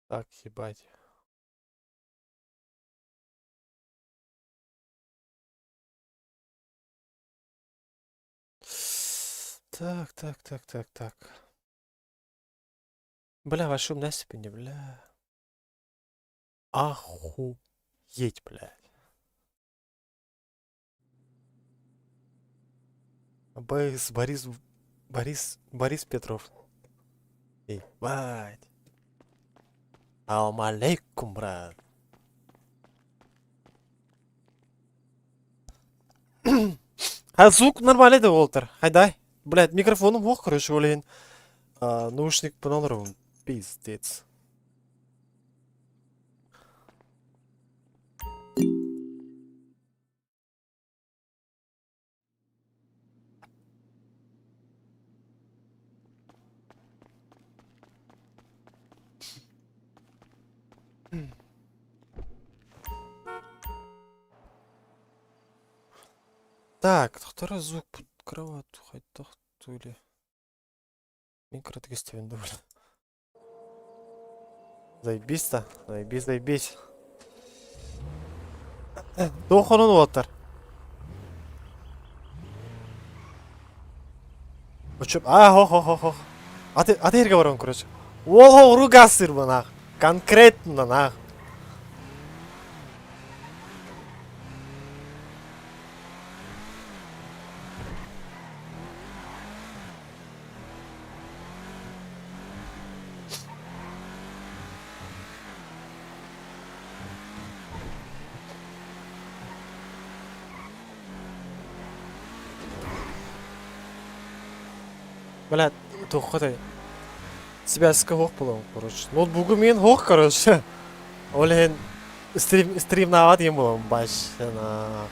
Так, ебать. Так, так, так, так, так. Бля, вашу насыпь бля. Охуеть, блядь. Борис, Борис, Борис, Борис Петров. Ебать. Салам алейкум, брат. А звук нормальный да Уолтер. Хайдай. Блядь, микрофоном ох, короче, олейін. Наушник пыналырым. Пиздец. Так, тохтор звук кровать хайдах тули. Мин кыратык истэбин да бля. Заебись-то, заебись, заебись. Туох онон уолаттар? Очуп, а, хо хо хо хо. Аты, аты эрге барам, короче. Уол уругасыр нах. Конкретно нах. Блядь, туохха Связка суох буолуом, короче. Ноутбугу миин суох, короче. Ол иһин стрим, стримнаабат диэн буолуом, вообще нах.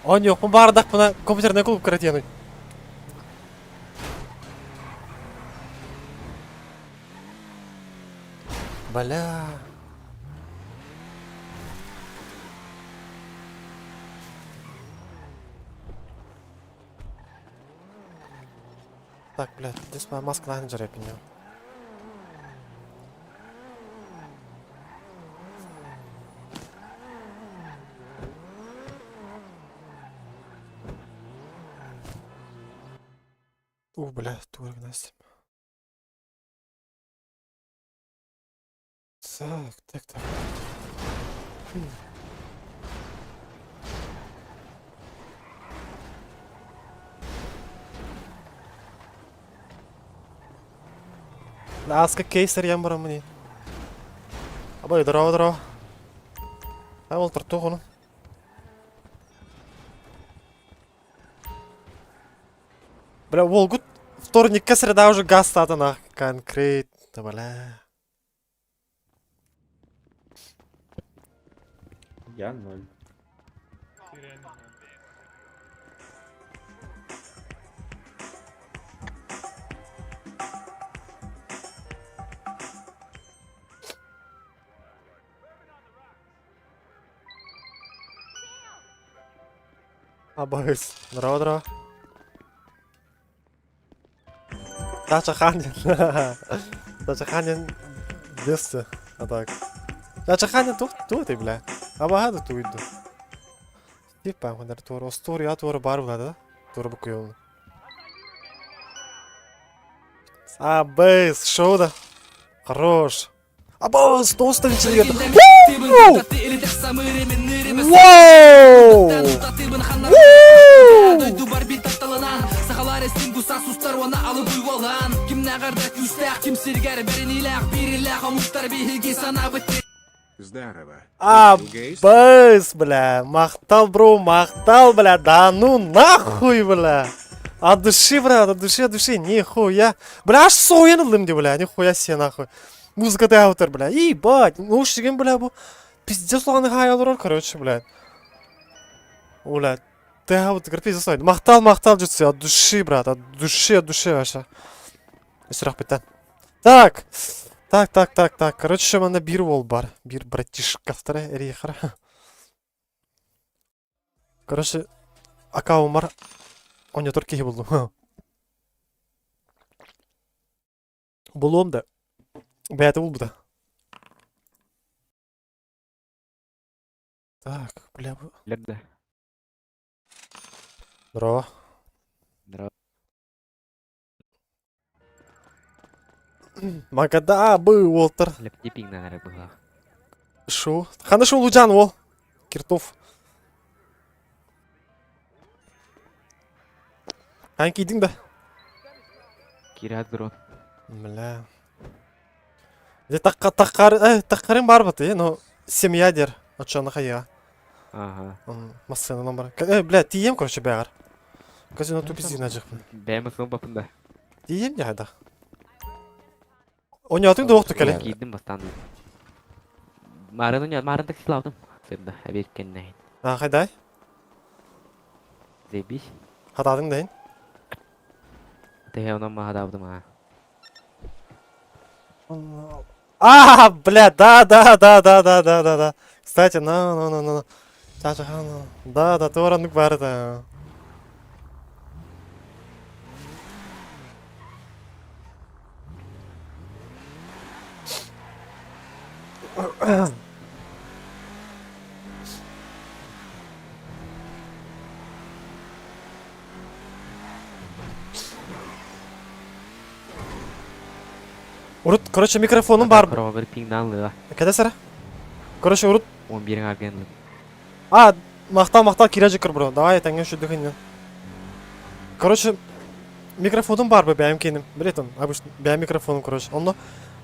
Оонньуохпун баҕардахпына компьютернай клубка кыратыаный. Бля. Так, блядь, здесь моя маска нахрен жарепиня. У, бля, турик Настя. Так, так, так. Ааска кейс эрийэн бараммын ии. Абай, здорово, здорово. А ол тортуох ону. Бля, уолгут вторникка среда уже газ статана конкретно, бля. Я ноль. Абайс. Здорово, здорово. Дача Ханин. Дача Ханин дессе. А так. Дача Ханин тух туй бля. Абаха да туйду. Типа, хонар туор остуоруйа туора баар буолла да? Туора букуйуҥ. Абыс, шоу да. Хорош. Абыс, тоста вечерге. Воу! Здорово. Абыс, бля, махтал, бро, махтал, бля, да ну нахуй, бля. От души, брат, от души, от души, нихуя. Бля, аж соһуйан ыллым дии, бля, нихуя себе нахуй. Музыка автор, бля, ебать, ну уж бля, бу пиздец улахан хаайа олорор, короче, бля. Оля, ты вот пиздец Махтал, махтал, жутся, от души, брат, от души, от души вообще. Сүрэхпиттэн. Так, так, так, так, так. Короче, манна биир уол бар. Биир братишкафтара эрийхара. Короче, аккаунмар ойнотор киһи булдум. Булуом да. Бэйэтэ булбута. Так, бля, бу... Лерда. Здорово. Здорово. Магада бы уолтар. Лептипиҥ эрэ быһа. Шу. Хана шу Лучан уол. Киртов. Хан кийдиҥ да? Киирээт дрон. Бля. Дьэ такка таккар э таккарым бар баты, но семья дер. Оччону хайыа. Ага. Массыынанан баран. Э, бля, тиийэм короче бэҕэр. Казино тупизина жықпын. Бэйэм ысылбаппын да. Тиийэм дьаһайда. Оньоотуҥ да уохту кэлин. Киирдим бастаан. Марын оньо, марын таксилаабытым. Сырда, эбиэт кэннэһин. А, хайдай? Заебись. Хатаатыҥ да иһин? Тэһэ онон маһадаабытым аа. А, бля, да, да, да, да, да, да, да, да. Кстати, на, на, на, на, на. Да, да, туораннык баар да. Урут, короче, микрофонум баар. Хоровар пиҥнаан лыа. Кэдэ сара. Короче, урут. 11 арген. А, махтал, махтал, кире жикыр бро. Давай, тэҥҥэ шүдүк иннин. Короче, микрофонум баар бы бэйэм кииним. Билетон, обычно бэйэм микрофонум, короче. Онно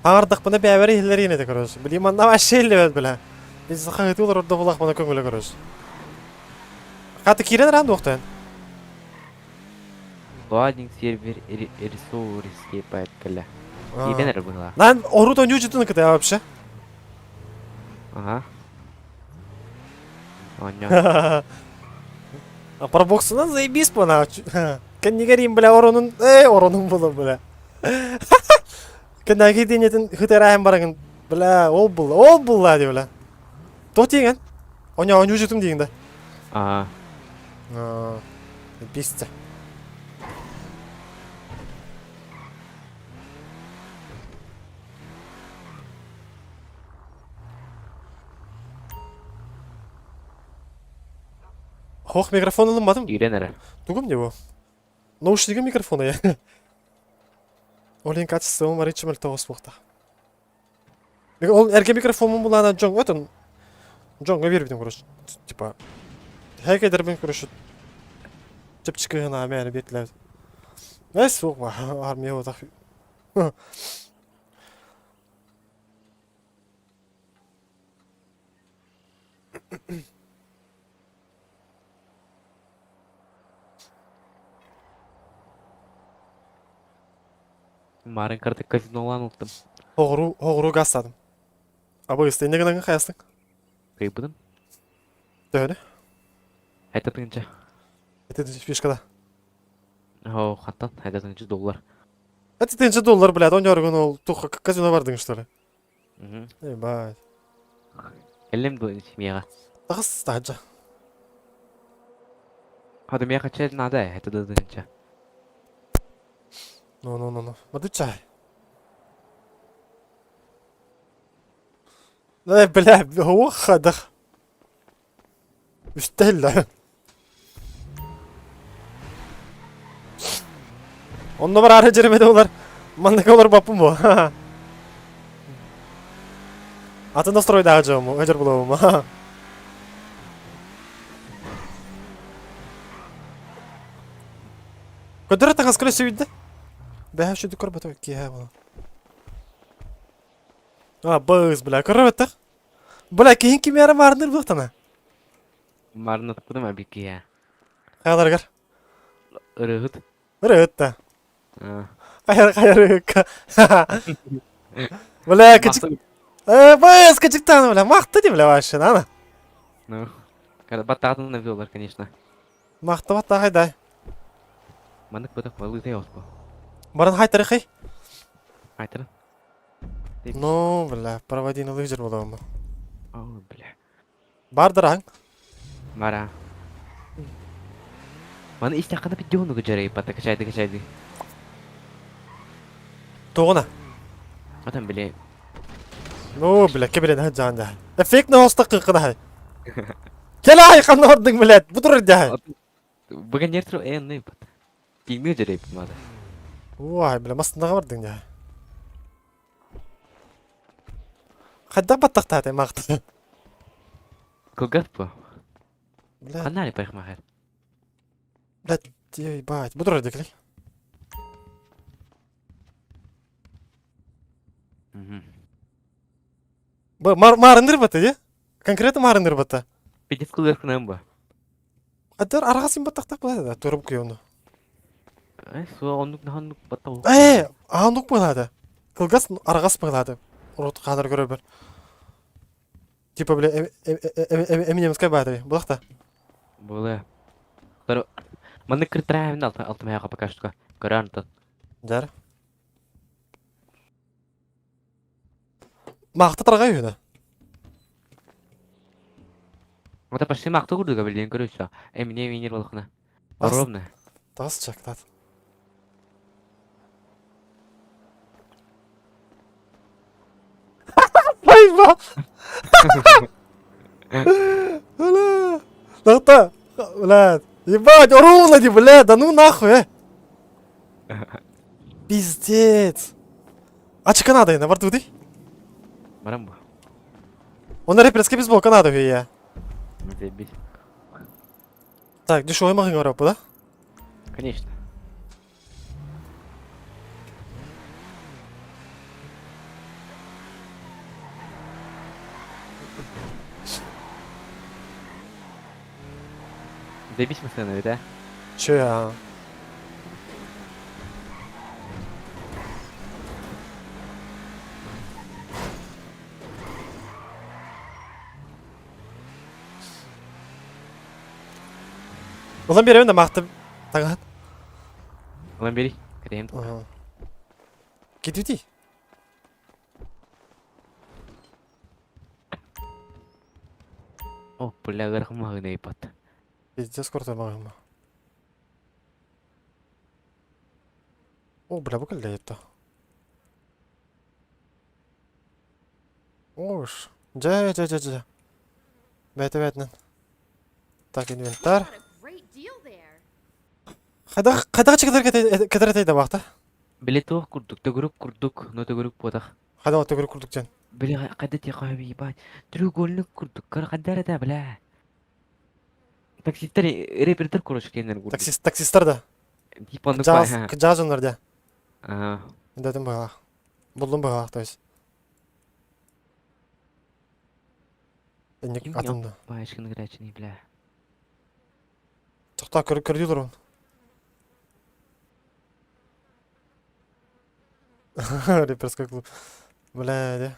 аҥардахпына бэйэбэр иһиллэр иин этэ, короче. Билим манна вообще иллибэт, бля. Biz хаһыты олорор да булахпына көҥүлэ, короче. Хаты киирэн ран дуохтайын. Лоадинг сервер ресурс кэллэ. Киирэн эрэ быһыылаах. Нан орут ойнуу жытын кыта вообще. Ага. Оонньоо. А пробоксунан заебись по Кэннигэрим, бля, оронун, эй, оронун була, бля. Кэннэги динетин хытараһын барагын, бля, ол була, ол була ди, бля. То тиген? Оня ойнуу жытым дейін да. Аа. Бисте. Хох микрофон ылынмадым. Киирэн эрэ. Тугум не бу? Наушнигым микрофона я. Олен качеством бар ичим тоғыз буохта. Ол эргэ микрофонун булаана дьоҥ отон дьоҥҥо биэрбитим короче типа хэкэдэрбин короче чэпчэки гына мээнэ биэртилээбит. Эс суох армия вот Марын карта казинолаан ылтым. Оҕуруу оҕуруу гаастаатым. Абыгыста инньэ гынан хайастыҥ? Кыйбытым. Төһөнү? Хайта тыынча. Ити фишкада. Оо, хантан? Хайта тыынча доллар. Это тыынча доллар, блядь, он дьоругун ол тух казино бардың, что ли? Мгм. Ебать. Кэллим дуо семьяҕа. Таҕыс таһырдьа. Хата миэхэ чэ наада ээ, это да тыынча. Ну ну ну ну. Мадычай. Э, бля, ох, Үстэллэ. Онно бараары дьэримэдэ олар. Манныка олар баппын бу. Атын настройдааҕы дьоому, өдөр булабым. Көдөрө таҥас көрө сүүйдэ. Бэһэ шүдү көрбөтө киэһэ була. А, быз, бля, көрбөтөх. Бля, киһин кимиэрэ маарыныр буохтана. Маарынатпытым абиккиһэ. Хайаларыгар? Ырыһыт. Ырыһыт да. Аа. Хайар хайарыһыкка. Бля, кычык... Э, быз, кычыктан, бля, махты ди, бля, вообще, ана. Ну. Баттаатын навеллар, конечно. Махтабат таахай дай. Маннык бытах балыытай оспо. Баран хайтарыхай. Айтырын. Ну, бля, проводи на лыжер буолуому. О, бля. Бардыр аң. Бара. Маны истэххинэ пиддиһунугу дьарыйбата качайды качайды. Тугуна? Отон били. Ну, бля, кебирен хаджаан даа. Эффект на кыккынаһай. Кэлай ханна ордуң, блядь, бу турар даа. Бүгін ертро энны бат. Тиңне дьарыйбыт мада. Уай, бля, мастынаға бардың даа. Хайдах баттахтаата маахта. Кылгас бу. Бля, Ханна парикмахер. блядь, ебать, бу турар декли. Бу мар марындыр бата, де? Конкретно марындыр бата. Пиздец кылгас кынан бу. Адар арҕас баттахтах була да, туруп күйону. Э, суа оннук наханнук баттау. Э, аанук буолаады. Кылгас арҕас буолаады. Урут хаанар көрөбөр. Типа, бля, Эминемскай баатый. Булахта. Була. Второ. Маннык кыртыраабын алта алтымаяга пока что. Көрөн тот. Дэр. Маахта тарҕай үһүнэ. Ата почти маахта курдуга билиэн көрүсө. Эмине минер болохна. Ровно. Тас чактат. Пайба! Бля! Лахта! Блядь! Ебать, ровно не, бля, да ну нахуй, э! Пиздец! Ачка надо, на борту ты? Барам бу. Он реперский бейсбол Канаду я. Заебись. Так, дешевый магазин Европу, да? Конечно. Заебись мы сцену, да? Че я? Улан беремин да мақты таңат. Улан бери. Кірем. Кетути. О, бля, гырхымағын ейпат. Пиздец крутой магазин. О, бля, бұл это. Ош. Жа, жа, жа, жа. Бәйті бәйтінен. Так, инвентарь. Қайда қайда кетер етейді бақта? Биле туох курдук, төгүрүк курдук, но төгүрүк буотах. Қайда төгүрүк курдук жан? Биле қайда тиқаби ебать. Треугольник курдук, көр қайда да, бля. Таксисттер, репердер короче кенер курдук. Таксист, таксисттар да. Типа оннук Жаз, жаз оннар да. Ага. Дедим бағақ. Булдум бағақ, то есть. Энник атымды. Башкын грачный, бля. Тоқта, көр көрдү он. Реперский клуб. Бля, де.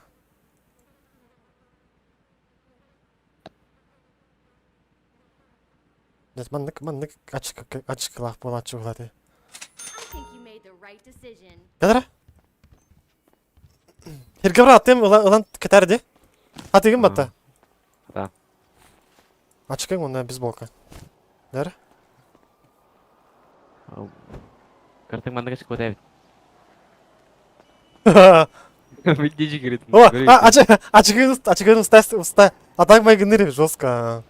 Нет, маннык, маннык ачык ачык буолааччы буолааты. Кадара? Хиргабра аттым ылан кетәрди. Атыгым батта. Да. Ачыкың онда бейсболка. Дәр? Картың маннык ачык көтәбит. Видишь, говорит. О, ачык ачыгын ачыгын уста уста. Атак майгыныр жестко.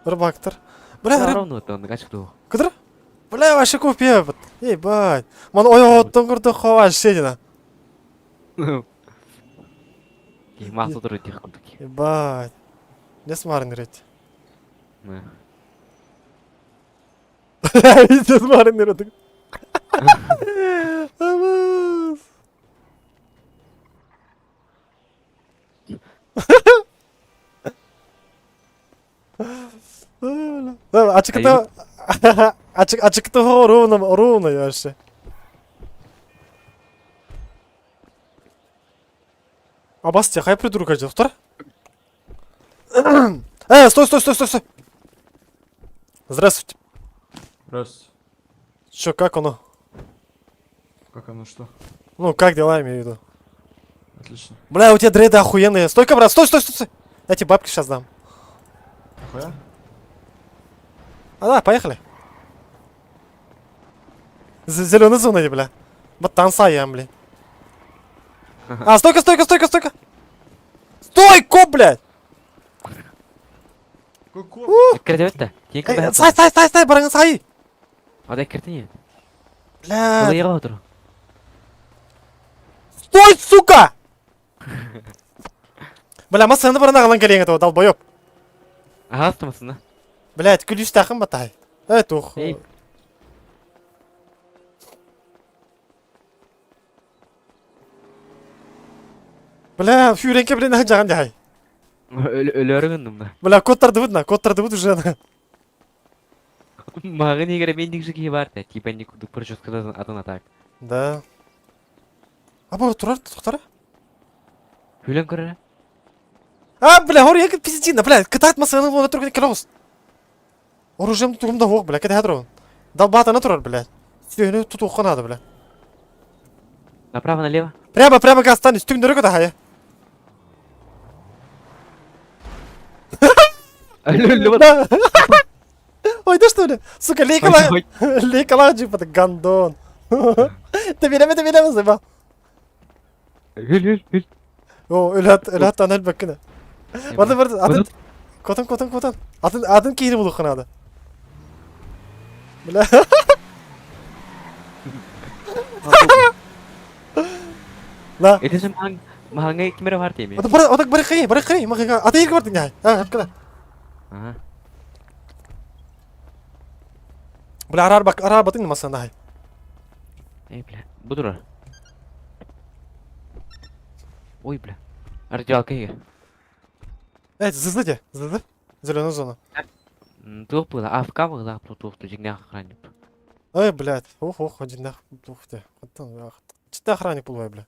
Рыбактыр. Бля, рыб. Ровно вот он, ачык ду. Кыдыр? Бля, вообще купе. Ебать. Ман ой оттон көрдө вообще дена. Маса туру тих курдук. Ебать. Не смарын рет. Не смарын рет. Амаз. Ачыкта ачык ачыкта ровно ровно вообще. Абасте, хай придурка жок тур. Стой, стой, стой, стой, стой! Здравствуйте. Раз. Чё, как оно? Как оно что? Ну, как дела, имею в виду? Отлично. Бля, у тебя дреды охуенные. Стой-ка, брат, стой, стой, стой, стой. Я тебе бабки сейчас дам. Нахуя? А, да, поехали. Зеленый зона, бля. Вот танцаем, бля. А, стойка, стойка, стойка, стойка. Стой, коп, блядь! Какой? Эккирдебет да. Киин Эй, кыбыһа сай, сай, сай, сай, бараңын сай! Ада эккиртин Бля, Ылыйга отур. стой, сука! Бля, массыына баран аҕалан кэлиэҥ этэ, долбоеб. Аһаас тумасына. Блядь, күлүүстээхин батаай. Эй, тух. Эй. Бля, фүүрэнкэ блин жаҕан дьаһай. Өлөөрү гынным да. Бля, код тардыбыт на, код тардыбыт уже на. Мааҕын игэрэ мен дикши киһи баар да. Типа не курдук прическада атын атак. Да. А бу турар тохтара. Хүлэн көрөрө. А, бля, хор якы пиздина, бля, кытаат массыына буола турган кэлоус. Оружием тугум да хуох, бля, кэтэһэ турабын. Далбаатана турар, бля. Сүөһүнү тутуохха наада, бля. Направо, налево. Прямо, прямо газтан үстүҥнөрү кытаһайа. Өлө Ой, да что ли? Сука, лейкала, лейкала джипа, гандон. Ты береме, ты береме, заебал. Үл үл үл. О, өлөт, өлөт анал бэккіне. Барды, барды, атын, котон, котон, котон. Атын, атын киири булуққа надо. Бля. На. Это же маһаң маһаҥа кимэрэ бар тиэми. Ата бары, ата бары кый, бары кый, мага ата ерге бардың яй. А, апкала. Ага. Бля, арар бак, арар батың масана хай. Эй, бля. Бу турар. Ой, бля. Раздевалка иһигэр. Эй, зызды де, зызды. Зеленую зону. Туох было? АФК была, туох дьиҥнээх охранник. Эй, блядь, ох, ох, один нах, ух ты. Чита охранник булбай, бля.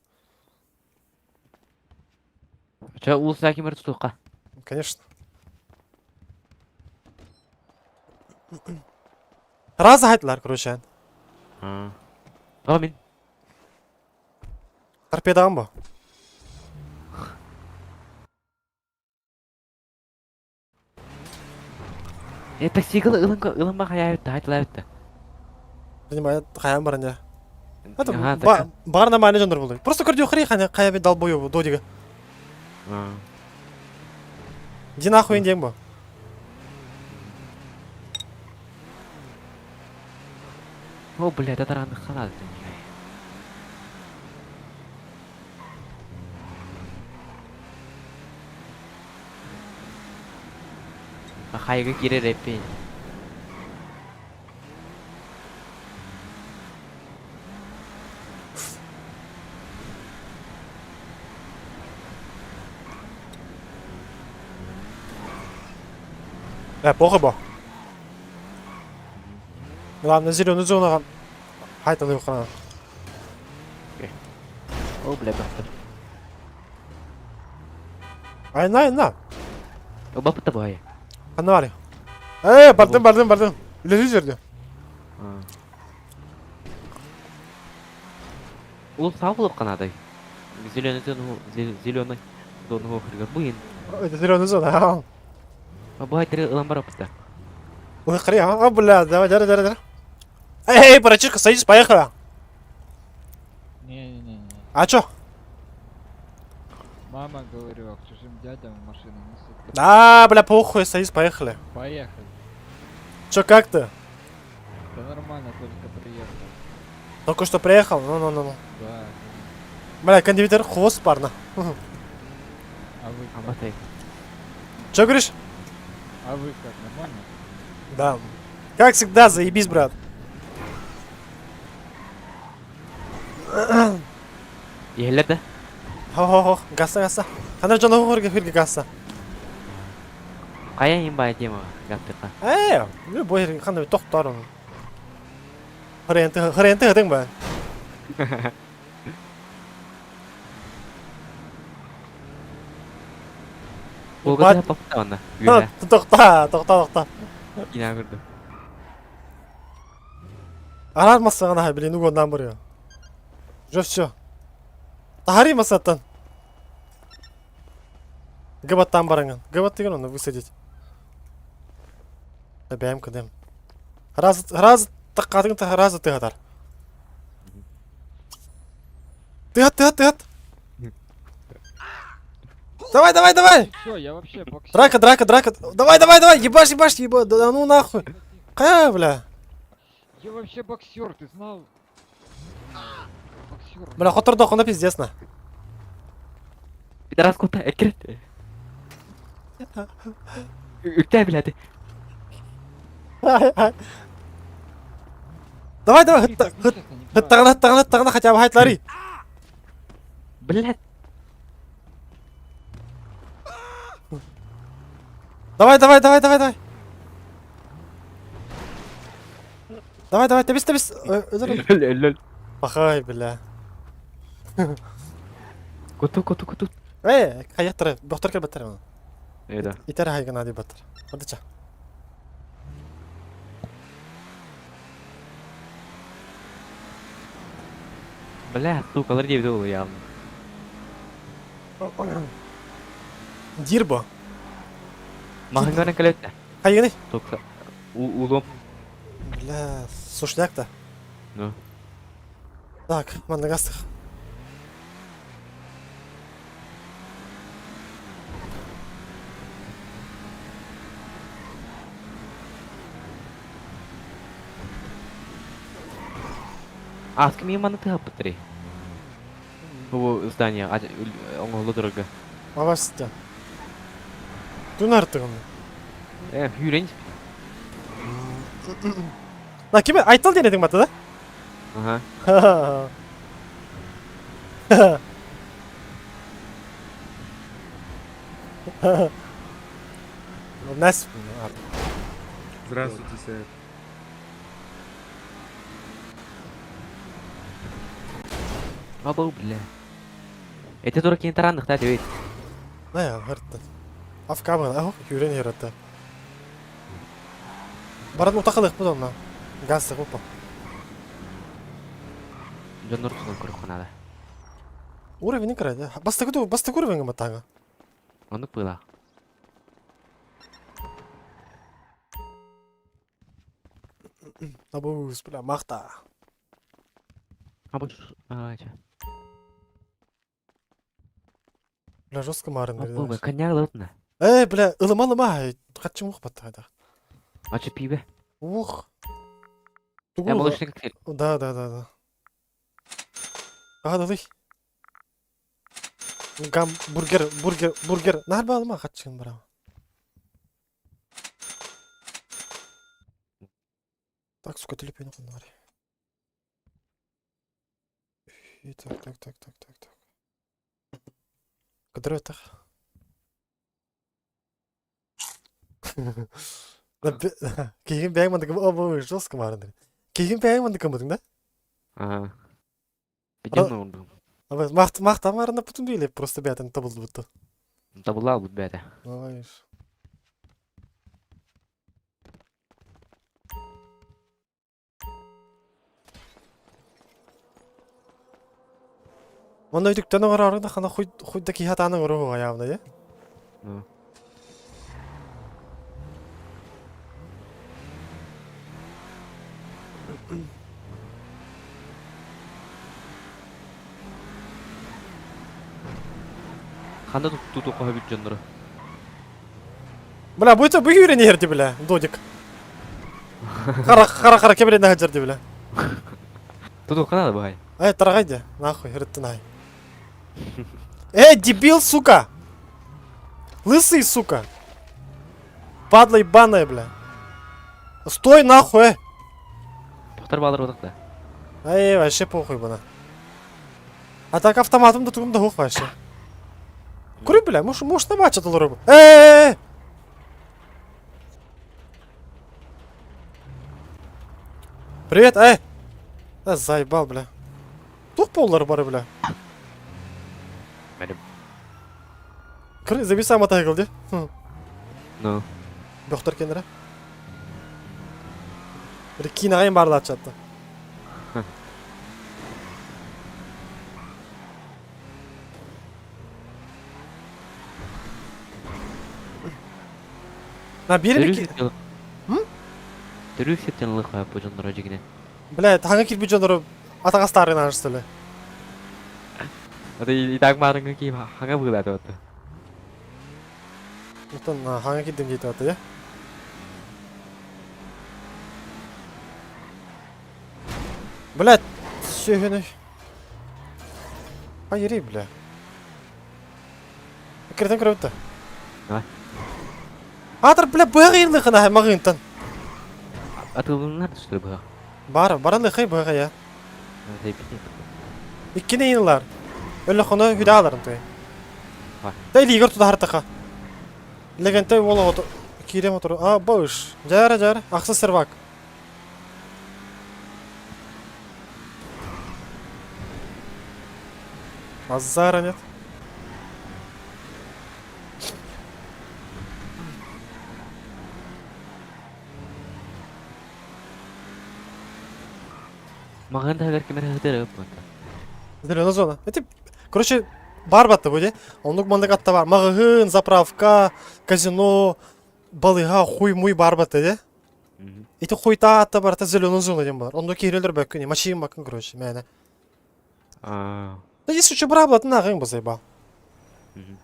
Чэ, уулусса кимэр тутуохха. Конечно. Раза хайтлар, короче. Тоҕо мин? Торпедаҕын бу. Э, таксига ылын ылын ба хайаабыт хайтылаабыт да. Понимаю, хайаан баран дьэ. Это Аха, так. баар нормальный дьоннор булуй. Просто көрдүү хри хайа хайа би долбоебу додига. Ди нахуй диэн бу. О, блядь, татараны ханады. Хайга киирэр эппин. Э, плохо бо. Главное, зеленую зону хайталы хана. О, бля, бахтар. Ай, на, на. Бапыта бай. Ханна бары. Э, бардым, бардым, бардым. Үлелүү жерде. Ол сау болып қанады. Зеленый зону, зеленый зону хыргар буин. Это зеленая зона. Бай тире ылан бар опыта. Ой, хри, а, бля, давай, давай, давай, давай. Эй, эй, братишка, садись, поехали. Не-не-не. А чё? Мама говорила, к чужим дядям в машину не садись. Да, бля, похуй, садись, поехали. Поехали. Чё, как ты? Да нормально, только приехал. Только что приехал? Ну-ну-ну. Да. Бля, кондивитер хвост парно. А вы как? Аматай. Чё говоришь? А вы как, нормально? Да. Как всегда, заебись, брат. Иһэллэр да? Хо-хо-хо, гасса, гасса. Хана жона хорге хирге гасса. Хайа им бай тема гаттыка. Э, любой хана тохтор. Хренты, хренты хэтэн ба. Волга тохтоона. Үөһэ. Тохтоо, тохтоо, тохтоо. Кинээ көрдүм. Арар массаҕына блин угоннаан барыа. Уже все. Таһарый массаттан. Гыбаттан бараҥын. Гыбаттыгын онно высадить. Бэйэм кыдым. Раз раз таккатын та раз тыгатар. Тыгат, тыгат, тыгат. Давай, давай, давай! Все, я вообще боксер. Драка, драка, драка. Давай, давай, давай, ебашь, ебашь, еба. Да ну нахуй. Кая, бля. Я вообще боксер, ты знал? Боксер. Бля, хотордох, он пиздец на. Пидорас кута, эккирет. Үктэй блядь. Давай, давай, Ты так нечестно, неправильно. хыттаҕына, хыттаҕына, хыттаҕына, хотя бы хайтлары. Блядь. Давай, давай, давай, давай, давай. Давай, давай, тэбис, тэбис. Өлөр. Лөл. Пахай, бля. Куту, куту, куту. Э, хайаттары, доктор кэлбэттэр оны. Эда. Итер хайгана ди баттар. Одыча. Бля, сука, алар диэбит уолу явно. Дирбо. Маһыҥҥа кэлэттэ. Хайганы. Токса. Улом. Бля, сушняк-то. Ну. Так, манна гастых. А, с кем я маны тыгаппыттарый? Бу здание, оҥоһулла турарга. Авастя. Тунартыгын. Э, хүрен. На кими айтыл диэн этиҥ батта да? Ага. Нас Здравствуйте, сэр. Бабау, бля. Эти дураки не таранных, да, ведь? Наja, хырттан. Афкабын, аху, юрен хыртта. Барат утақылық бұд онна. Газ опа. Дьоннор тунан көрөххө наада. Уровень кырады. Бастакы ту, бастакы уровень гыматтаҥа. Оннук быылаах. Абуус, бля, махта. А бу а, чэ. Бля, жестко марын Бу берди. коньяк ылытна. Эй, бля, ылыма ылыма, хатчым ух батта. Ачы пиибэ. Ух. Э, молочный коктейль. Да, да, да, да. Ага, давай. Гам, бургер, бургер, бургер. Нарба алма хатчын бара. Так, сука, телепень бар. И так, так, так, так, так, так. Кыдыры так. Кийин бэйң мандык о жестко марын. Кийин бэйң мандык кымдың да? Ага. Пидем на Абы махт махт амарына путун или просто бәтен табылды бутты. Табылал бут бәтэ. Давай. Онно үтүктэн оҥороору да хана хуй хуй да киһи атааны оҥоруоҕа явно е. Ну. Ханна тутуохха сөбүт дьоннору. Бля, будет бу үйренер бля, додик. Хара хара хара кебрен хаджар бля. Тутуохха наада баҕайы. Эй, тарагайди, нахуй, рыттынай. Эй, дебил, сука! Лысый, сука! Падла ебаная, бля. Стой нахуй, э! Тохтор баалар бодох да. Эй, вообще похуй бына. А так автоматом да тугум да хух вообще. Кури, бля, муж, муж на матча толору. Эй! Привет, эй! Да заебал, бля. Тух поллар бары, бля. Мэрим. Кыр зависаама мотоцикл дии. Ну. Бөхтөр кенере. Bir киинэҕэ баарлааччатта. На биир Төрүү Төрүү сиртэн ылыха бу дьонноро дьигинэ. Бля, таҥа кирбит дьоннору атаҕастаарын аарыстылы. Ата итак маарыҥҥа киим хаҥа быылааты батта. Оттон хаҥа кирдим диэтэ батта, я. Блядь, сүһүнүй. Айырый, бля. Киртен көрөбүт да. Давай. Аатар, бля, быһах ирлыхына маҕыынтан. Атылыннар түстүр быһах. Бар, баран лыхай быһах я. Иккини ирлар. Өлөхөно хүдааларын туй. Та илигер тутахартаха. Легенте уол оҕото киирэн отур. А, быш. Дьара, дьара. Ахсы сервак. Базара нет. Маҕан таһыгар ким эрэ ыһытар ыппыта. Зеленая зона. Это, короче, бар батты бу Оннук маннык атта бар. Маҕаһыын, заправка, казино, балыга, хуй-муй бар батты де. Ити хуйта атта барта зеленая зона диэн бар. Онно киирэлэр бөккүн, мачиын баккын, короче, мээнэ. Аа. Да если что браблатын ааҕыҥ бу сайбал.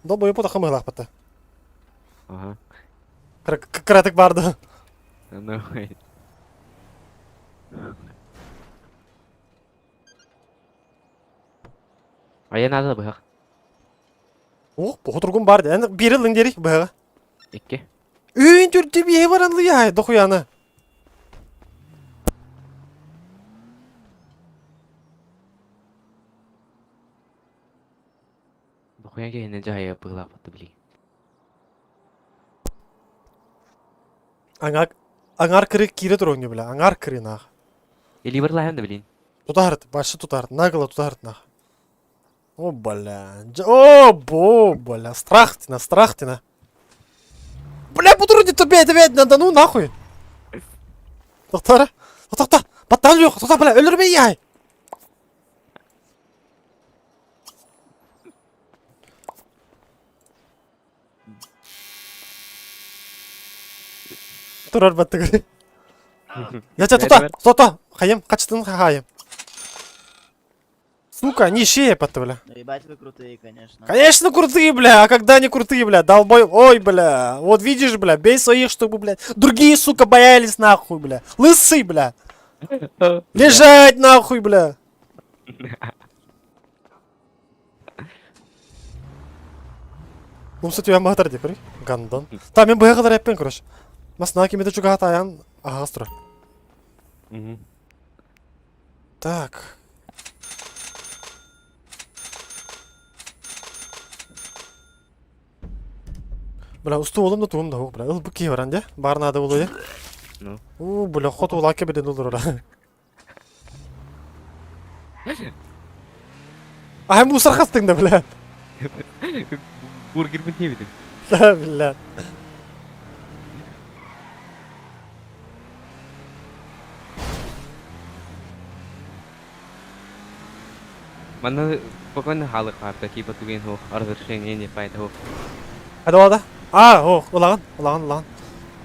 Долбойу потаха мыһылаахпыта. Ага. Кыратык барды. Ну, А я надо быһах. Ох, хотургум бар эн биир ылыҥ диэрик быһаҕа. Икки. Үүн түрдү биһи баран лыйаай дохуяны. Дохуя киһини дьаһайа быһылаахпыт билигин. Аңар аңар кыры киирэ туруоҥ бля, аңар кырынаах. Илибер лаһым да билин. Тутаарт, башы тутаарт, нагло тутаарт нах. О, бля. О, бо, бля. Страхтина, страхтина. Бля, буду тебе, тебе, да ну нахуй. Доктор, доктор, баттан yok, доктор, бля, өлөрмей яй. Турар баттыгы. Я тебя тута, тута, хайым, качтын хайым. Сука, не шея патты, бля. Ну ебать вы крутые, конечно. Конечно крутые, бля, а когда они крутые, бля, долбой, ой, бля, вот видишь, бля, бей своих, чтобы, бля, другие, сука, боялись нахуй, бля, лысый, бля, лежать нахуй, бля. Умса түһэн баһатар дии, көрүй, гандон. Та мен быһа кылар эппин, короче. Масна кимите чугаһат аян аһаҕас турар. Так. Бля, усту олым да тугум да суох, бля. Ыл бу киһи баран дьэ. Баар наада буолуо дьэ. Ну. У, бля, хот улаакка билин олорор. Ай, мусор хастыҥ да, бля. Бургербин диэбитим. Да, бля. Манна спокойно хаалык хаарта типа тугин хуох разрешение не пайда хуох. Hadi да. А, о, улаҕан, улаҕан, улаҕан.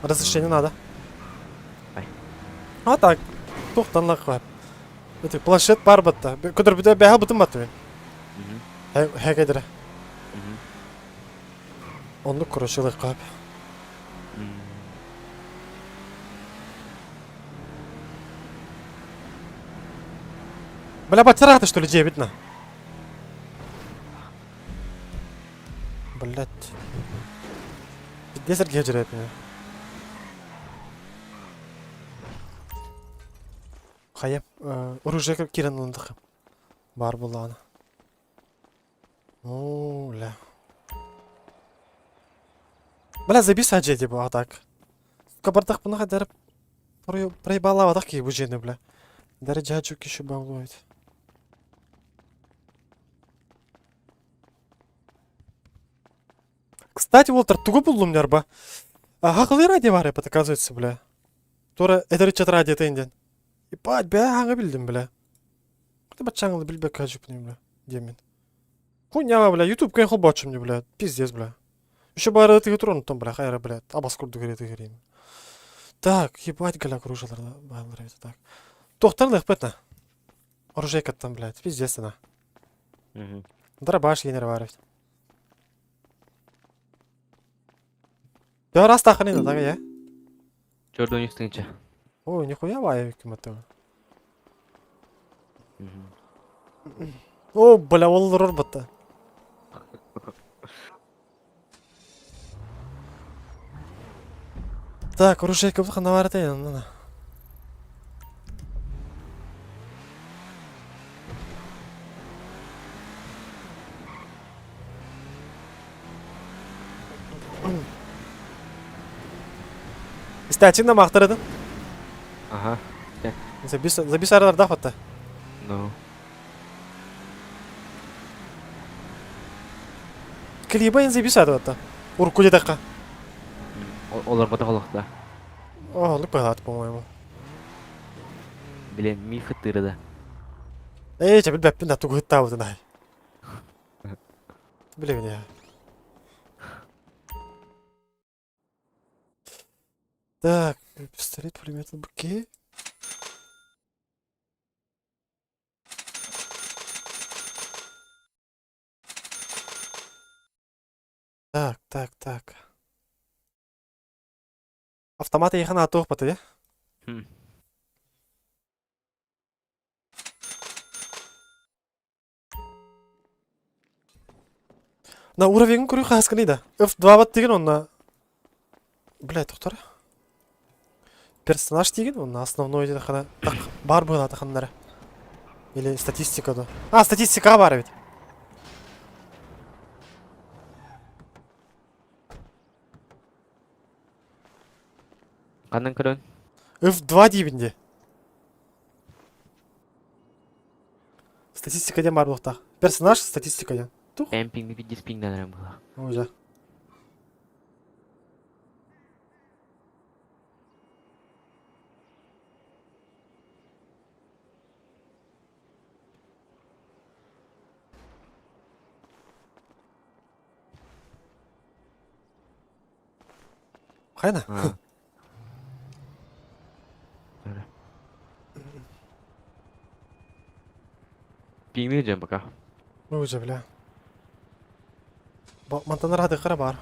Разрешение надо. А так, туохтан лакка. Эти планшет бар батта. Көтөрбүтэ бэһэ бутун батты. Хэгэдэрэ. Оннук короче лыкка. Бля, батарата что ли дебитно? Блять. Пиздец эргиһэ меня. Хайа, оружие киирэн ылындах. Баар буоллаҕына. Оо, бля. Бля, забей саджи типа, а так. Кабардах бұны қайдарып проебалаватах ки бу жени, бля. Дәрі жачу киши баулует. Кстати, Уолтер, тугу буллум нярба? Ага, радио бар это, оказывается, бля. Тура, это Ричард радио тенден. Ебать, бля, ага билдим, бля. Куда бачаңлы билбек кажып бля. Демен. Хуйня, бля, YouTube кайхол бачым не, бля. Пиздец, бля. Еще бары ты трон там, бля, хайра, бля. Абас курду говорит, говорим. Так, ебать, голяк оружиялар байлар это так. Тохтар лых Оружейка там, блядь, пиздец она. Дробаш енер бар ведь. Я раз таханы да, я. Чордон үстіңче. Ой, нихуя бай кем это. О, бля, ол рор батта. Так, оружейка бұл қана бар еді, на. Истәчин да мақтырыдың. Ага. Забис араларда хатта. Ну. Клиба енді забис араларда. Урку дедаққа. Олар бата холохта. О, ну пылат, по-моему. Блин, миф тырыда. Эй, чабил бәппин да тугытта вот най. Блин, я. Так, пистолет, пулемет, окей. Так, так, так. Автомат ехана атух баты, Хм. На уровень көрүү хасканы да. F2 бат деген онна. Бля, тоқтар. Персонаж деген онна основной деді қана. Так, бар была таханнары. Или статистика да. А, статистика бар ведь. Қандан көрін? F2 дейбінде. Статистика ден бар бұлықтақ. Персонаж статистика ден. Тух. Пемпинг, пиздец-пингдан әрем бұла. Уже. Хайна? Пингни жем пока. Уже, бля. Мантан рады қара бар.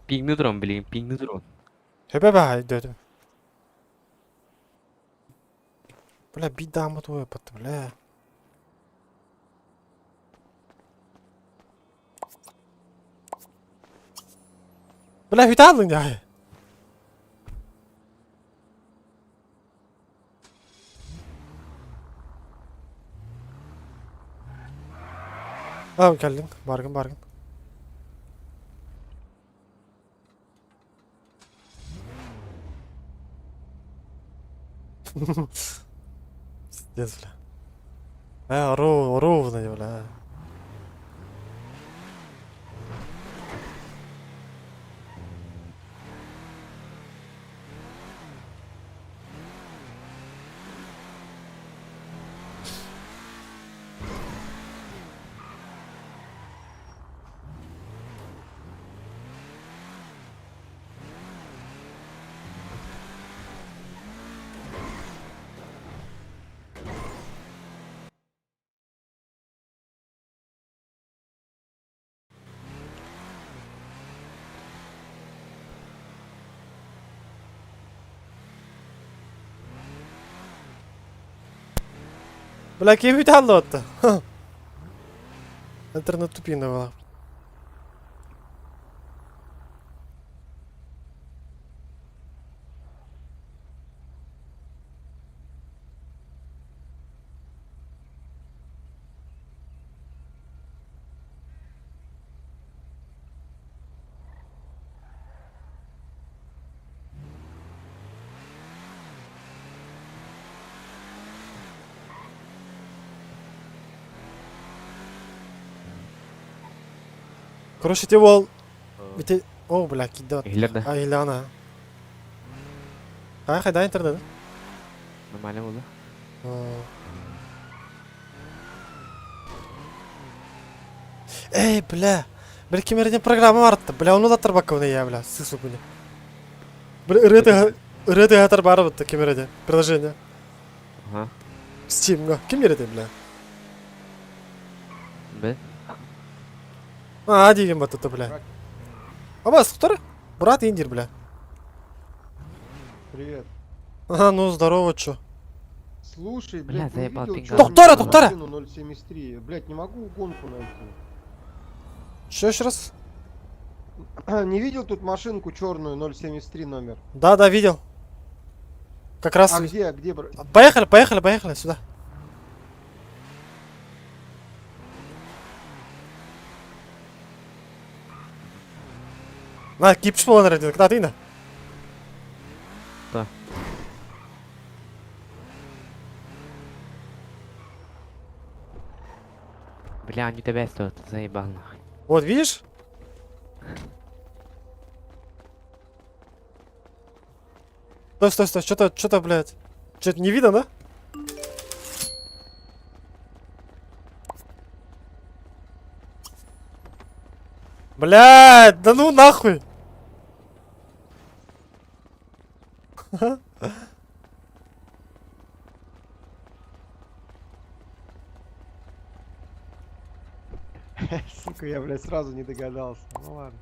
Пингни дрон, блин, пингни дрон. Хөбе бай дедим. Бля, бидамы твой бат, бля. Бля, хүталың я. А, келдің, баргын, баргын. Пиздец, бля. А, ровно, бля. Бля, кем хүталды отты. Интернет тупина была. Короче, те уол ити о бля кидда. Иһиллэр да? А Ильяна. А хайда интернет? Нормально болды. Эй, бля. Бля, кимерден программа барытты. Бля, оны да тарбакка я, бля, сысу, бля. Бля, ырыты ырыты хатар бары бытты кимереде. Приложение. Ага. Steam'га. Ким береді, бля? Б. А, деген батты, бля. Аба, сықтыр. Брат индир, бля. Привет. Ага, ну здорово, чё. Слушай, Бля, блядь, не заебал видел пинга. чёрную Доктора, доктора! машину 0.73? Блядь, не могу гонку найти. Что еще раз? Не видел тут машинку черную 0.73 номер? Да, да, видел. Как раз... А где, где, бра- Поехали, поехали, поехали сюда. На, кипш болан один, куда ты на? Да. Бля, они тебя стоят, заебал нахуй. Вот, видишь? Стой, стой, стой, что-то, что-то, блядь. Что-то не видно, да? Блядь, да ну нахуй! Сука, я, блядь, сразу не догадался. Ну ладно.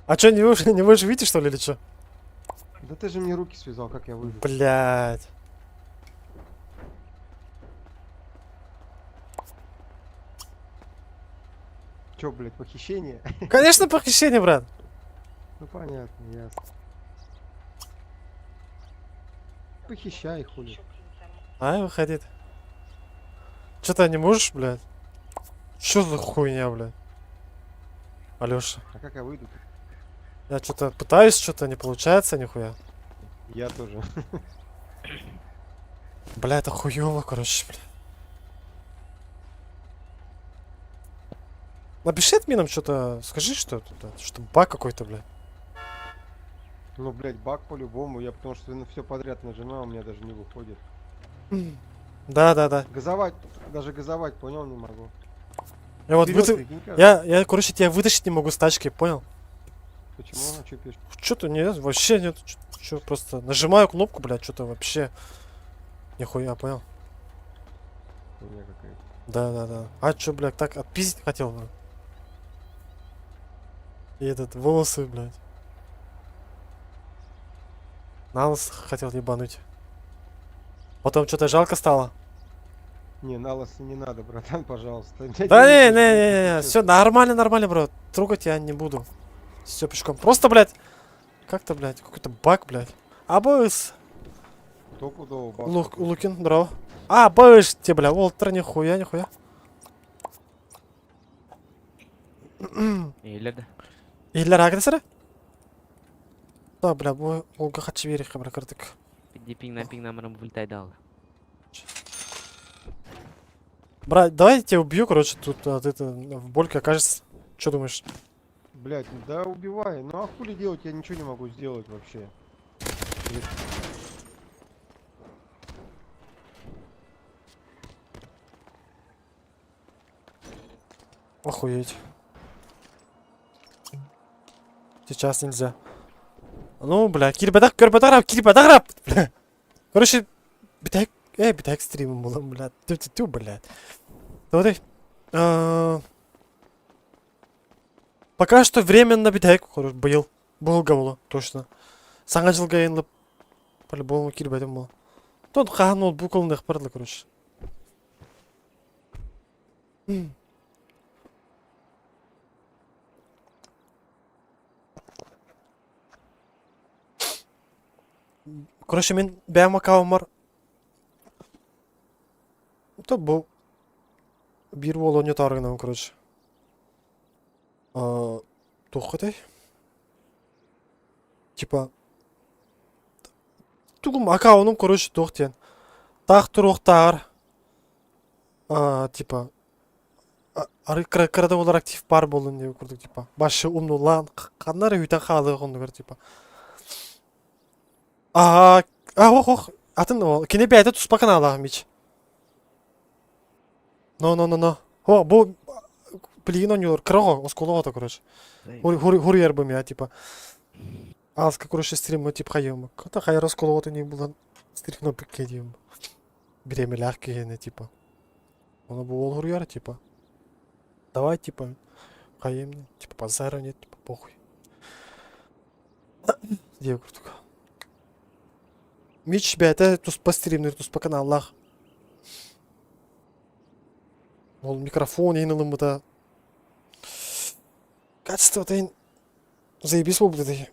А чё, не можешь, не можешь выйти, что ли, или чё? Да ты же мне руки связал, как я выйду? Блядь. Чё, блядь, похищение? Конечно, похищение, брат. Ну понятно, ясно. Похищай, хули. Ай, выходи. Чё ты не можешь, блядь? Чё за хуйня, блядь? Алёша, А как я выйду? я что-то пытаюсь, что-то не получается нихуя. Я тоже. Бля, это хуёво, короче, бля. Напиши админам что-то, скажи, что это, блядь, что баг какой-то, блядь. Ну, блядь, баг по-любому. Я потому что на все подряд нажимаю, у меня даже не выходит. Да, да, да. Газовать, даже газовать, понял, не могу. Я вот Вперёд, выты- прикинь, как? Я, короче, тебя вытащить не могу с тачки, понял? Почему? А что пишешь? Что-то нет, вообще нет. Чё, просто нажимаю кнопку, блядь, что-то вообще. Нихуя, понял? Хуйня какая-то. Да, да, да. А чё, блядь, так отпиздить хотел, блядь? И этот, волосы, блядь. На нос хотел ебануть. Потом что-то жалко стало. Не, на лысо не надо, братан, пожалуйста. Да не, не, не, не, все нормально, нормально, бро. Трогать я не буду. Все пешком. Просто, блядь, как-то, блядь, какой-то баг, блядь. Абыс. Стопудово баг. Лук, Лукин, браво. А, быш, те, бля, Уолтер, нихуя, нихуя. Иһиллэр да? Иһиллэр агрессоры? Да, бля, бу олга хачы берих, бля, кырдык. Иди пинг на пинг номером вылетай дал. Брат, давай я тебя убью, короче, тут а, ты, в больке окажешься. Что думаешь? Блять, ну да убивай. Ну а хули делать, я ничего не могу сделать вообще. Охуеть. Сейчас нельзя. Ну, бля, кирбадах, кирбадах, кирбадах, бля. Короче, битак, битак стримом было, бля. Тю-тю-тю, бля. Давай. Пока что временно битак, короче, был. Был говно, точно. Саңа жылга енді по-любому кирбетим был. Тот хаан ноутбук ылыныах барды, короче. Короче, мин бэйэм аккауммар То бу биир уол оонньотоору гынабын, короче. Туохха этэй? Типа тугум аккаунум, короче, туох диэн таах туруохтааҕар типа Арыы кыра кыра да буолар актив баар буоллун диэн курдук типа. Башы умнуллаан ханна эрэ үтэн хаалыах оннугар типа. Аа, а ох ох атын ол кини бэйэтэ туспа каналаах мич. Но но но но. О, бу билигин оонньуулар кыра оҕо, оскуола оҕото короче. Хуруйар бу мия типа. Ааска короче стримы тип хайыам. Ката хайар оскуола оҕото не булан стрим кнопка дием. Бириэмэлээх киһини типа. Ону бу уол хуруйар типа. Давай типа хайыам типа базара нет типа похуй. Диэ курдук. Мич бэйэтэ туспа стримнир туспа каналлаах. Ол микрофон иһин ылыммыта. Качествота иһин заебись буолбут этэ.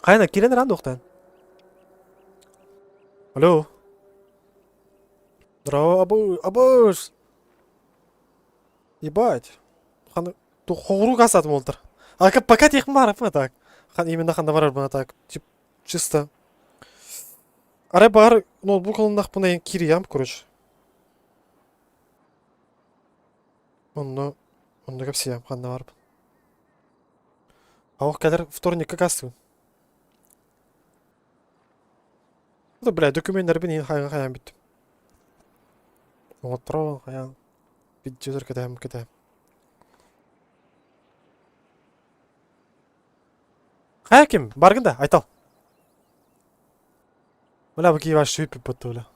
Хайана киирэн эрэн дуохтаан. Алло. Здорово, абы, абыш. Ебать. Ханы хоҕуруу газ буолтар. А пока тих марапна так. Хан именно ханда барар так. Тип чисто. Арай баар ноутбук ылыннахпына кириям, короче. Онно онно кэпсиэм ханна барбын. А ох кэлэр вторникка гастыбын. Да, бля, документтарбын иһин хайан хайан бүттүм. Оҥотторо хайан видеолар кэтэһэм кэтэһэм. Хайа ким? Баргын да, Айтал. Бля, бу киһи вообще сүппүт бля.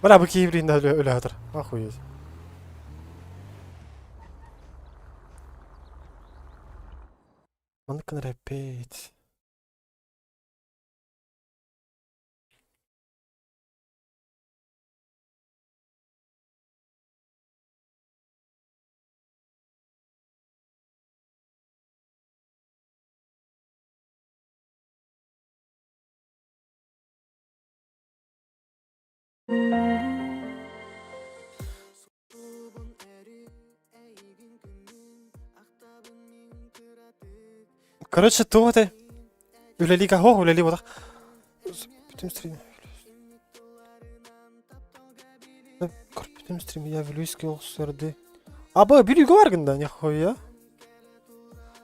Бля, бу киһи блин өлө жатыр. Охуеть. Маннык гынар эппит. Короче, туох этэй? Үлэлии каһуох, үлэлии буолах. Бүтүм стрим. Бүтүм стрим, я Вилюйский охсорды. Аба, Бүлүүгэ баргын да, нихуя.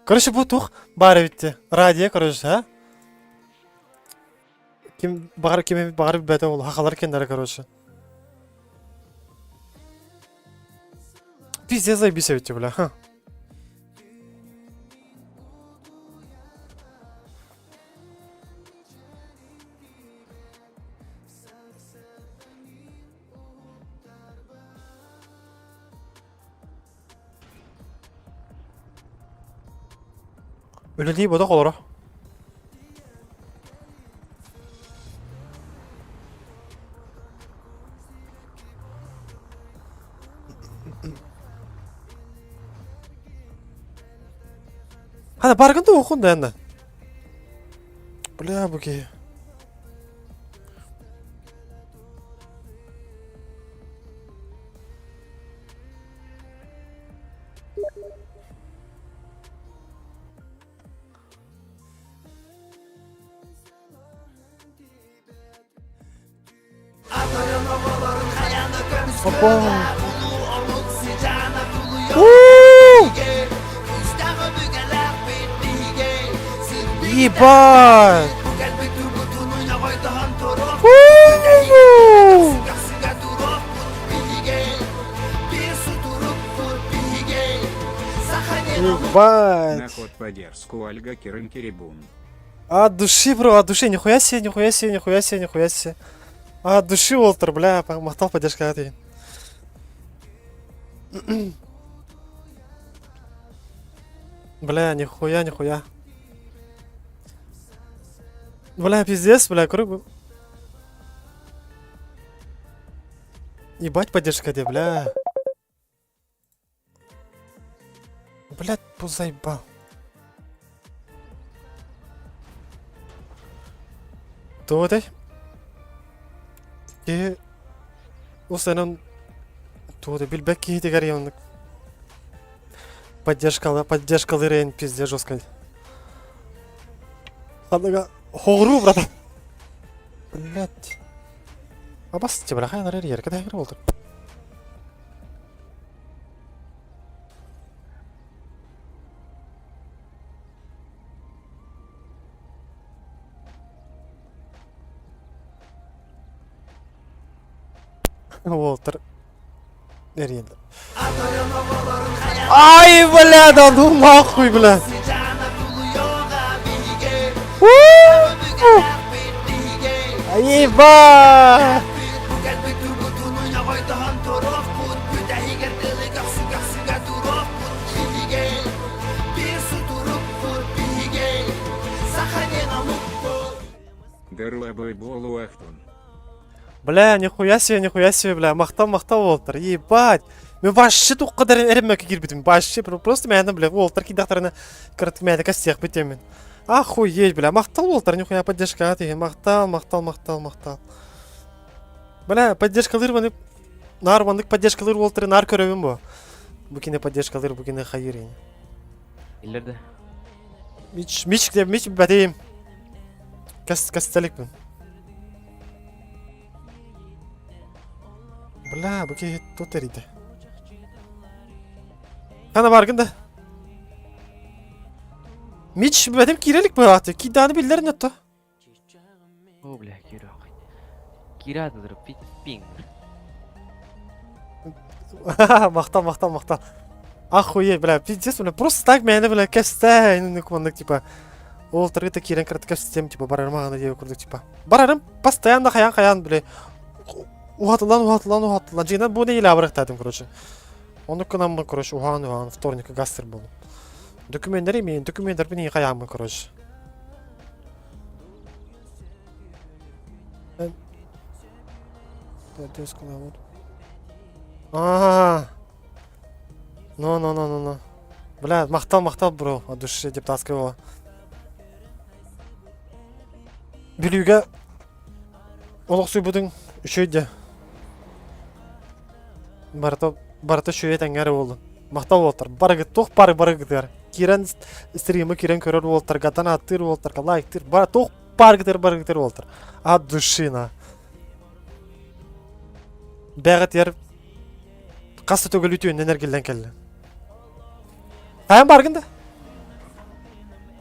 Короче, бу туох баар эбит Радио, короче, а? Ким баҕар ким эбит баҕар билбэтэ ол хахалар кэннэрэ короче. Пиздец заебись эбит бля. Ха. Үлэлии бодох олоро. Хана баргын да оқын да енді. Бля, бүке. Опа! Ебать! Ебать! Наход по-дерзку Ольга Кирын Кирибун. От души, бро, от души, нихуя себе, нихуя себе, нихуя себе, нихуя себе. От души, Уолтер, бля, махтал поддержка ты. Бля, нихуя, нихуя. Бля, пиздец, бля, круг. Ебать поддержка где, бля. Блядь, заебал. Туох этэй? Киһи ус энэн туох да билбэт киһитигэр оннук. Поддержка, поддержка лырейн пиздец жестко. Ханныга хоҕуруу, братан. Блять. Абас тебе бля, хайа нар ерке да болду. Уолтер эрийэллэр. Ай, бля, да ну нахуй, бля. Ебать! Дырлабой буолуохтун. Бля, нихуя себе, нихуя себе, бля, махтал, махтал, Уолтер, ебать. Мен вообще туққа дәрен эреммәкке кирбитим, вообще, просто мені, бля, Уолтер кидақтарына кірдік мені костях бітемін. Охуеть, бля, махтал, Уолтер, нихуя поддержка деген, махтал, махтал, махтал, махтал. Бля, поддержкалыр маны, нар мандык поддержкалыр Уолтер, нар көрөбүм бу. Бу кине поддержкалыр, бу кине хайыр. Иллерде. Мич, мич деп, мич бәдейім. Кәс, кәстәлікпін. Бля, бу киһи тут эрийдэ. Хана баргын да. Мич бәдем киирелик бырааты. Кидааны биллэрин отто. О, бля, киирэ Киирэ пинг. Махтал, махтал, махтал. Охуеть, бля, пиздец, бля, просто так меня, бля, кэстэй, ну, типа, ол таргыта киирэн кырат кэстем, типа, барарым ағана диэбит курдук, типа. Барарым постоянно хаян-хаян, бля, уһатылан, уһатылан, уһатылан. Дьиҥинэн бу нэһиилэ абырахтаатым, короче. Оннук гынаммын, короче, уһаан-уһаан, вторникка гастер буоллум. Докуменнэр имеин, докуменнэрбин иһин хайааммын, короче. Аа. Ну, ну, ну, ну, ну. Бля, махтал, махтал, бро, от души депутатского. Бүлүүгэ олохсуйбутуҥ үчүгэй дии. Барыта, барыта үчүгэй тэҥҥэ эрэ буоллун. Махтал уолаттар. Барыгыт туох бары барыгытыгар. Киирэн стримы киирэн көрөр уолаттарга, донаттыыр уолаттарга, лайктыыр, бары туох барыгытыгар барыгытыгар уолаттар. От души на. Бэҕэтигэр хас да төгүл үтүөннэн эргиллэн кэллэ. Хайан баргын да?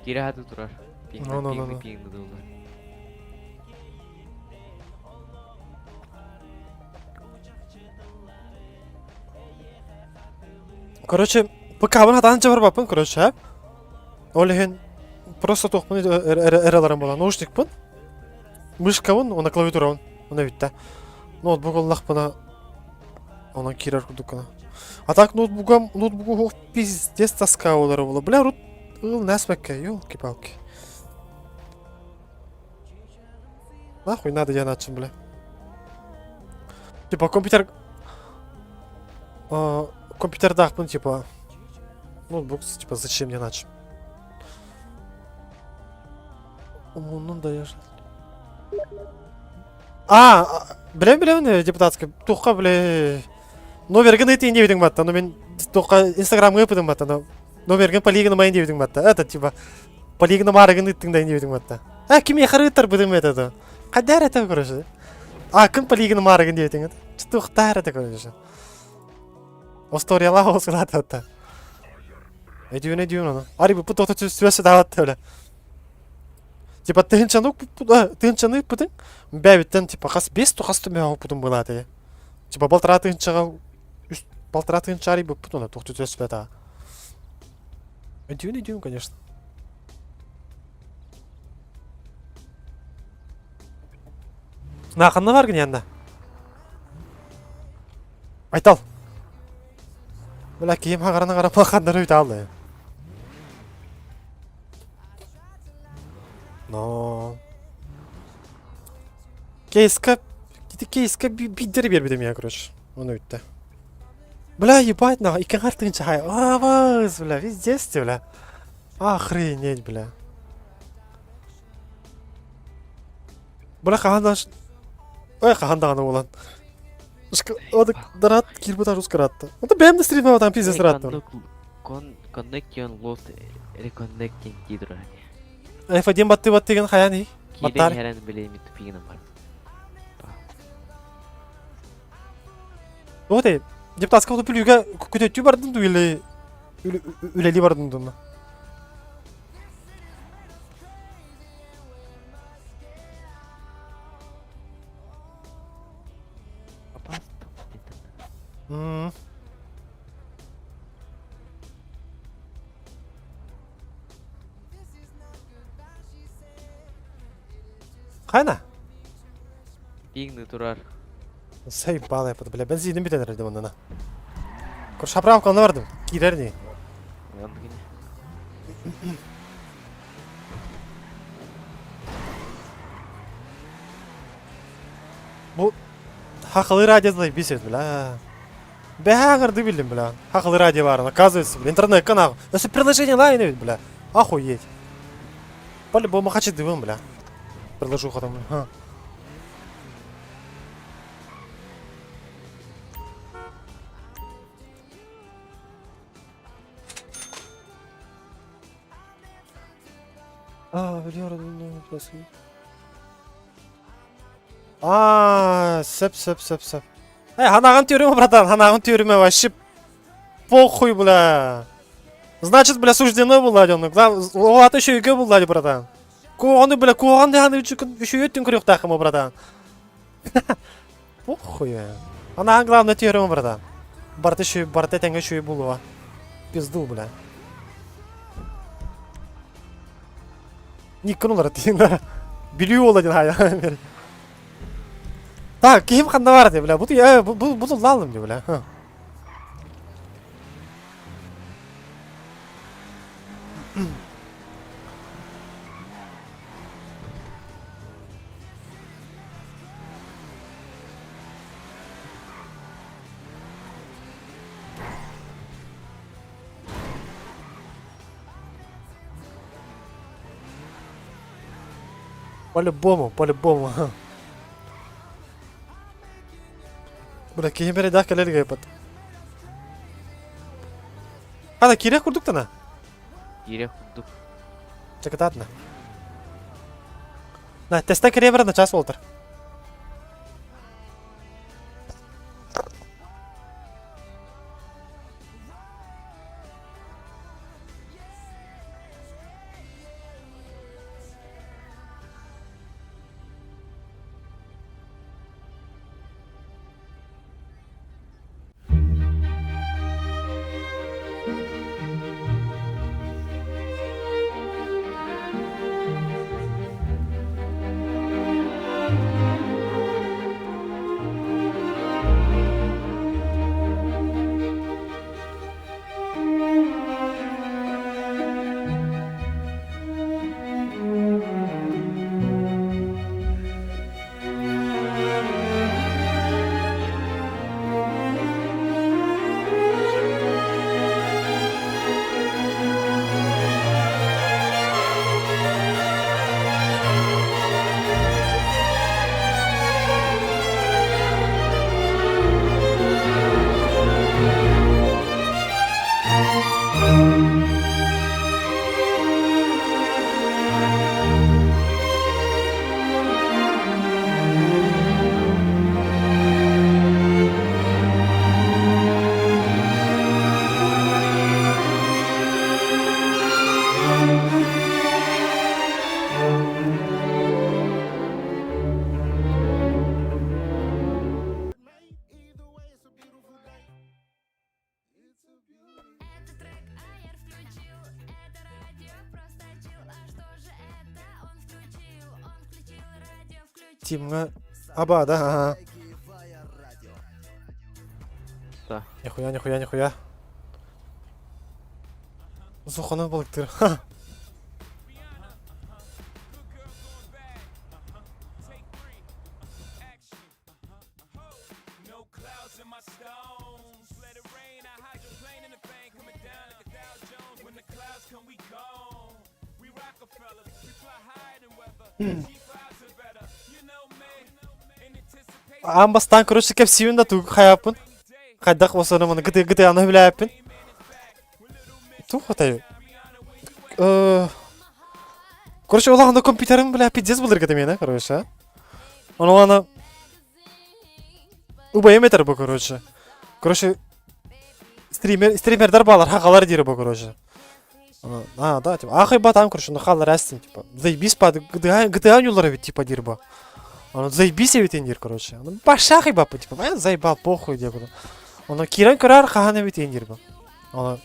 Киирэ хаты турар. Ну, ну, ну, ну. Пиҥ дуулар. Короче, ПК-бын хатаан чабарбаппын, короче, а? Ол иһин просто туохпун эрэлэрим буолан наушникпын, мышкабын уонна клавиатурабын уонна бүттэ. Ноутбук ыллахпына онон киирэр курдук гына. А так ноутбугам ноутбугу ох пиздец тоска буолара буолла. Бля, урут ыл наспакка, елки-палки. Нахуй надо я начин, бля. Типа компьютер... компьютердаахпын типа ноутбук типа зачем мне начин? Умуннун да я А, билем билем депутатский. Тухка бля. Номерген ыйтын диэбитиҥ батта. Но мен тухка инстаграмҥа ыыппытым батта. Но номерген полигон майын диэбитиҥ батта. Это типа полигон маарыгын ыыттыҥ да диэбитиҥ батта. А ким ыыттарбытым это Хайдаар это короче. А ким полигон маарыгын диэбитиҥ это. Тухтаар это короче. Историялаах ол сылаата. Өйдүүн өйдүүн ону. Ари бу тоҕо сүөсө даҕатта бля. Типа тыһынчаны тыһынчаны ыппытыҥ бэйэбиттэн типа хас биэс ту хас түмэҕэ уппутум былаатыйа. Типа балтараа тыһынчаҕа үс балтараа тыһынча арыйбыппыт уонна туох түспэтэ. Өйдүүн өйдүүн конечно. На ханна баргын янна? Айтал. Бля киһим хагарана қарап ханнары үтә алды. Но. Кейска, кейска биддери биэрбитим я, короче. Оны үттэ. Бля, ебать, нахуй, икки хартыгын хай. Абыз, бля, пиздец ты, бля. Охренеть, бля. Бля, хаһан да... Ой, хаһан даҕаны буолан. Одак дарат киирбит арус кыратты. Это бэм да стримаватан пиздец ырааттым. Connection lost reconnecting дии турар ини. F1 баттыы баттыгын хайаан ий? Киирэн Баттаар. иһэрэн били мин тупигынан бар. Туох этэй? Депутатскай хоту Бүлүүгэ күтөттүү бардым дуу или үлэлии бардым дуу? М. Хайна? Пигны турар. Заебал я, бля, бензинин бүтэн эрэрдим оннуна. Шаправка оны бардым. Киирэр дии. Бу хахылы радио бисет, бля. Бэҕэ биллим, бля. Хахылы радио баар, оказывается, бля, интернет нахуй. Өссө приложение лайн эбит, бля. Охуеть. По-любому хачыдыбын, бля. Приложуха там, ха. А, бля, А, сөп, сөп, сөп, сөп. Эй, ханаҕын түөрүмэ, братан, ханаҕын түөрүмэ, вообще похуй, бля. Значит, бля, суждено было, дьону. Ол аты үчүгэй булла, братан. Куоҕаны, бля, куоҕан даҕаны үчүгэй өттүн көрүөхтааххым, братан. Похуй. Анаҕын главное түөрүмэ, братан. Барыта үчүгэй, барыта тэҥҥэ үчүгэй буолуо. Пизду, бля. Никкын олар тиин Бүлүү уола диэн хаайа. Так, киһим ханна бар дии, бля. Бу бу бу туллаалым дии, бля. По-любому, по-любому. Бля, киһи бэрэдээх кэлэр пат. Ана киирэх курдук тана. Киирэх курдук. Чакытаатна. На, теста кире на час болтар. Тимҥа аба да аха. Да. Нихуя, нихуя, нихуя. Суханы балыктыр. Аан бастаан короче кэпсиибин да тугу хайааппын. Хайдах болсону маны гыты гыты аны билээппин. Туох атай? Короче, улахан компьютерым, бля, пиздец былыргы мені, короче. Оны аны убайым этер бу, короче. Короче, стример, стримердер балар, хақалар дири бу, короче. А, да, типа, ахай батам, короче, ну халар әстин, типа, заебись под GTA, GTA нюлар ведь, типа, дир бу. Оны заебись ведь индир, короче. Оны башахай бапы, типа, я заебал, похуй, диye Оны кирен көрөр хаһан эбит индир бу. Оны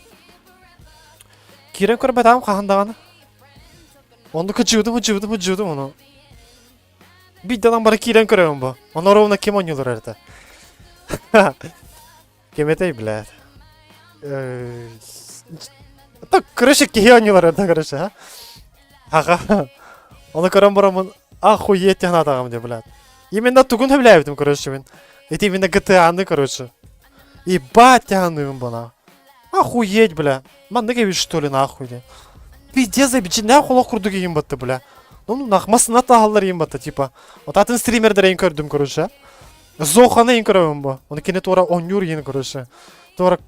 кирен көрбөтөм хаһан даҕаны. Онну кыдьыыбытым, ыдьыыбытым, ыдьыыбытым ону. Биирдэ бары киирэн көрөбүн бу. Ону ровно ким оонньуулар эрдэ. Ким этэй, блядь. Так, короче, киһи оонньуулар эрдэ, короче, а? Ага. Ону көрөн бараммын, охуеть диэн дии, блядь. Именно тугун сөбүлээбитим, короче, мин. Это именно GTA-ны, короче. Ебать, тяганыым бана. Охуеть, бля. Маннык эбит, что ли, нахуй, диэн. Пиздец, дьиҥнээх олох курдук иһин батта, бля. Ну, нах, масына таһаллар иһин батта, типа. Вот атын стримердер көрдүм, короче. Зоханы иһин көрөбүн бу. Оны кини туора оонньуур иһин, короче. Туора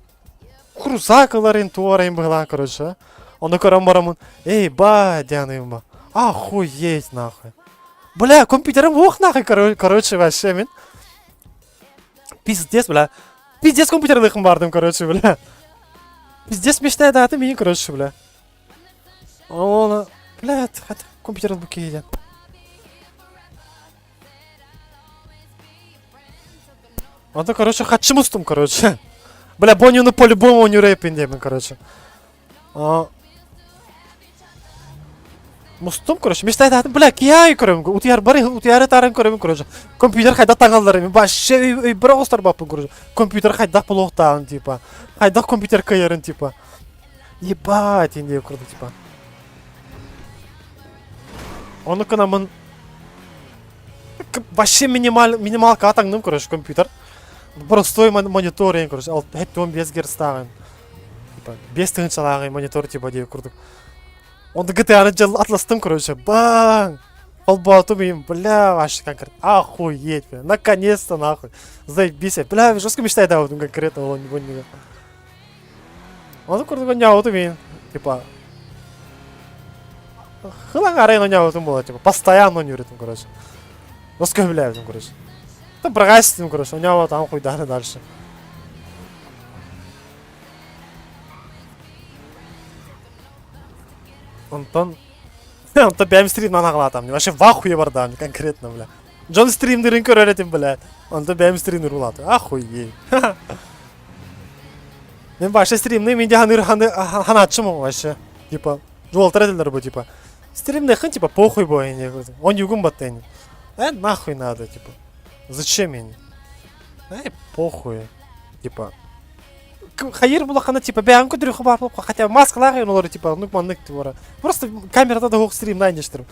крузакалар иһин туора иһин быһылаан, короче. Оны көрөн барамын, эй, ба, диэн бу. Охуеть, нахуй. Бля, компьютерым ох, нахуй, короче, вообще, мин. Пиздец, бля. Пиздец компьютерлыхым бардым, короче, бля. Пиздец мечтаю даты мини, короче, бля. Оны, блядь, хотя компьютер бу кейден. Анда, короче, хачым устум, короче. Бля, Бонюну по-любому не рэпин деймин, короче. А, Мустум, короче, мечтаю даты, бля, кияй көрөм, утуйар бары, утуйары тарын көрөм, короче. Компьютер хайдах таҥаллар, вообще бір оҕустар баппын, короче. Компьютер хайдах булуохтааҕын, типа. Хайдах компьютер кыайарын, типа. Ебать, инде курдук, типа. Ону кынамын вообще минималь, минималка атаңным, короче, компьютер. Простой монитор, короче, 15 герцтааҕын. Типа, 5 тыһыынчалааҕын монитор, типа, диye курдук. Онно GTA-ны дьыл атластым, короче, баң! Холбоотум им, бля, вообще конкретно, охуеть, бля, наконец-то, нахуй, заебись, бля, жестко мечтай да, конкретно, ол не Ону курдук оонньообутум иин, типа, хылаҥ арайын оонньообутум буолар, типа, постоянно оонньуур этим, короче. Жестко сөбүлээбитим, короче. Да бырҕаастым, короче, оонньообот хуйдааны дальше. Онтон Онтон бэйэм стримнан аҕалаатам. Вообще в ахуе бардаам конкретно, бля. Дьон стримнерин көрөр этим, бля. Онтон бэйэм стримнер улаатым. Охуеть. Мен вообще стримны мен де ханыр ханаатчым вообще. Типа, жуолтар этилер бу, типа. Стримнехин, типа, похуй бу, он югун батты. Э, нахуй надо, типа. Зачем мне? Э, похуй. Типа, хайыр булахана типа бэйэм көтүрү баар хотя бы маскалаах олору типа оннук маннык типа просто камерата да суох стримнаан дьэстэрим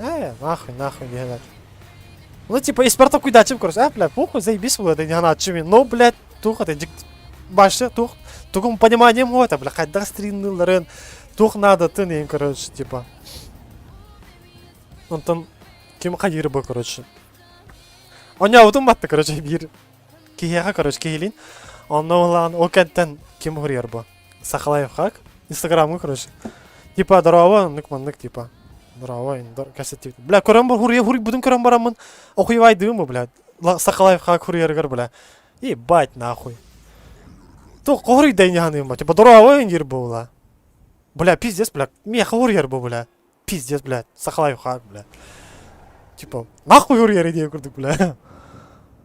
э нахуй нахуй диһэлэр ну типа испар толкуйдааччым короче а бля похуй заебись было это ханааччым но блядь туох это башта туох тугум пониманием это бля хайдах стримныыларын туох наадатын иин короче типа онтон ким хайыыр бу короче оонньообутум батта короче биир Киһиэхэ, короче, киһилиин. Онно ылаан ол кэнтэн ким уһуруйар бу? Сахалаевхак. Инстаграмҥа, короче. Типа, здорово, оннук маннык, типа. Здорово, кэпсэтиибит. Бля, көрөн бар, хуруйа хуруйбутун көрөн бараммын, охуевайдыым бу, бля. Сахалаевхак хуруйарыгар, бля. Ебать, нахуй. Туох хоруйда ини ханыым Типа, здорово, диир буолла. Бля, пиздец, бля. Миэхэ хуруйар бу, бля. Пиздец, блядь. Сахалаевхак, бля. Типа, нахуй хуруйар диye курдук, бля.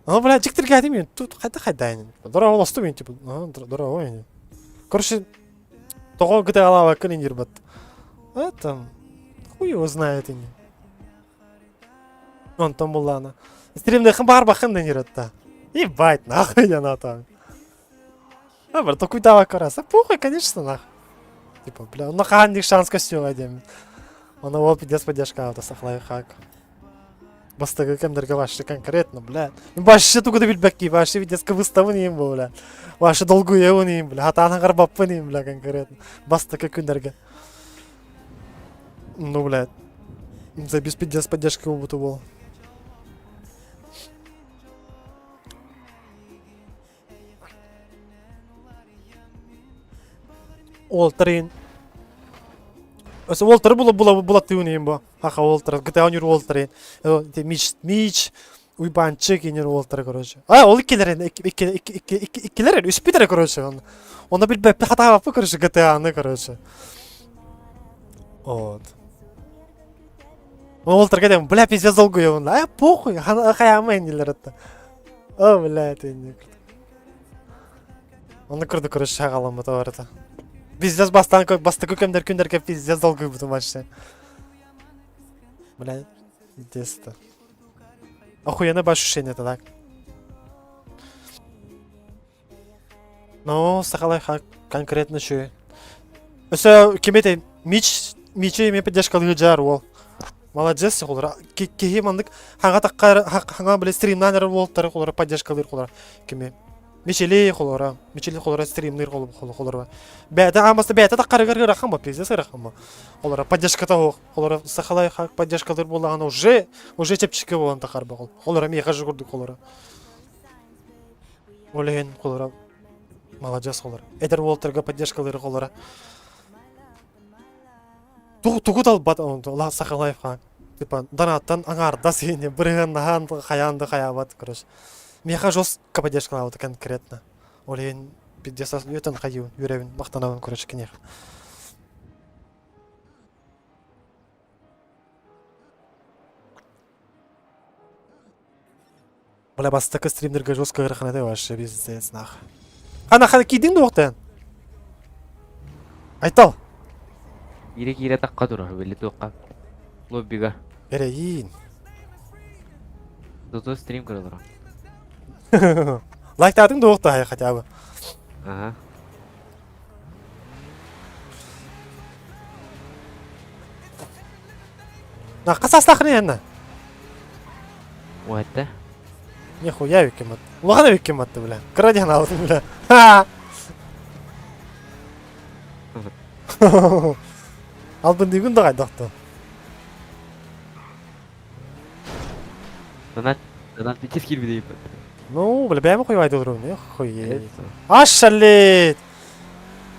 Аны, бля, дьиктиргээтим мин. Тут хайда хайда ини. Здорово, мин, типа, здорово ини. Короче, тоҕо GTA-лаабаккын индир бат. Это, хуй его знает ини. Онтон буллаана. Стримнехин баар бахын да ниротта. Ебать, нахуй я на там. А, бар, толкуйдаабакка бараса. Похуй, конечно, нахуй. Типа, бля, онно хаан шанс көстүөҕэ диэммин. Ону ол пиздец поддержка сахалай хак. Бастакы кэмнэргэ вообще конкретно, бля. Вообще тугу да билбэкки, вообще пиздец кыбыстабын иим бу, бля. Вообще долгуйабын иим, бля. Хатаан хаҥарбаппын иим, бля, конкретно. Бастакы күннэргэ. Ну, блядь. За без пиздец поддержка буолбута буол. Уолтар Өссө уолтары була була булаттыыбын иһин бу. Хаха уолтара, GTA ойнуур уолтары. Мич, Мич, Уйбанчык инер уолтара, короче. А, ол иккилэр иккилэр үспүт эрэ, короче. Оны билбэппит хатаабаппыт, короче, GTA-ны, короче. Вот. Уолтарга дем, бля, пиздец долгуйабын. А, похуй, хайаама иннилер это. О, бля, это не Оны курдук короче шагаламмыт барыта. Пиздец бастан бастакы кэмдер күндерге пиздец долгуйбутум вообще. Бля, детство. Охуенно по ощущение это так. Ну, сахалай конкретно чуй. Өсө кимете Мич Мичи эме поддержкалыы жаар уол. Молодец холора. Киһи маннык хаҥа таккар хаҥа биле стримнан эрэр уолтары холора поддержкалыыр холора. Кими Мичили холора, Мичили холора стримныр холора. Бэйэтэ аамаста бэйэтэ таккарыгар ыарахан ба, пиздец ыарахан ба. Холора поддержката суох. Холора сахалай поддержкалыр буоллаҕына уже уже чэпчэки буолан тахар ба. Холора миэхэ же курдук холора. Ол иһин холора молодец холора. Эдэр уолтарга поддержкалыыр холора. Тугу талбат сахалай хаан. Типа донаттан аҥаардас иһини бырыһыаннаһаан хайаан да хайаабат короче. Миэхэ жестко поддержкалаабыта конкретно. Ол иһин пиздец үөтэн хайыыбын үөрэбин махтанабын короче киниэхэ. Бля бастакы стримнерге жестко ыарахан этэ вообще пиздец нах. Хана хана киирдиҥ дуо уохтайан? Айтал. Киирэ киирэ тахха турар били туохха. Лоббига. Эрэйиин. Зато стрим көрө олорор. Лайктаатыҥ дуо уохтаһай хотя бы. Ага. На хас астахны энна? Уһатта. Нихуя викким атты. Улахан викким атты, бля. Кыра диэн аалытым, бля. Ха! Албын дүйгүн да хайдахты. Донат, донат пиздец киирбит Ну, бля, бэйэм хуйбайды олорум, не хуй. Аш, шалит!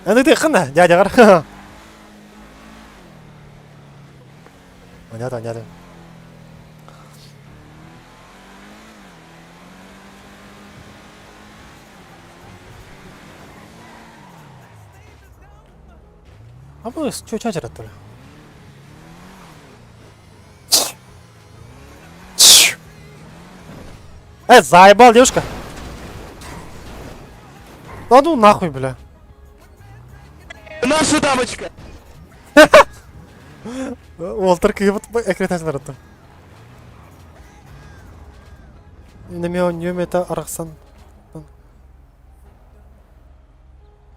Аны тыхына, дядя Понятно, понятно. А бу чуча жараттыр. Э, заебал, девушка. Да ну нахуй, бля. Наша дамочка! Уолтер кыйбыт экретажын арытты. Немео нюмета арахсан.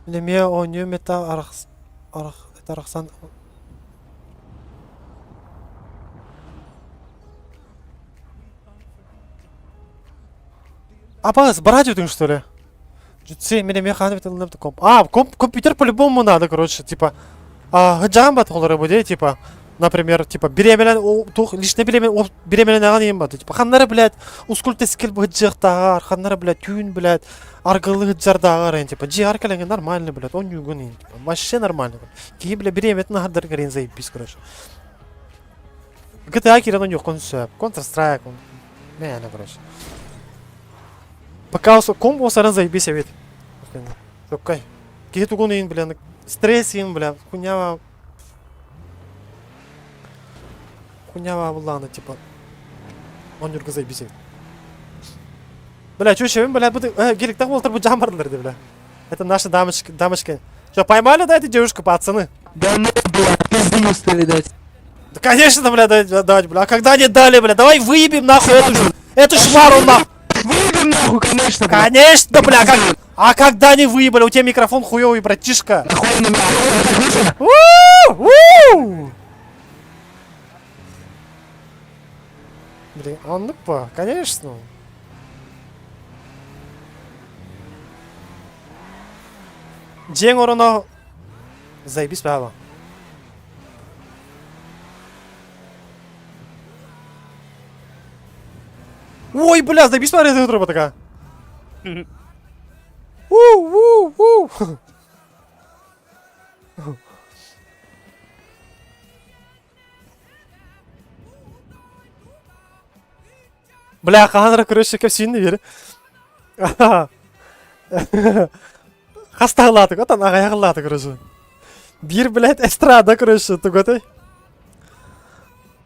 Немео нюмета арахс арах это арахсан. Апас, брать что ли? Джутси, меня механик комп. А, комп, компьютер по-любому надо, короче, типа. А, жамбат холоры буде, типа, например, типа, беременен, тух, лично беремен, беременен аған ем баты, типа, ханнары, блядь, ускул тескел быджықтағар, ханнары, блядь, түйін, блядь, аргылы жардағар, типа, жи аркаленген нормально, блядь, он югун, типа, вообще нормально. Кии, бля, беременен ағардар гарин заебись, короче. GTA кирен он yok, Counter Strike, он, не, короче. Пока ком осаран заебись эбит. Чоккай. Киһи тугун иин, бля, стресс иин, бля, хуйнява. Хуйнява буллааны, типа. Он юрга заебись эбит. Бля, чё еще, бля, буду, гелик так болтар бу жан бардылар бля. Это наша дамочка, дамочка. Что, поймали, да, эту девушку, пацаны? Да ну, бля, пизды не успели дать. Да, конечно, бля, дать, дать, бля. А когда не дали, бля, давай выебем нахуй эту, эту шмару нахуй. Выебем нахуй, конечно, бля. Конечно, бля, как... А когда не выебали? У тебя микрофон хуёвый, братишка. Нахуй на меня. У-у-у! Блин, а ну па, конечно. Дьиэҥ ороно заебись баба. Ой, бля, заебись смотри, эта труба такая. У-у-у. Бля, хаһан эрэ короче кэпсиинни биэр. Хас таһылаатык, отон аҕайах ыллааты короче. Биир, блядь, эстрада, короче, тугутай.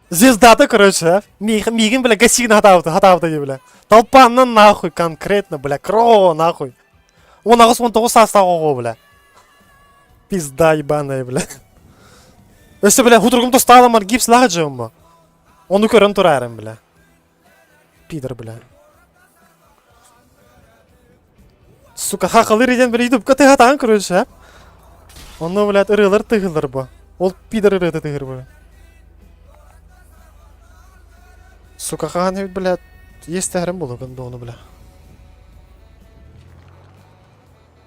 Звездата, короче, а. Миигин, бля, гасигин хатаабыта, хатаабыта дии, бля. Толпаннан нахуй, конкретно, бля, кро, нахуй. 18-19 саастаах оҕо, бля. Пизда ебаная, бля. Өссө, бля, хутургум тостааламар гипс лаха дьыамма. Ону көрөн тураарым, бля. Пидор, бля. Сука, хахалыр иден бля, ютубка тыһатаан короче, а? Онно, блядь, ырыалар тыһылар бу. Ол пидор ырыата тыһыр бу. Сука, хаһан эбит, блядь, естәһэрим булугун буону, бля.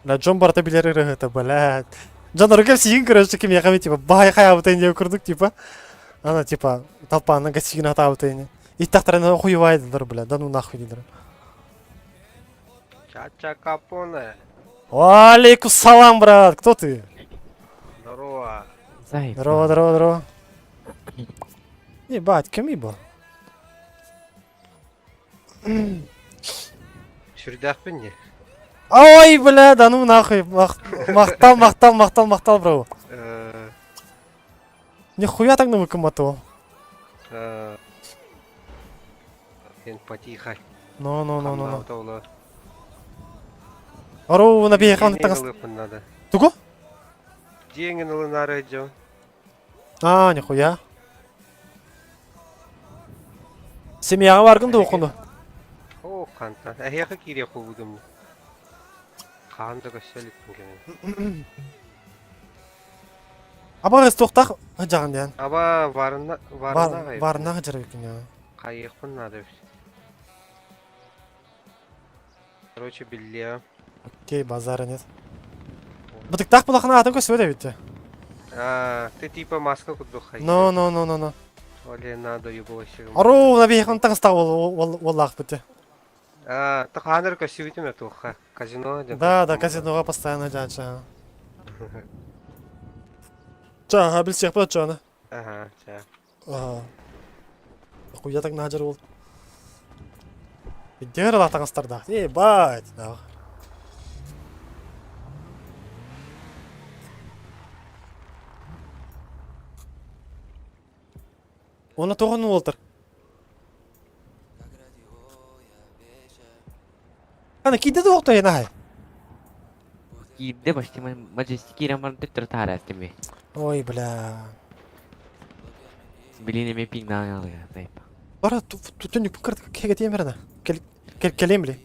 Бля, дьон барыта билэр ырыаһыта, блядь. Дьон арыгы сиин короче, кимиэхэ типа, баай хайаабыта диэн курдук, типа. Ана, типа, толпаны гасигин атаабыта ини. Иттахтарына хуевайдылар, бля, да ну нахуй дилер. Чача Капоне. Алейкум салам, брат, кто ты? Здорово. Здорово, здорово, здорово. Ебать, кимий бу? Сүрдээхпин дии. Ой, бля, да ну нахуй. Махтал, махтал, махтал, махтал, бро. Нихуя так на выкоматывал. Эн потихо. Ну, ну, ну, ну, ну. Ару, на биэхан тагас. Тугу? Дьиэҥин ылынаары дьон. А, нихуя. Семьяҕа баргын да ухуну. Оо, хантан. Эһиэхэ киириэх буолбутум. Хаан да көссө иликпин кэлин. Аба туохтаах сылдьаҕын диэн. Аба варна варна Варна сылдьар эбиккин я. Хайыахпын наада эбит. Короче, биллиэ. Окей, базара нет. Бытыктаах булахына атын көстүбэт эбит. А, ты типа маска курдук хайы. Но, но, но, но, но. Оле надо юбойся. Аруу, набихан таҥастаах уоллаахпыт. А, таханыр көстүбүтүм этуха. Казино Да, да, казиноға постоянно дяча. Ча, билсиэх бат чаны. Ага, ча. Ага. Хуя так наадьар уол. Иддээр таҥастардаах. Ебать, нах. Оны тоҕон уолтар. Ана киирдэ да оҕото наһай. Киирдэ почти Majestic киирэн баран төттөрү таһаарар тими. Ой, бля. Блин, эми пиҥнаан алыга, тайп. Бара түннүк кырт кегетием берена. Кел кел келем били.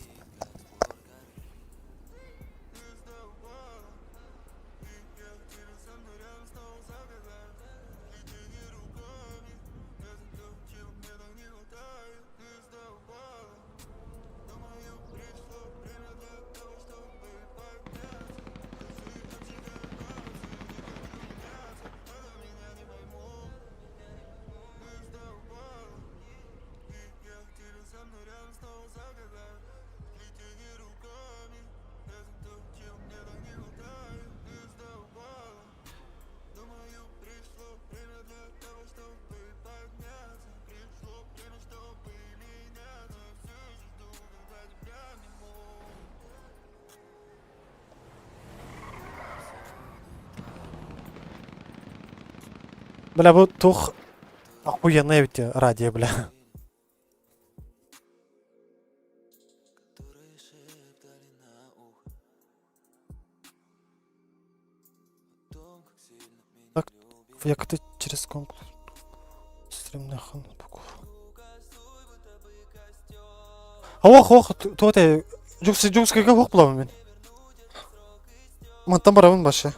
Бля, бу тух охуенная ведь радио, бля. Так, як ты через комп стримных ноутбуков. Ох, ох, туоте, жукс жукскайга ох буламын мен. Мантан барабын башы.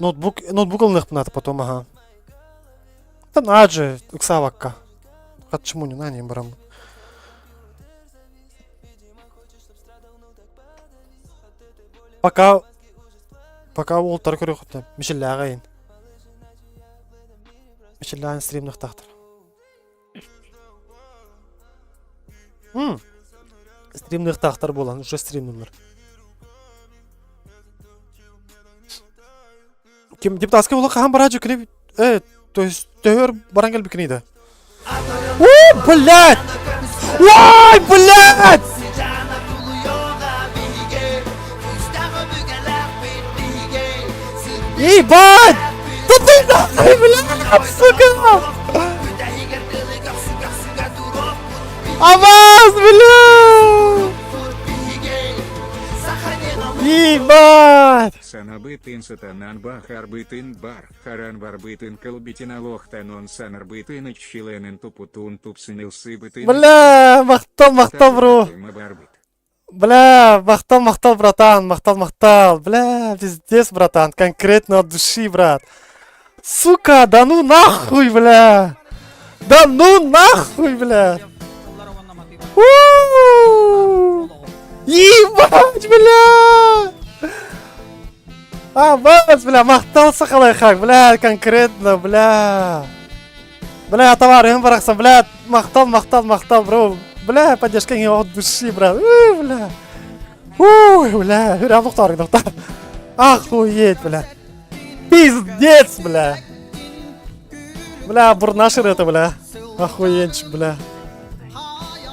Ноутбук, ноутбук ылыныахпын наада потом, ага. Там аджы, ыксаабакка. Хатчымуню, на ним барамын. Пока пока уолтары көрүөхүттэн Мишеллээҕин. Мишеллээн стримныхтаахтар. М. Стримныхтаахтар буолан уже стримнулар. Ким депутатскай була хаһан барааччы кини э то есть төһөр баран кэлбиккиний да? О, блядь! Ой, блядь! Ебать! Да ты нахуй, блядь, сука! Аваз, бля! Ебать! Санабытын сатанан бахарбытын бар, харан барбытын кылбитин алохтанон санарбытын иччиленин тупутун тупсынылсыбытын Бля, махтал, махтал, бро. барбыт. Бля, махтал, махтал, братан, махтал, махтал. Бля, пиздец, братан, конкретно от души, брат. Сука, да ну нахуй, бля. Да ну нахуй, бля. У-у-у! Ебать, бля! А, бас, бля, махтал сахалайхак, бля, конкретно, бля. Бля, товарыһым барахсан, бля, махтал, махтал, махтал, бро. Бля, поддержка не от души, брат. Уй, бля. Уй, бля, үрәм тоқтар, тоқтар. Охуеть, бля. Пиздец, бля. Бля, бурнашер это, бля. Охуенчик, бля.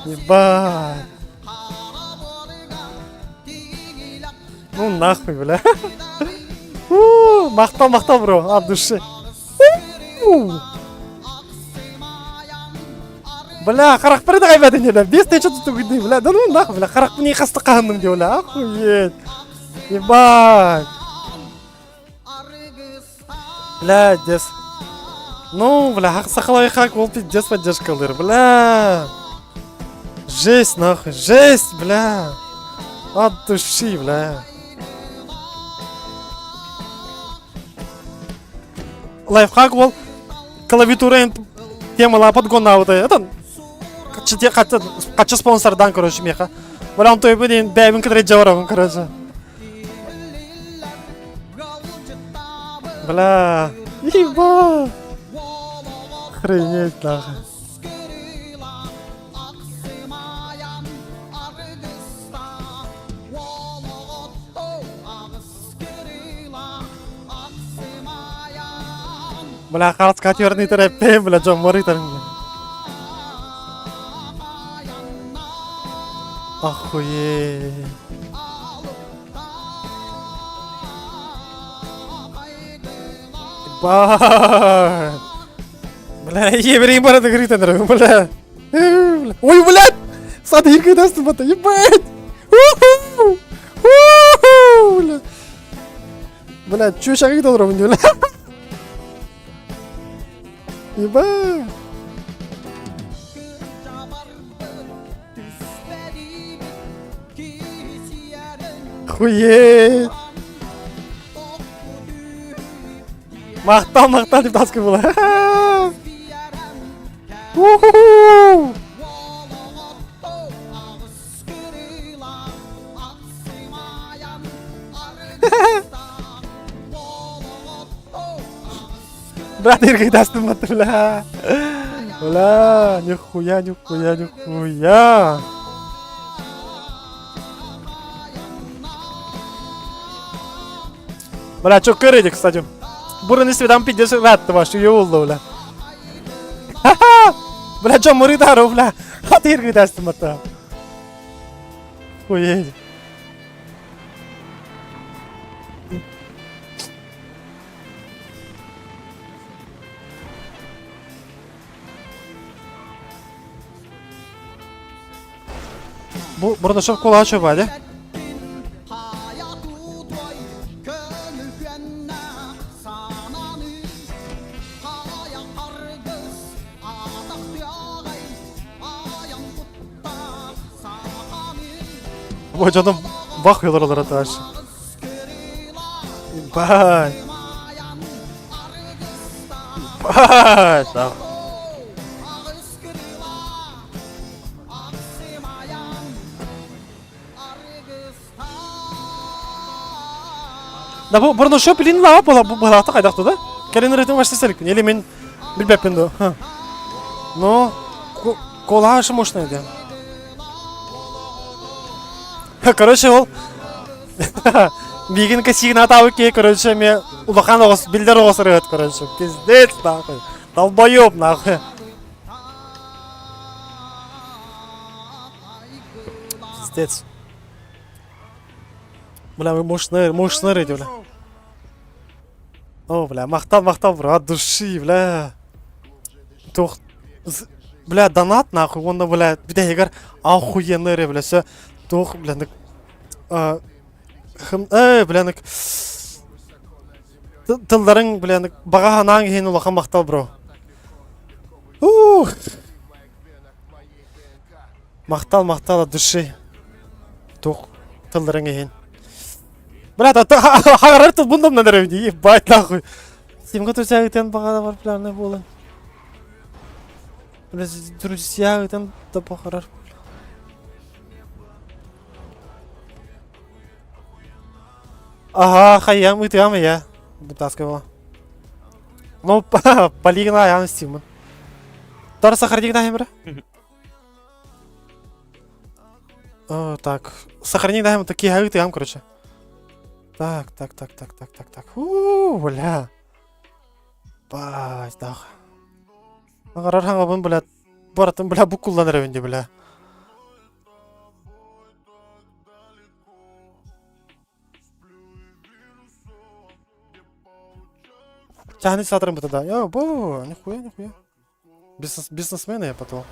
Ебать. Ну нахуй, бля. У, махтал, махтал, бро, от души. У. Бля, харахпар да кайбатын бля. Бес тысяча тут бля. Да ну нахуй, бля, харахпын не хасты қаһынным деп, бля. Охуеть. Ебать. Бля, дес. Ну, бля, сахалай хак, ол пиздец поддержкалыр, бля. Жесть, нахуй, жесть, бля. От души, бля. Лайфхак ол клавиатура темала подгонна вот это качы спонсордан, короче, меха. Бля, он той блин, бэбин кыдыры жавором, короче. Бля, еба. Охренеть, нахуй. Бля, хардска черный терапия, бля, Джон Морри Охуеть. Ебать. Бля, еврей барады говорит, бля. Ой, блядь! Сад даст бата, ебать! У-ху! У-ху! Бля. Бля, чё шагы долларов бля? Ебать! Охуеть! Махтал, махтал, депутатская была. У-ху-ху! Брат, даст бля. Бля, нихуя, нихуя, нихуя. Бля, чё кырыди, кстати. Бурын исти пиздец рад ваш, юлду, бля. Ха-ха! Бля, чё мурыдару, бля. Хат иргидастым бата. Хуеть. Бу Бурнашов кулачы ба, Бу дьоном бах олороллор атааш. Ебать. Ебать. Да бу Бурнашов билин лава була булата кайдактı да? Келин ритм башта селикпин. Или мен билбеппин да. Но колашы мощный да. Короче, ол. Миигин косигин атаабыт киһи, короче, эмиэ улахан оҕус, биллэр оҕус ырыат, короче. Пиздец, нахуй. Долбоеб, нахуй. Пиздец. Бля, мы мощные, мощные рейди, бля. О, бля, махтал, махтал, бро, от души, бля. Тух, бля, донат, нахуй, уонна, бля, бүтэһигэр охуенный эрэ, бля, все, туох, бля, хым, э, бля, тылларыҥ, бля, баҕа санааҥ иһин улахан махтал, бро. Ух! Махтал, махтал от души. Туох тылларыҥ иһин. Брат, а хагарар тылбын да мынан дии, ебать нахуй. Симка друзья баҕа бар пляны буолан. Друзья ыытан да баҕарар. Ага, хайям ытыам я. Вытаскивала. Ну, полигна я стимын. Тор сохрани да бра. О, так, сохрани даем такие ытыам, короче. Так, так, так, так, так, так, так. У, бля. Бать, дах. Агарар хаҥабын, бля, барытын, бля, буккуллан эрэбин дии, бля. Тяни сатрым тогда. Я, бо, нихуя, нихуя. Бизнес, бизнесмена я потом.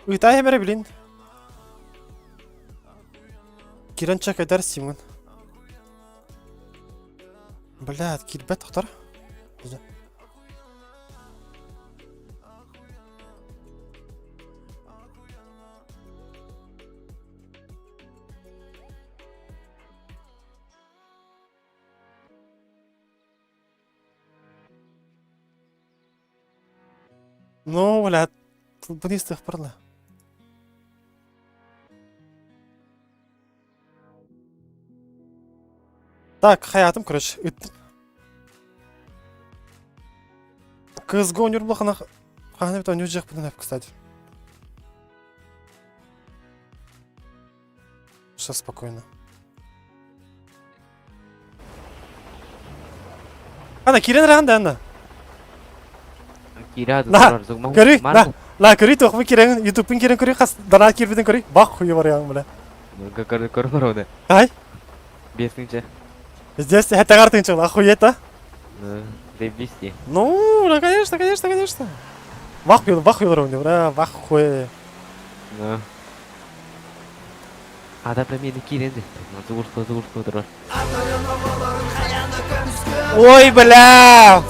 Ыытаайым эрэ билин. Кирэн чекайдар Симон. Блядь, киирбэт тохтор. Ну, блядь, вниз барла. Так, хаятым, короче, ыттым. CSGO нюрбахана хана бит ойнуу жахпын кстати. Сейчас спокойно. Ана, кирен ранда, ана. Кира На, көрүй, на, на, көрүй тоқпы кирен, ютубпын кирен көрүй, қас дана кирбиден көрүй, бақ хуй бар яң, бля. Көр көр бар Ай? Бесинче. Здесь это картинчик, охуеть, а? Ну, заебись. Ну, да, конечно, конечно, конечно. Вахуй, вахуй, бля, вахуй. Ну. Ада премьерде кииренди. Зугурсу турар. Ой, бля!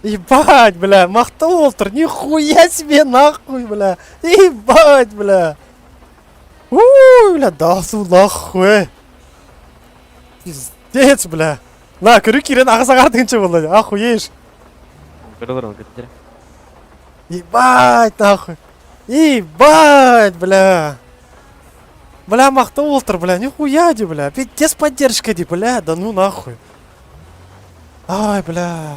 Ебать, бля, Махтолтер, нихуя себе нахуй, бля. Ебать, бля. Уй, бля, да нахуй. Пиздец, бля. На, көрү кирен ағасаға дегенше болды. Охуеешь. Ебать, нахуй. Ебать, бля. Бля, Махтолтер, бля, нихуя де, бля. Пиздец поддержка де, бля, да ну нахуй. Ай, бля.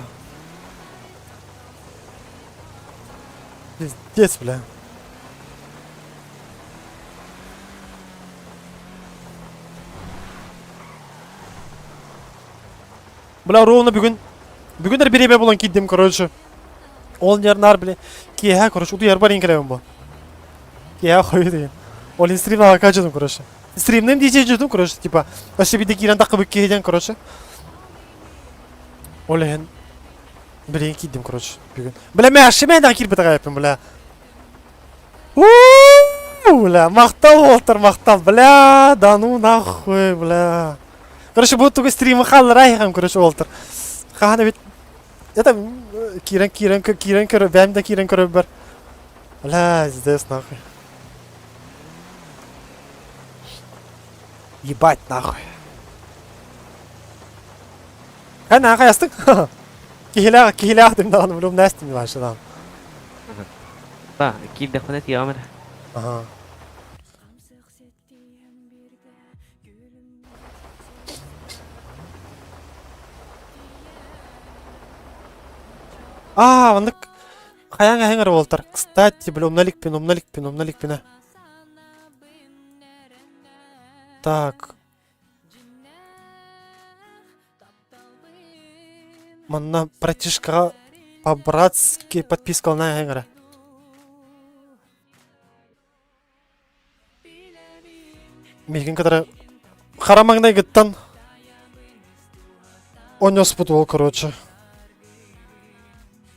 Пиздец, бля. Бля, ровно бүгүн. Бүгүн бириэмэ булан киирдим, короче. Ол нернар, бля. Киэһэ, короче, утуйарбар иҥкэлэбин бу. Киэһэ хойу деген. Ол стрим акачыдым, короче. Стримнем диджей жудум, короче, типа. Вообще биде киирэн таххыбыт киһи короче. Ол иһин билигин киирдим, короче, бүгүн. Бля, мэ ашымэн да киирбит аҕайыппын, бля. У, бля, махтал, Уолтер, махтал, бля, да ну нахуй, бля. Короче, бу тугу стримы хаалларайхам, короче, Уолтер. Хаһан эбит это киирэн киирэн киирэн көрө бэйэм да киирэн көрөбөр. Бля, здесь нахуй. Ебать нахуй. Хана хайастык. Киһилээх киһилээх дим даҕаны билум нэстим башынан. Та, киирдэхпинэ тиэҕим эрэ. Аха. Аа, маннык хайаан эһэҥ эрэ буолтар. Кстати, бля, умна иликпин, умна иликпин, умна иликпин ээ. Так. Манна братишкаҕа по-братски подпискалана эһэҥ эрэ. Миигин кытары хара маҥнайгыттан онньоспут уол, короче.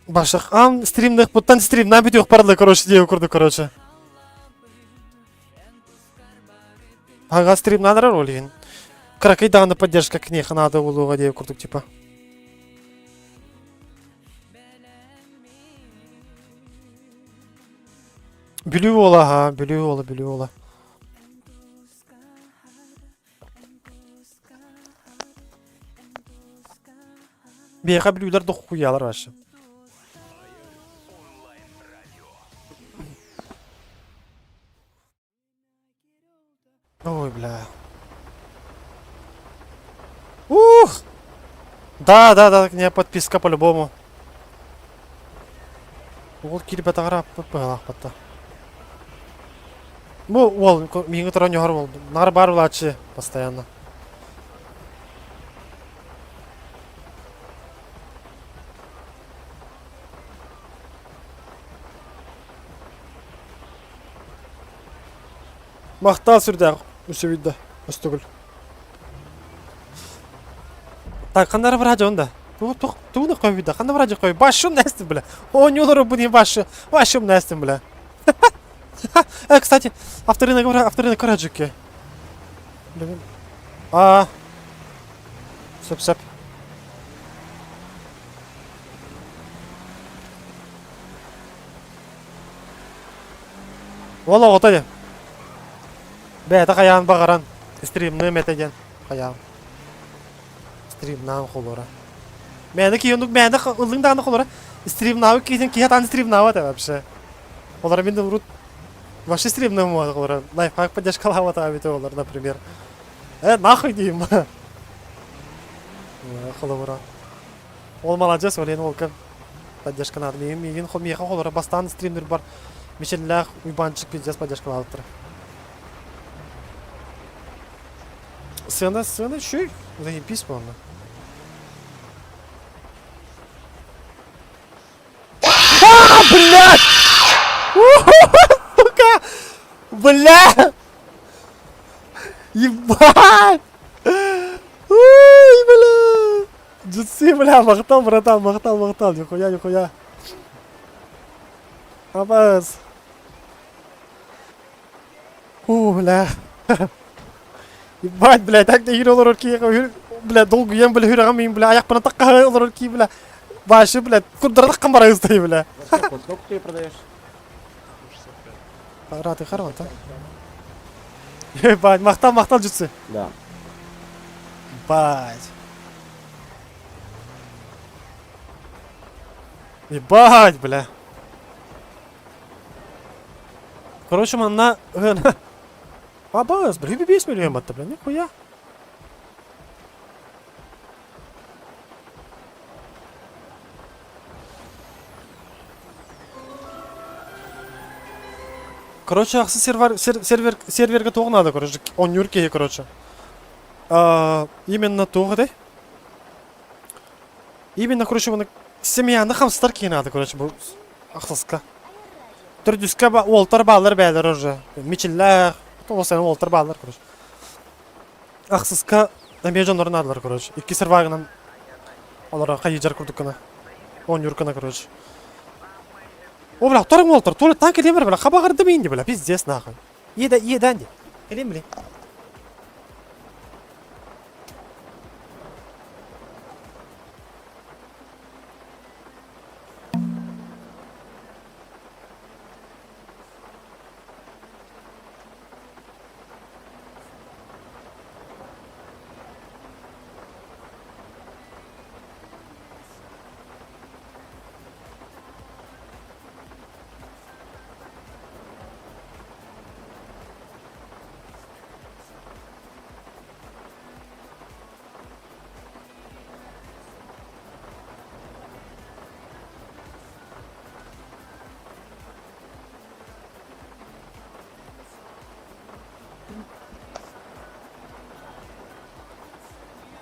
Башах аан стримныхпыттан стримнаан бүтүөх барла, короче, диэбит курдук, короче. Ага, стримнаан эрэр ол иһин. Кыракый даҕаны поддержка киниэхэ наада буолуоҕа диэбит курдук, типа. Бүлүү уола, аһа, Бүлүү уола, Бүлүү уола. Биһиэхэ бүлүүлэр дохуйалар вообще. Ой, бля. Ух! Да, да, да, не подписка по-любому. Уол киирбэтэҕэр ааппыт быһалаахпатта. Бу уол миигин кытары оонньоһор уол. Наар баар булааччы постоянно. Махтал сүрдээх үсүбүйдэ өстөгүл. Так, ханна врач онда? Тугу қойбүйді? Ханна врач қой? Башым нәстім, бля. Оонньуулары бу не башы. Башым нәстім, бля. Э, кстати, авторынок, авторынок Караджики. А, сөп сөп. Уол оҕото диэн. Бэйэтэ хайаан баҕаран стримныам этэ диэн хайаан. Стримнаан холура. Мээнэ киһи оннук мээнэ ыллыҥ даҕаны холура. Стримнаабыт киһитин киһи атаан стримнаабат вообще. Олора мин урут вообще стримныам холура. Лайфхак поддержкалаабата эбитэ олор, например. Э, нахуй диим. Холобура. Ол маладьыас, ол иһин уолга поддержка надо. Миигин, миигин, миэхэ холоро бастаан стримнер бар Мишеллээх Уйбаанчык пиздец поддержкалаабыттара. Сыана, сыана үчүгэй. Заебись буолла. А, блядь! Сука! Бля! Ебать! Ой, бля! Джутси, бля, махтал, братан, махтал, махтал, нихуя, нихуя. Абас. Уу, бля. Ебать, бля, так да олорор киһи, бля, долгуйан, бля, сүрэҕим мин, бля, айахпына такка олорор киһи, бля. Башы, бля, курдара барайыстай, бля. Сколько ты продаешь? Раты харвата. Ебать, махтал, махтал, Джутси. Да. Ебать. Ебать, бля. Короче, манна... Абаас, бля, 5 миллион батта, бля, нихуя. Короче, ахсы сервер, сервер, серверге туох надо, короче, оонньуур киһи, короче. А, именно туох этэй? Именно, короче, оны семьяны хамсатар киһи надо, короче, бу ахсыска. Төрдүскэ ба уолтар бааллар бээлэр уже. Мичиллээх, ол уолтар бааллар, короче. Ахсыска эмиэ дьоннор наадалар, короче. Икки сервагынан олоро хайыдьар курдук гына. Оонньуур гына, короче. О, бля, второй уолтар, туалет таан кэлиэм бля, хабаҕырдым инди, бля, пиздец, нахуй. Иэдэ, иэдээн ди. Кэлиэм, бля.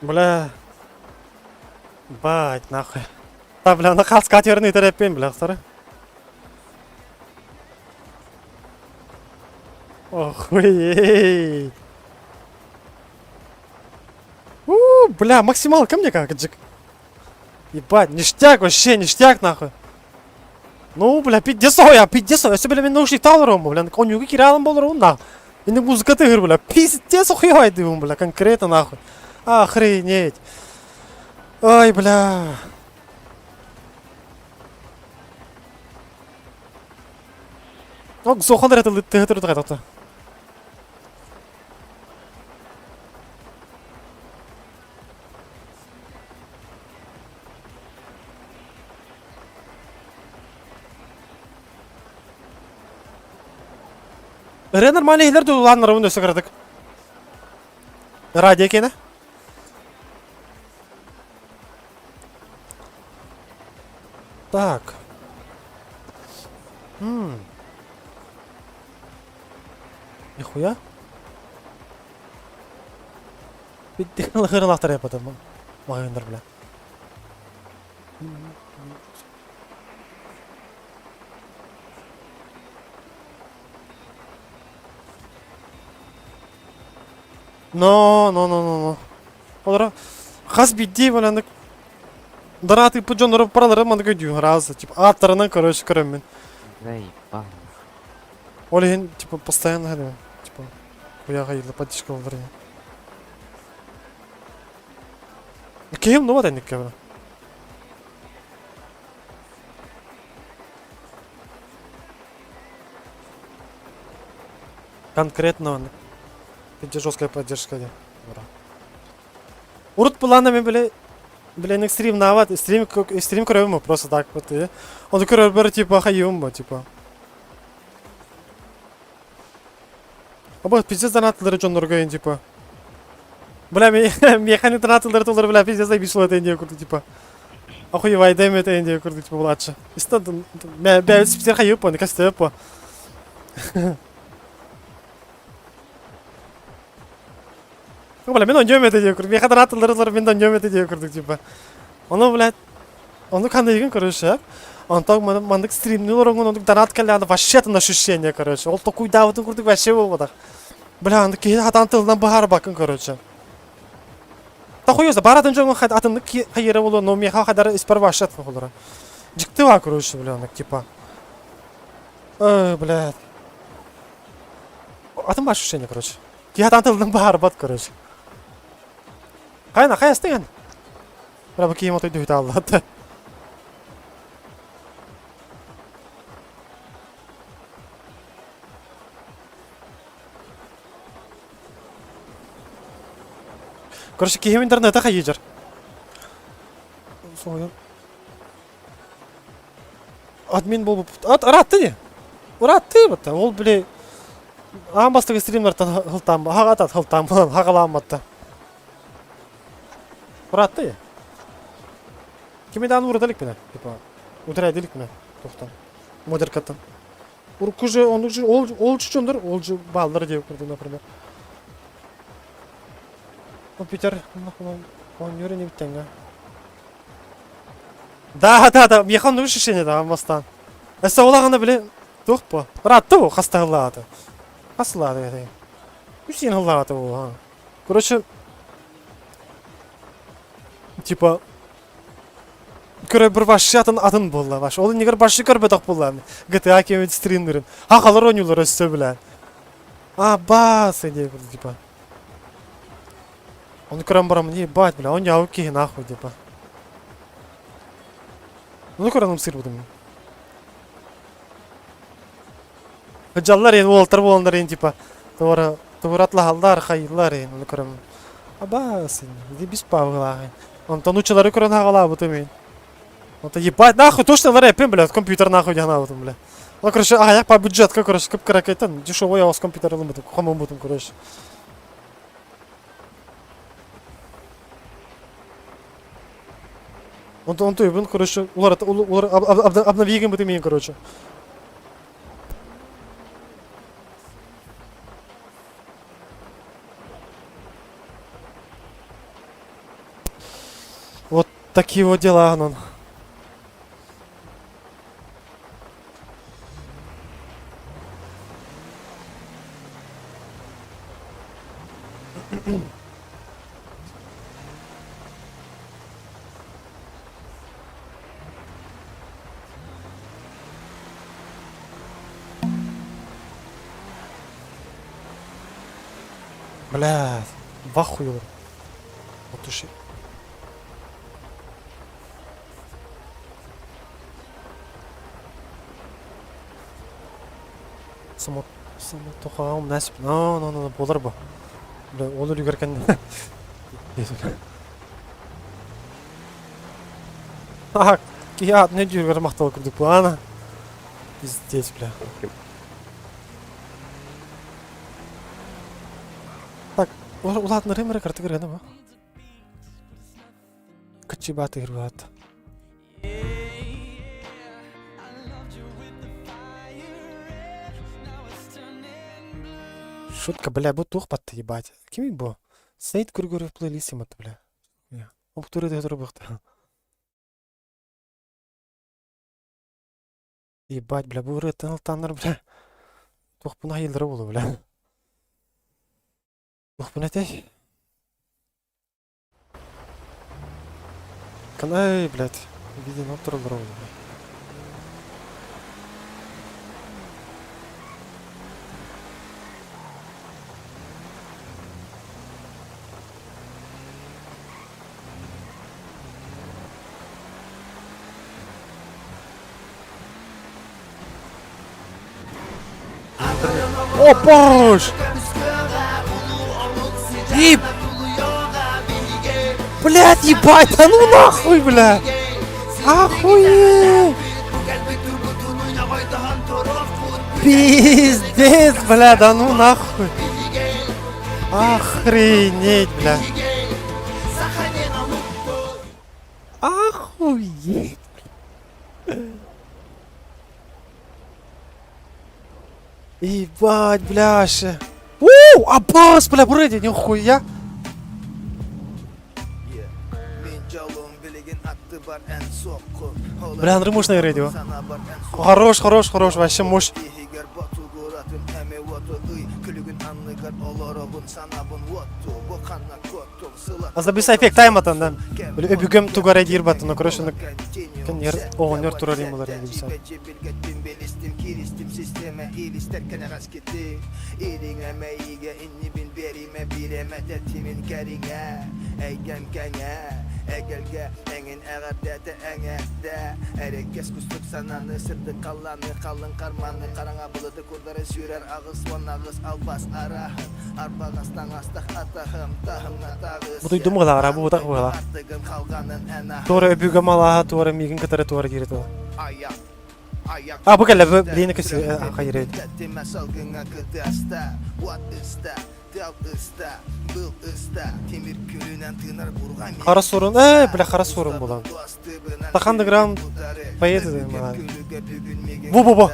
Бля. Бать, нахуй. Та, бля, на хас катерный терапин, бля, сары. Охуеть. У, бля, максималка мне как, Джик. Ебать, ништяк вообще, ништяк нахуй. Ну, бля, пиздец, я пиздец, я себе, бля, мен наушник талырым, бля, конюгу киралым болыр, нахуй. Инде музыка тыгыр, бля, пиздец, хуй бля, конкретно нахуй. Охренеть. Ай, бля. Ок, зохан эрэ тыһы турда. Ырыа нормально иһилэр дуу улааннарыбын өссө кыратык. Радио киэнэ. Так. М. Нихуя. Хырылахтар япатым. Магазиндар, бля. Но, но, но, но, но. Олора хас биирдии баланнык донат ыыппыт дьоннору паралары маннык өйдүүн раз типа ааттарынан короче көрөммүн. Заебал. Ол иһин типа постоянно типа хуяга йылы поддержка болар Киһим ну вот энникке бара. Конкретно он. Где жесткая поддержка де. Урут планами били Блин, стрим нават, стрим, стрим көрөбүм просто так вот. Он көрөбөр типа хайым типа. Аба пиздец донатлары дьоннорго типа. Бля, механик донатлары толар, бля, пиздец заебись это индия курдук типа. Охуевай, дай это индия курдук типа младше. Иста, бля, бля, спитер хайып, он кастеп. Ну, бля, мен оньем это диye курдук. Меха донатлары толар, мен оньем это диye курдук типа. Ону, блядь, ону кандайгын, короче, Онтон маннык стримни олороҥун оннук донат кэллэҕинэ вообще атын ощущение, короче. Ол токуйдаабытын курдук вообще буолбатах. Бля, аны киһи хатаан тылынан быһаарбаккын, короче. Та хуй бар атын дьоҥҥо атыннык хайыра буолуо, но миэхэ хадара испэр вообще атын холоро. Дьикти баа, короче, бля, оннук типа. Ой, блядь. Атын баар ощущение, короче. Киһи хатаан тылынан быһаарбат, короче. Хайна, хайастыгын? Бля, бу киһим отой дүһүтэ аллаата. Короче, киһим интернета хайыдьар. Соһуйан. Админ буолбуппут. Ат ыраатты дии. Ыраатты батта. Ол били аан бастакы стримнартан хылтаан хаҕатат хылтаан булан хаҕалаамматта. Ыраатты дии. Кими даҕаны уурата иликпинэ, типа утарайда иликпинэ туохтан модеркаттан. Урукку же оннук же ол ол дьоннор ол же бааллар диэбит курдук, например. Компьютер оонньуур ини бүттэҥҥэ. Да, да, да, миэхэ оннук ощущение да бастаан. Өссө улаҕана били туох бу? Ыраатта бу хаста ыллаата. Хас ыллаата этэй? Үс иэн ыллаата бу. Короче, типа көрө бір вообще атын атын буолла вообще. Ол иннигэр вообще көрбөтөх буолла. GTA кемит стримнерин. Хахалар оонньуулар өссө билэн. А, бас диye типа. Ону көрөн барамын, ебать, бля, он яу киһи нахуй, типа. Ону көрөн ымсыырбытым. Дьаллар ен уолтар буоланнар ен типа туора туоратлаһаллар хайыыллар ен ону көрөм. Абаас иди бис паалаахын. Онтон учалары көрөн хагалаабытым ен. Онтон ебать нахуй точно лар эппин блядь компьютер нахуй дианаабытым бля. Ну короче аҕыйах по бюджетка короче кып-кыракайтан дешевой оҕус компьютер ылыммытым хомуммутум короче. Онтон онтуйбун короче улар улар обновигин бытым иин короче. Такие вот дела, онон. Блядь, в ахуе. Вот уж. Само самотохаҕа умнас но но но буолар бу. Бля, ол үлүгэр кэннэ. Так, киһи аатын өйдүүргэр махтал курдук буолана. Пиздец, бля. Так, улаатыннарыам эрэ кыратык ырыаны бу. Кыччыбаатыгыр баат. Шутка, бля, бу туох батта ебать. Кимий бу? Сейт Григорьев плейлист яматты, бля. Оптуры да Ебать, бля, бу ырыаттан ылтааннар, бля. Туохпун айыллара буолуо, бля. Туохпун этэй? Канай, блядь, видеоны тураллара буолуо, бля. О, боже! И... Блядь, ебать, да ну нахуй, бля! Охуеть! Пиздец, бля, да ну нахуй! Охренеть, бля! Охуеть! Ебать, бляша! У, Аббас, бля, вроде нихуя! Бля, Андрей мощный радио. Хорош, хорош, хорош, вообще мощь. Азабиса эффект тайматан, да. Өбүгэм тугара диир баттын, но короче, кэннигэр оҕонньор турар им булар дибиса. Бу дойдум быһалаах, бу бутах быһалаах. Туора өбүгэм алааһа туора миигин кытары туора диир этэ. А, бу кэллэ, бу билиини көс хайыр эбит. Хара сурун, э, бля, хара сурун булан. Тахан да грамм поеду да Бу бу бу.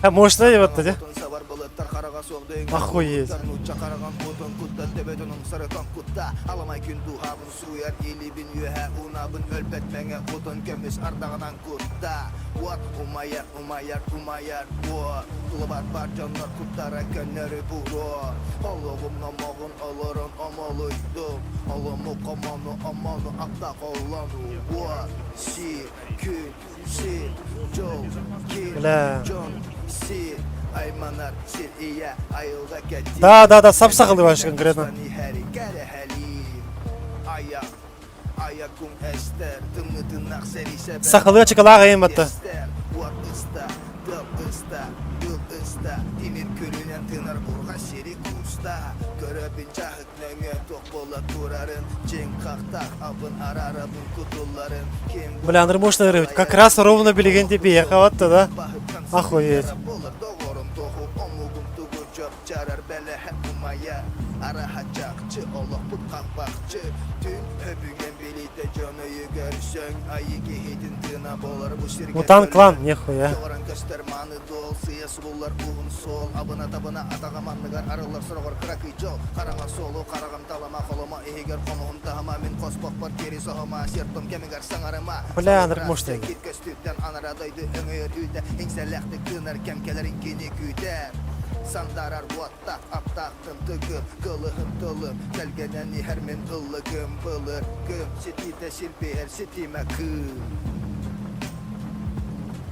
А можно я вот тогда? Охуеть. Бля. Да, да, да, сап-сақылды вообще конкретно. Сахалыы чыкалаах эйин батта. Бля, Андрей мощный рыб. Как раз ровно билигин типа ехаватта, да? Охуеть. Мутант клан, нихуя. Бля, Андрей мощный.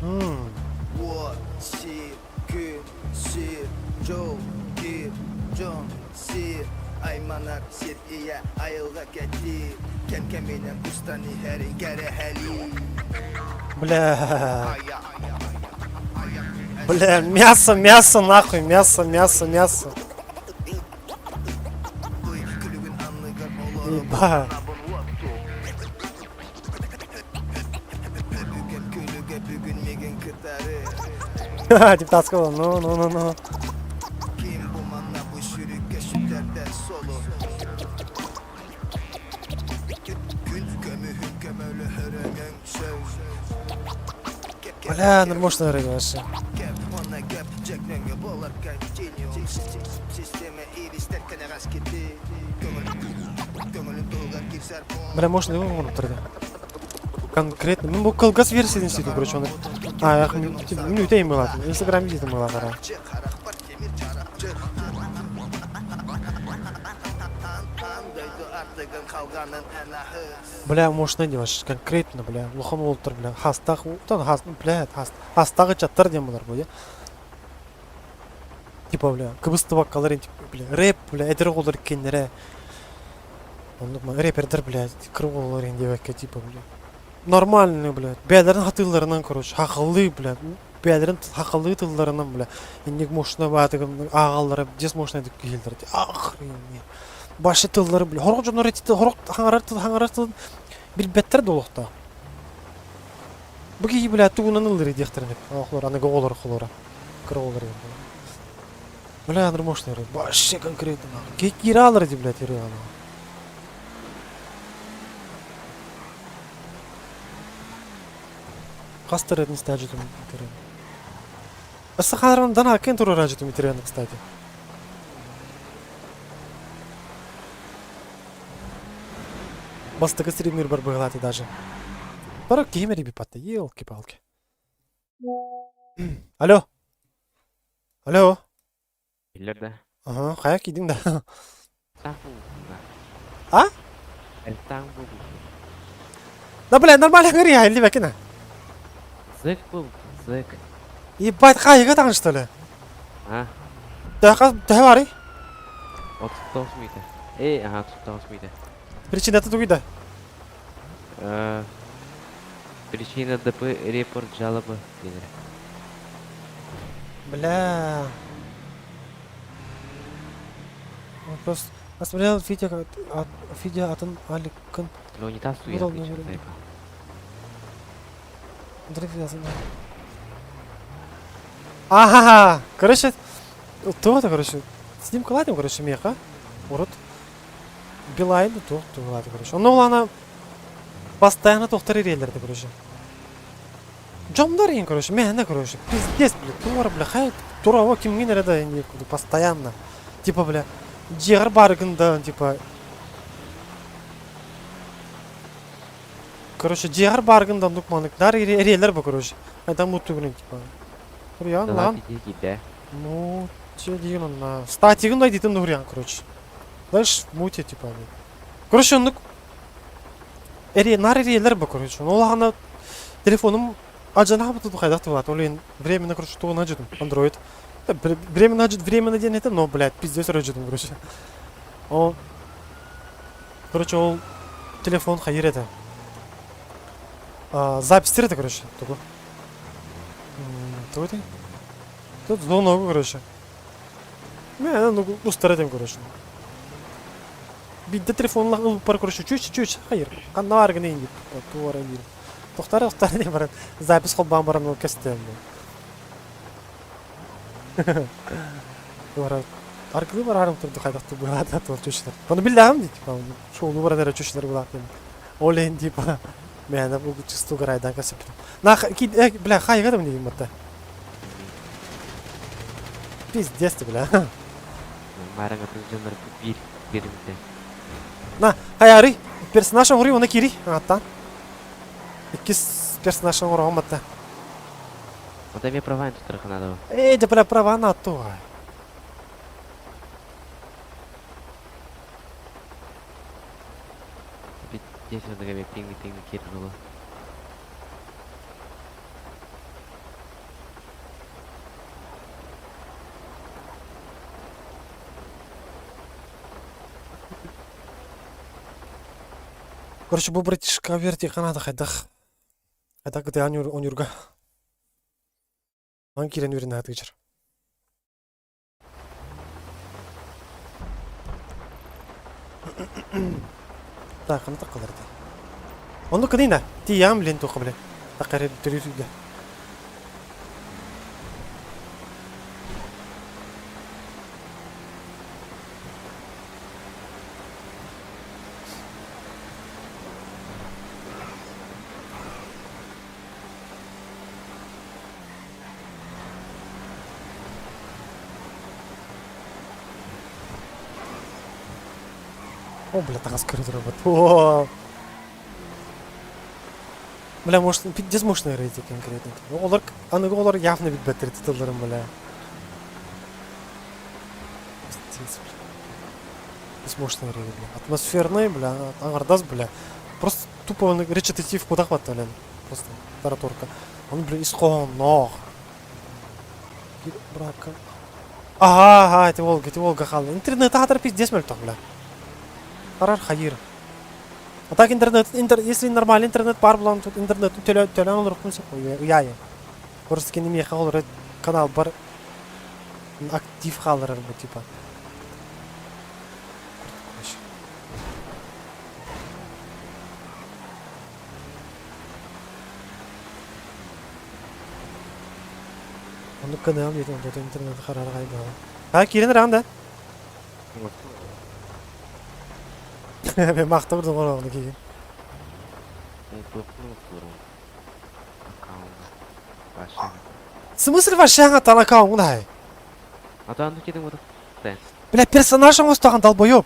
М. Бля. Бля, мясо, мясо, нахуй, мясо, мясо, мясо. Еба. Депутатского, ну, ну, ну, ну. Бля, ну можно рыба вообще. Бля, можно его вон тогда. Конкретно. Ну, бу кылгас версия сөйтү, короче, оны. А, ну, үтейін болады. Инстаграм видео была қара. Бля, мощно делаешь, конкретно, бля. Улахан уолтар, бля. Хастах, тон хас, бля, хас. Хастагы чаттар диэн булар бу, Типа, бля, кыбыстыбаккалар, типа, бля, рэп, бля, эдэр оҕолор киннэрэ. Оннук рэпердер, бля, кыр оҕолор диэбэккэ, типа, бля. Нормальный, бля. Бэйэлэрин хатыыларынан, короче, хахалыы, бля. Бэйэлэрин хахалыы тылларынан, бля. Инник мощно баатыгын ааҕаллара, дес мощно дик киһилдэр. Охренеть. Башы тыллары, бля. Хорох дьоннор эти хорох хаҥарар тыл хаҥарар тыл билбэттэр да олохтоох. Бу киһи, бля, тугунан ыллыыр диэхтэрин оҕолор, аныгы оҕолор холора. Кыра оҕолор Бля, нормошный вообще конкретно. Киралар эти, блядь, реально. Хастар это не стажит Асахаран дана кен туру ражит митерен, кстати. Бастакы стример бар быгалаты даже. Бара кемери би патта, елки-палки. Алло. Алло. Биллэр да. Ага, хайа киирдиҥ да? Таах буолбутун да. А? Эльтаҥ буолбутун. Да, бля, нормально говори, а, или бэкина. Зэк буолбутун, зэк. Ебать, хайыга таҥын что ли? А? Төһө барый? 39 миитэ. Ээ, аха, 39 миитэ. Причината тугуй да? Э, Причина ДП репорт жалоба диэнэрэ. Бля. Он просто посмотрел видео, как от, видео атын Аликкын. Леонид суя Удобно отвечал вроде. за это. Ага, короче, то короче, снимкалаатым, короче, миэхэ. Урут Билайн туох туһулаата, короче. Онно улаана постоянно тохтор ириэллэрдэ, короче. Дьоннор иһин, короче, мээнэ, короче, пиздец, бля, туора, бля, хай, тура кимҥин эрэ да постоянно. Типа, бля, дьиэҕэр бааргын да, типа, короче, дьиэҕэр бааргын да оннук маннык наар эриэллэр бу, короче. Айдан муттугунун, типа. Хуруйаҕын лаан. Киирдэ. Ну, че диэн онна. Статигын да дитин дуруйаҕын, короче. Знаешь, мути, типа, короче, оннук эри наар эриэллэр бу, короче. Ол аҕана телефонум алдьанаабыт хайдах тылаат. Ол иһин временно, короче, тугун алдьатым, Android. Временно алдьат, временно диэн этэ, но, блядь, пиздец алдьатым, короче. Ол, короче, ол телефон хайыр этэ. Запись этэ, короче, тугу. Тугу этэй? Тут звонок, короче. Мен ну устар этим, короче. Бидде телефонла ылып короче, чүч чүч, хайыр. Ханна аргын инди, туара бир. Тохтар тохтар не баран. Запись холбан баран ол кестем. Туара аргылы барарым турду хайдах тубулата тур чүчлөр. Оны билләһем ди, типа, шоулу баран эре чүчлөр булат. Ол ин типа, мен бу чисто гарайдан касып. На, ки, бля, хай гадым не матта. Пиздец ты, бля. Мараңа дьоннор биир биримде. На, хайары, персонаж оҥоруу уонна киирий ааттаан. Иккис персонаж оҥороҕун батта. Ота эмиэ права туттарга надо. Эй, да бля, права на то. Здесь он эмиэ пиҥ-пиҥ киирэн олор. Короче, бу братишка верти канада хайдах. Хайдах гыты онюрга. Ан кирен үрін атыгычыр. Так, аны таккаларды. Ону кынына. Тиям блин тоқы блин. Таккары түрүрүгө. О, бля, таҥас көрө турабыт. О! Бля, может, пиздец мощный рейтинг конкретно. Олар, аныгы олар явно билбэттэр тылларын, бля. Пиздец, бля. Пиздец мощный рейтинг, бля. Атмосферный, бля, аҥардас, бля. Просто тупо он речитатив кудах батта, бля. Просто тараторка. Он, бля, ис хоһоонноох. Брака. Ага, ага, это Волга, это Волга хаалла. Интернет аатар пиздец мөлтөх, бля. Харар хайыр. А так интернет, интер, если нормальный интернет бар булан, тут интернет төлө төлөн олорукпун сөп уяйы. Просто меха олор канал бар актив хааларар бу типа. Оннук канал диэтим, онтон интернет харар хайбаа. А киирэн эрэҕин да? Мен махта бирдим ону киһи. В смысле вообще аңаттан аккаунт ай? А то аны кеден вот. Бля, персонаж оҥостоҕун долбоёб.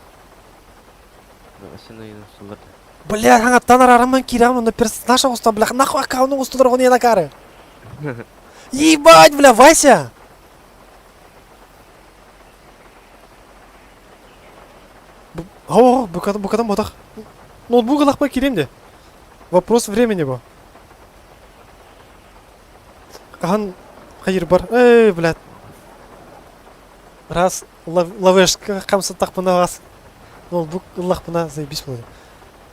Бля, аңаттан арараман киирэн онно персонаж оҥостон, бля, нахуй аккаунт оҥостолор оҕону акары. Ебать, бля, Вася! О, букатан, букатан ботах. Ноутбук ылахпа киирем де. Вопрос времени бу. Хаһан хайыр бар. Эй, блядь. Раз лавешка хамсаттахпына раз ноутбук ыллахпына заебись буолуо.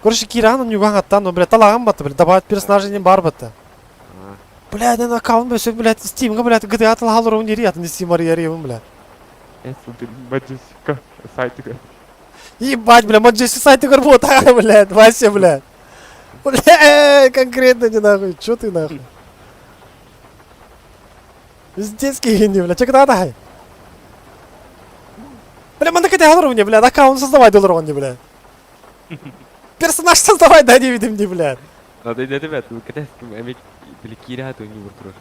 Короче, кииран ньугаҥ аттан, но, блядь, талаҕым батта, блядь, добавить персонажа не бар батта. Блядь, на аккаунт, блядь, блядь, Steam, блядь, GTA талаҕалар дири, атын Steam арыйарыйабын, блядь. Маджесика сайтыгар. Ебать, бля, Маджеси сайтыгар буолта, блядь, Вася, блядь. Бля, конкретно не нахуй, чё ты нахуй? Пиздец киһини, бля, чек дай. Бля, манна кэтэһэ олоробун бля, аккаунт создавай олороҕун бля. Персонаж создавай да не видим не, блядь. Надо не ребят, кэтэс эми били киирэ хатыҥ турар.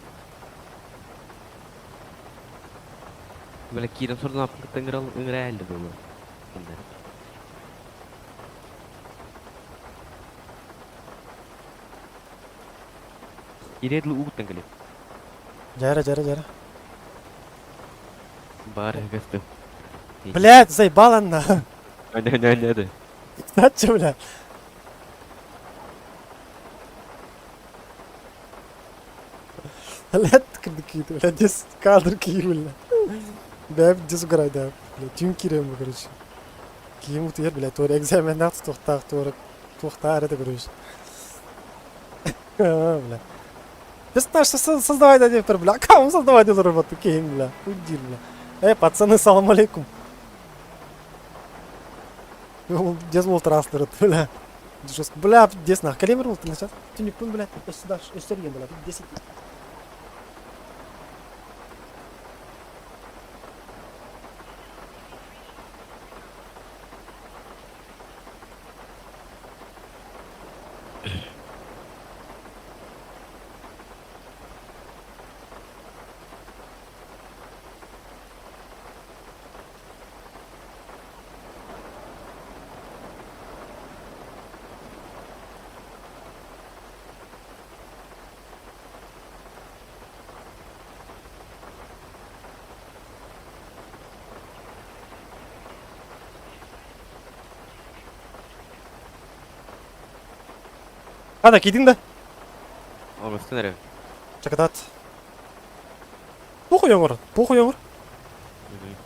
Бля киирэн сордон аппыттан ыҥыра элди буолуо. Киирэ угуттан кэлип. Дьара, дьара, дьара. Бар көстүм. Блядь, заебал она. Не не не не. Зачем, бля? Блядь, какие-то, блядь, здесь кадр киевля. Бля, здесь угорай, да. Бля, түүн киирем, короче. Киим утуйар, блядь, туора экзаменнаах тутуохтаах, туора туохтаар это, короче. Бля. Ты знаешь, создавай да диэбиттэр, бля. Кому создавай диэн работу киһим, бля. Уйдир, бля. Эй, пацаны, салам алейкум. Дез болтырастырыт, бля. Жестко. Бля, дес нах. Калемер болтыр, сейчас. Түнүкпүн, бля. Өссө өссөрген, бля. 10. Хана киидиҥ да? Оҥостон эрэ. Чакатаат. Похуй оҥор, похуй оҥор.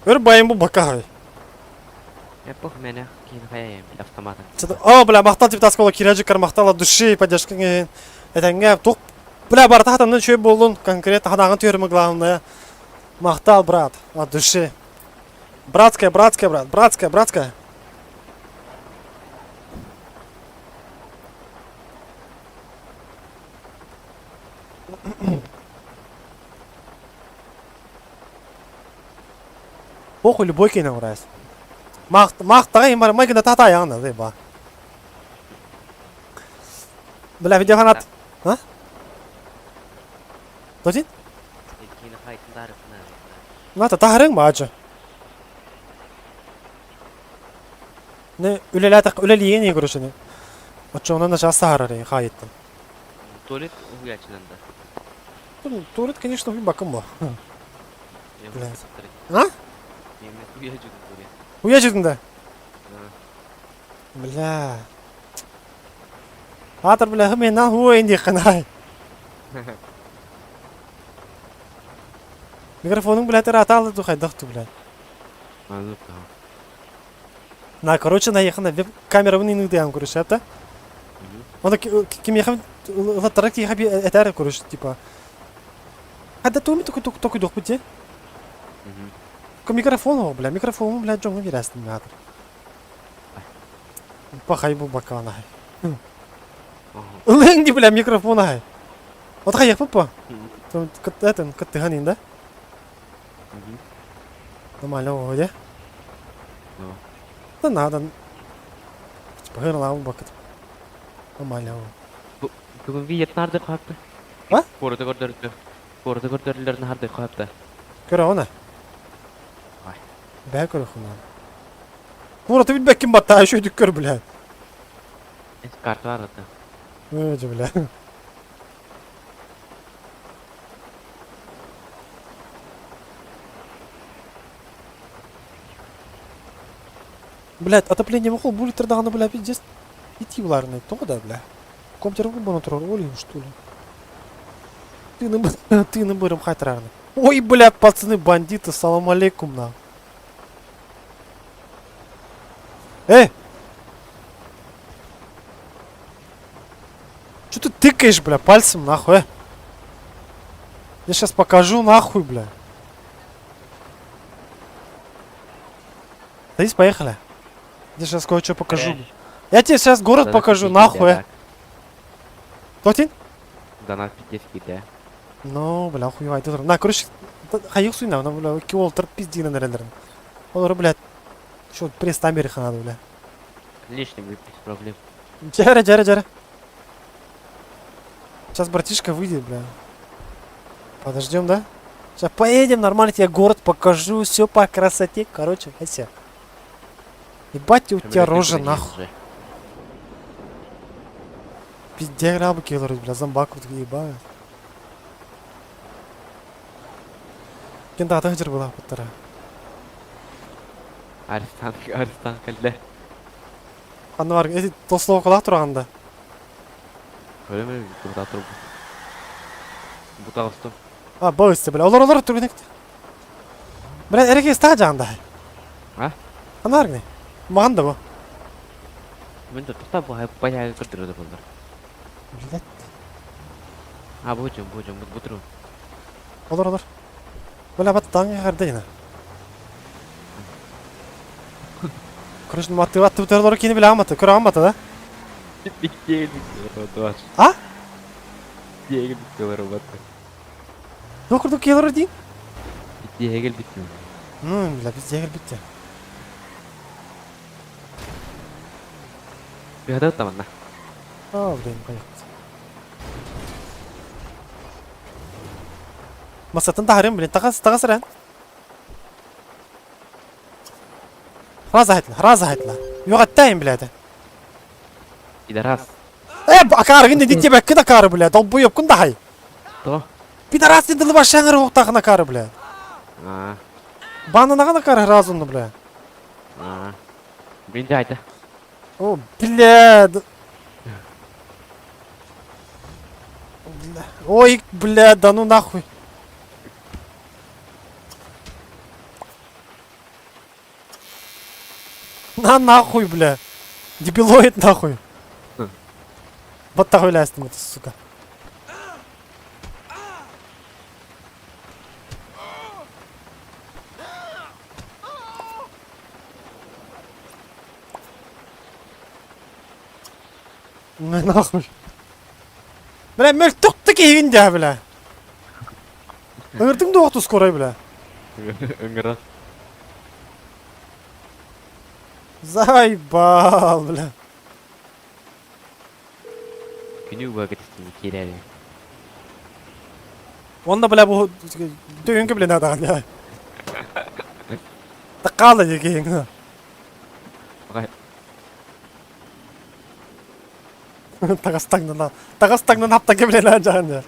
Өр байым бу бакаһай. Я пох меня киин хайайым автоматом. О, бля, махтал тип таскола киражиккар махтал от души поддержкаҥ этэҥҥэ тух бля барыта хатаннын үчүгэй буоллун конкретно ханаҕын түһэрмэ главное махтал брат от души братская братская брат братская братская Похуй любой киһини оҥоройс. Маахтаҕа имар майгына таатаайаҕын да ба. Бля, видеофанат. А? Тотин? Ната таһарыҥ баачы. Не үлэлээтэх үлэлиигин и короче не. Оччоҕуна начаас таһаарар хаайыттан. Туалет уһуйааччынан да. Туалет, конечно, бакым бо. А? Уя да? Бля. Аатар, бля, мен на хуй инди ханай. Микрофонуң, бля, тыраатаалы ду хайдах ту, бля. На, короче, на ехана веб камерабын инуйдыам, короче, это. Оны кимиэхэ ылаттара киһиэхэ этээр, короче, типа. Хадда туми только только дохпут дии. Микрофон, бля, микрофон, бля, дьоҥҥо биэрээстин аатыр. Пахай бу бакаанай. Ылыҥ ди, бля, микрофон ай. Вот хайыахпыт по. Это, кыттыһан да? Нормально, оҕо Да надо. Типа хырлаабын бакыт. Нормально. Бүгүн видео нарды капты. А? Куораты көрдөрдү. Куораты көрдөрүллэр нарды капты. Көрө она. Бээ көрө хуна. Куораты билбэккин баттаа еще көр, бля. Карта бар ата. Өө, бля. Блядь, отопление выхол будет даҕаны, бля, пиздец. Идти буларный. Тоҕо да, бля. Компьютер буна турар, олим, что ли? Ты ты на бырым хайтарарны. Ой, бля, пацаны, бандиты, салам алейкум, на. Эй! Что ты тыкаешь, бля, пальцем, нахуй, э? Я сейчас покажу, нахуй, бля. Садись, поехали. Я сейчас кое-что покажу. Я тебе сейчас город покажу, нахуй. э. Тотин? Донат пиздец киде. Ну, бля, хуевай турар. На, короче, хайык суйна, на, бля, ки ол тыр пиздина нерелерин. Олар, блядь, что пресс там надо, бля. Лишний без проблем. Джера, джера, джера. Сейчас братишка выйдет, бля. Подождем, да? Сейчас поедем, нормально тебе город покажу, все по красоте. Короче, Ася. Ебать у тебя рожа нахуй. Пиздец, грабы келер, бля, зомбак вот ебать. Кенда аты была буттара. Арестан, арестан кэллэ. Ханна бар, эти тослоо тураганда. Көрөмө бута туруп. Бута остум. А, баҕысты, бля. Олор, олор тургунек. Бля, эреке ста жаанда. А? Ханна бар гне. Маған да бу. Мен да токтоп бу баягы көрдүрөдү булдар. Блядь. А бу дьон, бу дьон, бу бу турун. Олор олор. Бля бат таң карды ина. Короче, матты атты бутер кини бile алматы. Көрө алматы да. А? Туох курдук киһи дии? Ну, бля, биз дьиэ кэлбит О, блин, поехал. Масатын таһарым, блин, тагас, тагас эрэн. Раза айтла, раза айтла. Югаттайын, блядь. Пидорас. Э, акары гинде дитте бәкки акары, блядь. Долбоеб кун дахай. То? Пидорас деді лыба шаңыр оқтағын акары, блядь. А, Бананаған акары разумно, блядь. а. Блин, дядя. О, блядь. Бля. Ой, блядь, да ну нахуй. На нахуй, бля. Дебилоид нахуй. Хм. Вот такой лястым это, сука. На нахуй. Бля, мөлтөктү кийин дя, бля. Ыңырдың да оқту скорой, бля. Ыҥырар. Заебал, бля. Күнү убагытыстын киирээри. Онда, бля, бу түйүнкү, бля, надаган, я. Таккалы декейин. Ага. Тагастаңнан, тагастаңнан хаптан бля, жаган, я.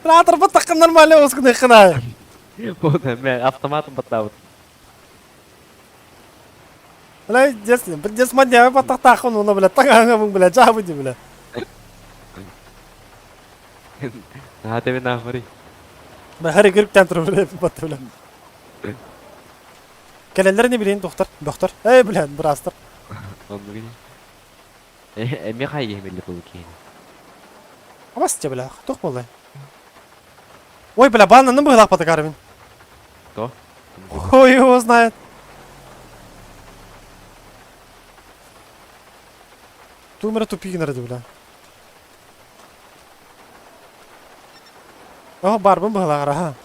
Бля, атырбы таккан нормально оскын ыкына. Вот, мен автоматом баттабыт. Бля, дес, дес мадня баттактакын уну, бля, тагаңа бля, жабы ди, бля. Наха тебе нахуй. Бля, хари кирктен тур, бля, батты, бля. Келелер не билейин, доктор, доктор. Эй, бля, бирастыр. Онну гини. Эми хай кемелли бул кийин. Абас бля, тух болай. Ой, бля, бананын быгылак баты карыбин. То? Хуй его знает. Тумера тупик наради, бля. О, барбын быгылак ага.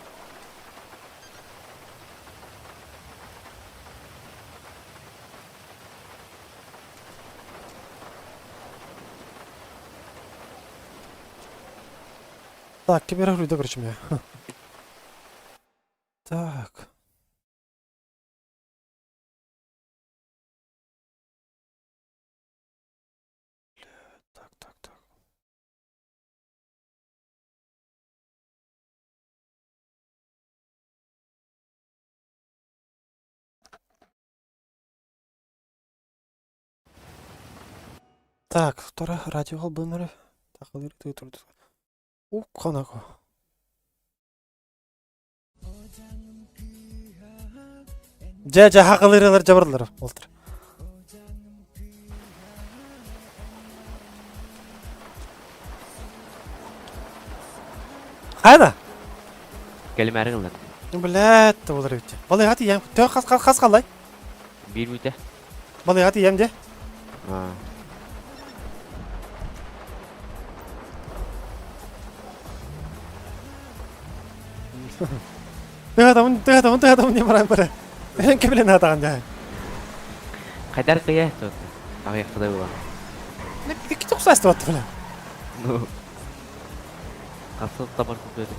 Так, кибер да, короче, меня. Так. Так, так, так. Так, втора радио бымыры. Так, Укканако. Жа жа хакылырылар жабырлар олтыр. Хайда? Кэлимээри гыллар. Блядь, болар бит. Балыга тием. Тө хас хас хас калай. Бир мүтэ. Балыга тием де. А. Тыгатамын, тыгатамын, не баран бара. Мен кемлен атаган жа. Кайдар кыя тот. Агыякта була. Не ики туксасты батты бля. Ну. Касыл табар күпөдү.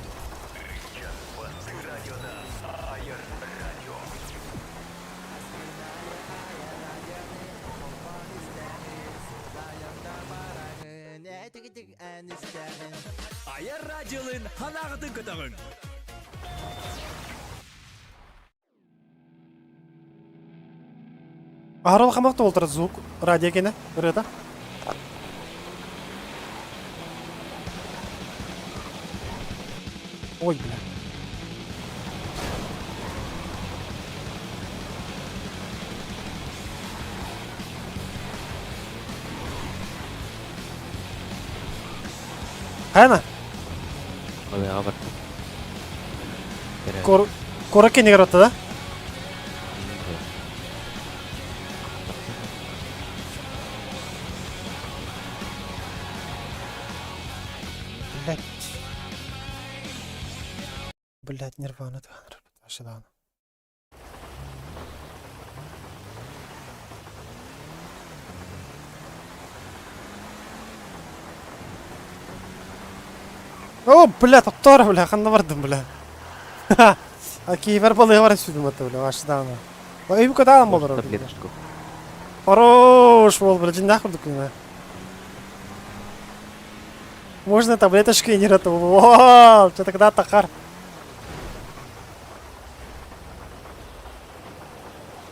Айар радиолын ханағытын көтөҕүҥ. Арал хамакта олтыр звук радио кене ырыта. Ой, бля. Хайана? Балыаҕа бардым. Кор Кора кэннигэр отта да? Блять. Блять, нирвана тыганыр. Ашыдан. О, бля, тоқтор, бля, ханна бардым, бля. Киевер балыга бар сүдүм ата, бля, ашыдан. Ой, куда болор. Таблеточку. Хорош, бол, бля, жинах курдук мына. Можно таблеточки не роту. Вау, что тогда тахар.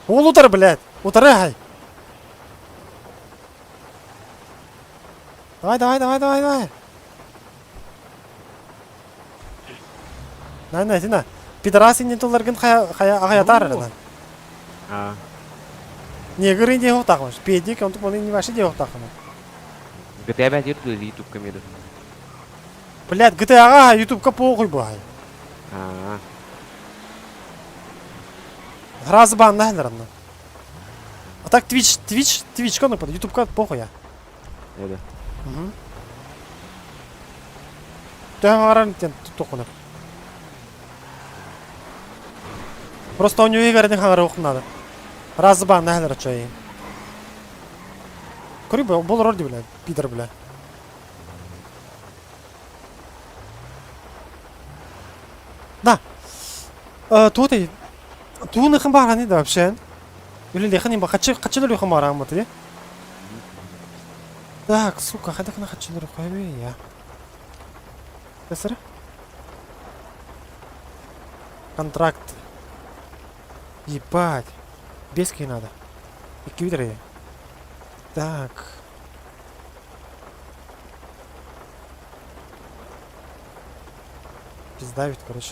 Ол утар, блядь. Утарай. Давай, давай, давай, давай, давай. На, на, на. Пидорас иннин тулларгын хая хая аҕайатаар эрэ. Аа. Негр инди хуохтаахмын. Педик, онтук маны не вообще диэхтаахмын. GTA 5 ютуб ютубка меру. Блядь, GTA-га ютубка похуй бай. Аа. Раз бан нахер А так Twitch, Twitch, Twitch кonu под ютубка похуй я. Это. Угу. Төһө тен тохуна. Просто у него Игорь не хаҥара надо. Раз бан нахер чай. Кори был роль, бля, пидор, бля. Да. Туотай туун баарани да вообще. Үлэлиэхин им хачы хачылар юхан бааран баты. Так, сука, хайдах на хачылар я. Кесер? Контракт. Ебать. Бески надо. Икки Так. Пизда ведь, короче.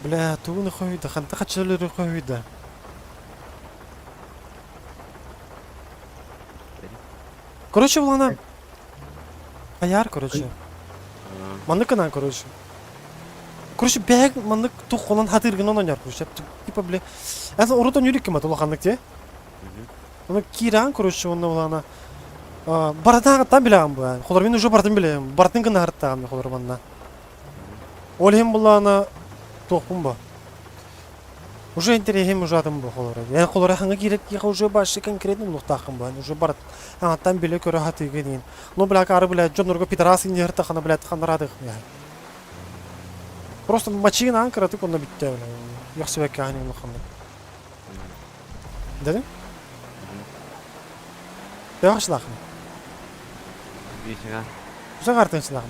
Бля, тугу хуйда, ханта хачылар хуйда. Короче, булана. Аяр, короче. Маннык кына, короче. Короче, бәг маннык тух холан хатыргын онон короче. Типа, бля. Әз урутан юрик кем улаханнык те. Оны киран, короче, оны булана. Баратан там билегем бу. Холор мин уже бартын билем. Бартын гына хартагам холор манна. Ол булана тохпун ба. Уже интерехим уже атым бу холор. Я холор хаңа кирек я уже башы конкретно лухтахым бу. Уже барат. Аңаттан биле көрө хатыгы дин. Ну бля кары бля жонорго пидорас инде хана блядь ханарадых. Просто мачина анкара ты конна битте бля. Яхшы бәккә ани луханды. Дедим? Яхшылахым. Бисиңа. Уже картынчылахым.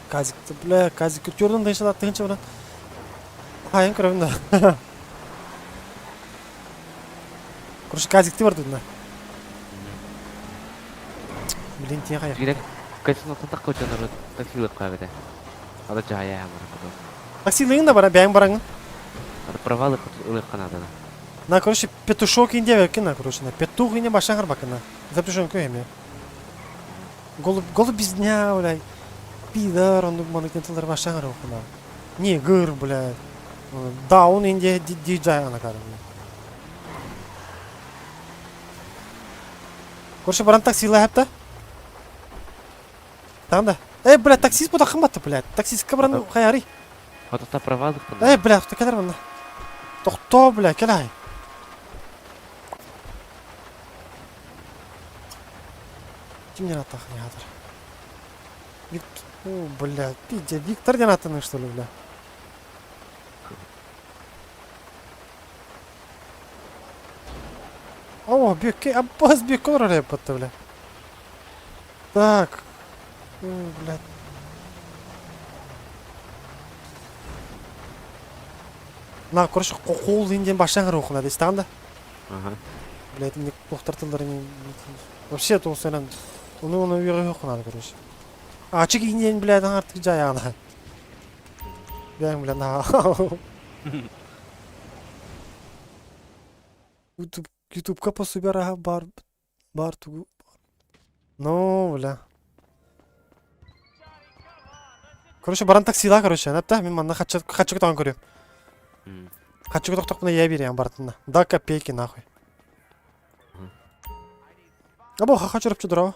Казик, бля, казик күтөрдүн тынчылат тынчы менен. Хайын көрөм да. Короче, казик бар дедим. Блин, тиен хая. Кирек кайсын так кочаныр таксилык кабеде. Ада жая амар потом. Таксилыгын да бара, бәйң бараңын. Ада провалы ылык канада. На, короче, петушок инде бекин, короче, на петух инде башаңар бакына. Запишем көйме. Голуб, голуб бездня, блядь. Пидор, он думал, тылдар башаңар окуна. Не, гыр, блядь. Даун инде диджай ана кары, блядь. Короче, баран таксила хәпта. Там да. Эй, блядь, таксист бу да кымбатты, блядь. Таксистка баран хаяри. Хатта провалы Эй, блядь, ты кадр мында. Тохто, блядь, келай. Ким не атах не хатыр? Виктор, о, блядь, пиздец, Виктор не атаны, что ли, бля? О, бекке, аббас бекке олар бля. Так. О, блядь. На, короче, қол инден башаңыр оқына дейсі да? Ага. Блядь, мне тохтартылар не... Вообще, то сенен... Оны оны үйге оқынады, короче. Ачык инден, блядь, артык жаяғына. Бәң, блядь, на. Ютубка пособие араһа баар баар тугу Ну, бля. Короче, баран таксилаа, короче, әнәптә, мин манна хаччы хаччы көтөҕөн көрүөм. Хаччы көтөхтөхпүнэ ийэ биэриэм барытына. Да копейки нахуй. Або хаха чурапчы дурава.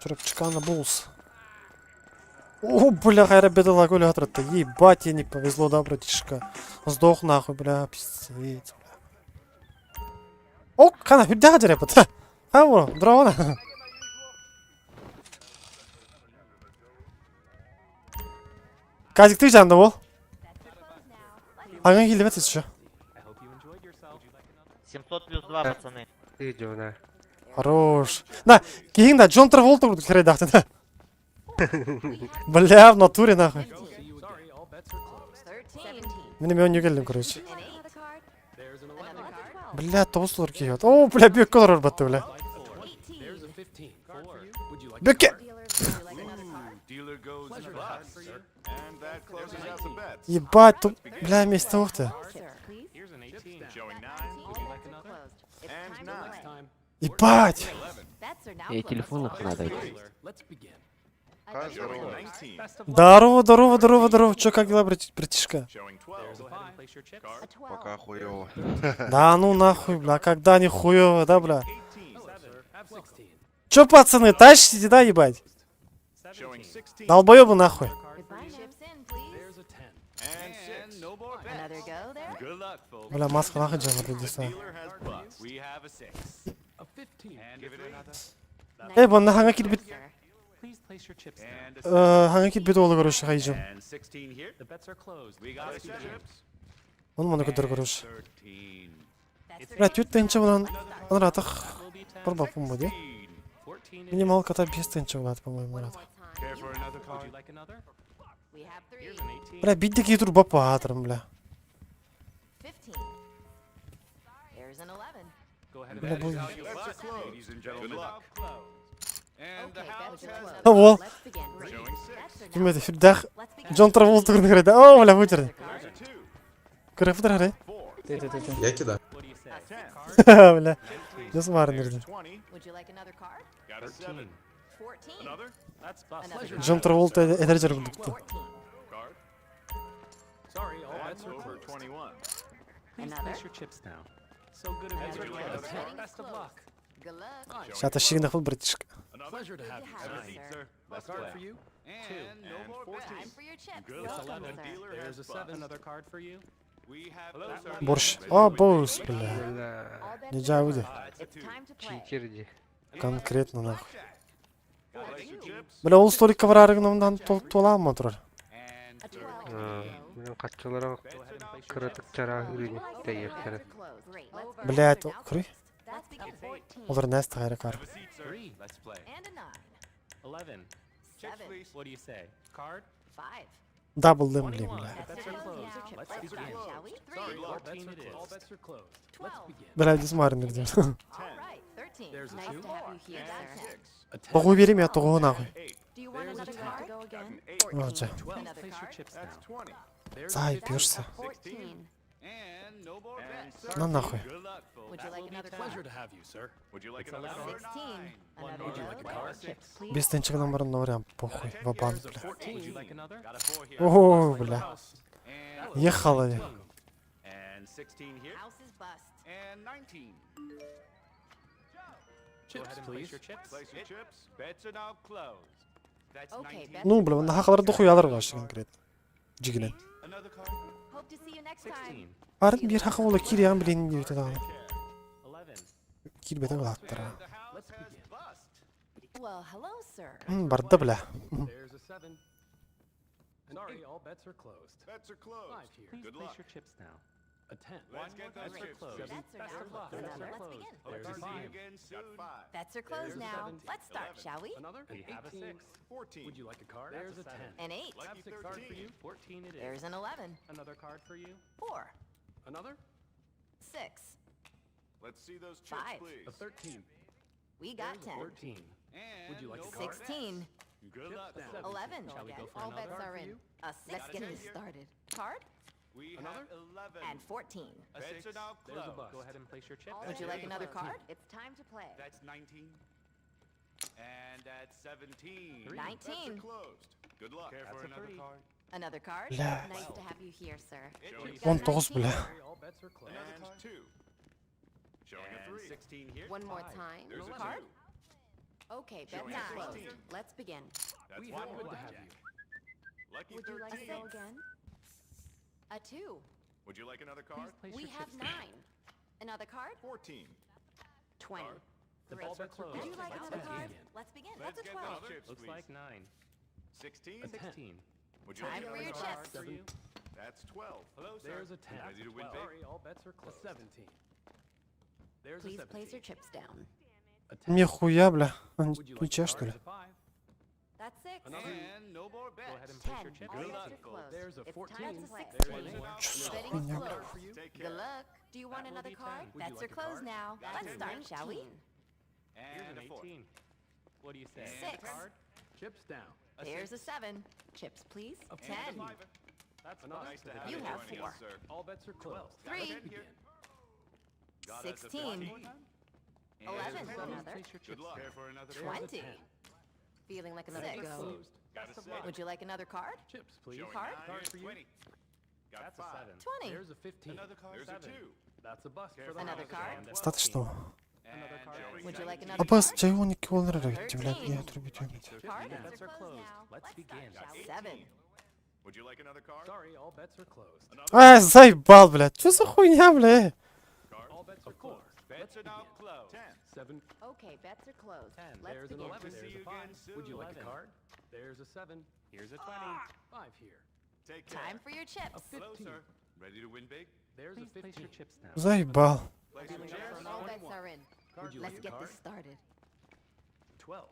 Чурапчыкана Булс. О, бля, хайра бедала коля отрата. Ебать, тебе не повезло, да, братишка? Сдох нахуй, бля, пиздец, бля. О, хана, хүрдээх дьэрэ Ха, дрона. Казик, ты жанда бол. Аңа килбэт еще. 700 плюс 2, пацаны. Ты дёна. Хорош. На, киһиҥ да, Джон Траволта курдук херейдаахтын. Бля, в натуре нахуй. Мин эмиэ онньу кэллим, короче. Бля, тоҕус киһи. О, бля, бүөккэ олорор батты, бля. Бүөккэ! Ебать, тут, бля, место ух ты. Ебать! Эй, телефон их надо. Здорово, здорово, здорово, здорово. Чё, как дела, братишка? Пока хуёво. Да ну нахуй, бля, когда не хуёво, да, бля? Чё, пацаны, тащите, да, ебать? Долбоёбы нахуй. Бля, маска нахуй джема ты десна. Эй, бу хаҥа киирбит хаҥа киирбит уолу короче хайдьым. Он маны көтөр короче. Бля, түөрт тыһыынча булан ыраатах барбаппын бу дии. Минималката 5 тыһыынча булат, по-моему, ыраатах. Бля, бидде кии турбаппа аатырым, бля. Бля, бу... Ол. Ким это? Сүрдээх Джон Траволта көрүнэ көрөдө. О, бля, бу жерде. Көрөпүтэр харай. Я кидаю. Бля. Дьэ марын ирдин. Джон Траволта эдэр жер курдукту. Шата шигнах был, братишка. Борщ. О, босс, бля. Бля, Не жауды. читер дии. Конкретно нахуй. Бля, ол столикка барарыгын туоламма турар. Мин харчылара кыратык чара үрүнү тэйиэхтэрэ. Блядь, көрүй. Олар нэс тағайра кар. Дабл дым, блин, бля. Бля, дис марын дим. Тоҕу берем я тоҕу нахуй. О, Заебешься. На нахуй. 5 тыһыынчагынан баран вариант похуй. Ва-банк, бля. О, бля. Ехала я. Ну, бля, на хахалар дохуялар вообще конкретно. Дьиҥинэн. Арын биир хаха буола киириэҕин билин диэбитэ даҕаны. Киирбэтэ улааттара. Барда бля. We Another? have 11. And 14. A Bets six. are now There's a closed. bust. Go ahead and place your chips. Would you like another card? 13. It's time to play. That's 19. And that's 17. Three. 19. Bets are closed. Good luck. Care That's for a another three. card? Another card? Бля. Nice to have you here, sir. Showing 19 бля. Sorry, all bets are closed. And 2. Showing a And 3. 16 here. One more Five. time. There's a Card? 2. Okay, Showing bets a are closed. 16. Let's begin. That's We one have good to have blackjack. you. Lucky Would you like to 13. go again? A 2. Would you like another card? Please place We your have chips 9. down. Another card? 14. 20. Card. The Three. bets are closed. Would you like Let's another card? begin. Let's begin. Let's That's a get 12. those chips, Looks please. like 9. 16. A 16. Would you like Time for another your card? chips. For you. That's 12. Hello, sir. There's a 10. Ready to win That's a big? Sorry, all bets are closed. A 17. There's Please a 17. place your chips down. A 10. Нихуя, бля. Они Would you like a ничья, card? что ли? There's a 5. That's 6. Another. And no more Go bets. ahead and place your 10. chips All Good down. bets luck, are closed. There's a It's 14. time to play. There's 16. an Another Чё за Betting хуйня, is бля? closed. For you. Take Good care. luck. Do you want That will another be card? 10. Would you Bets like are a closed card? now. Got Let's 10 start, here. shall we? Here's And an a 4. 18. What do you say? And a Six. card. Chips down. A There's a 6. 7. Chips, please. A And a 10. fiver. That's another. Nice to have You you have joining four. us, sir. All bets are closed. Got a Three. 10 here. Got us a 16. 15. 11. And Another. Place your Good chips luck. down. Care for another There's a 20. 10. Feeling like another Bets are go. closed. Got a Best of six. luck. Would you like another card? Chips, please. Showing Card? nine. Card for you. 20. Got That's a 5. 7. 20. There's a 15. Another card. There's a Seven. 2. That's a bust Care for the Another house. card? And a Достаточно. Another And card. showing Would you like 19. another Абас, card? чайоник олнер бля, 13. я отрубить, блядь. Chips Card? down. Bets are closed now. Let's Let's begin. start, shall we? 18. 7. Would you like another card? Sorry, all bets are closed. Another Ай, заебал, блядь. Чё за хуйня, бля? card? All bets are closed. Bets Let's are now begin. closed. 10. 7. Okay, bets are closed. 10. Let's There's an begin. 11. To see There's you a 5. again soon. Would you like a 11. card? There's a 7. Here's a 20. 5 here. Take care. Time for your A chips. Hello, 15. sir. Ready to win big? There's a Please place 15. your chips down. Заебал. Place your Feeling up chips. for All another bets are in. Would you Let's like a get card? this started. 12.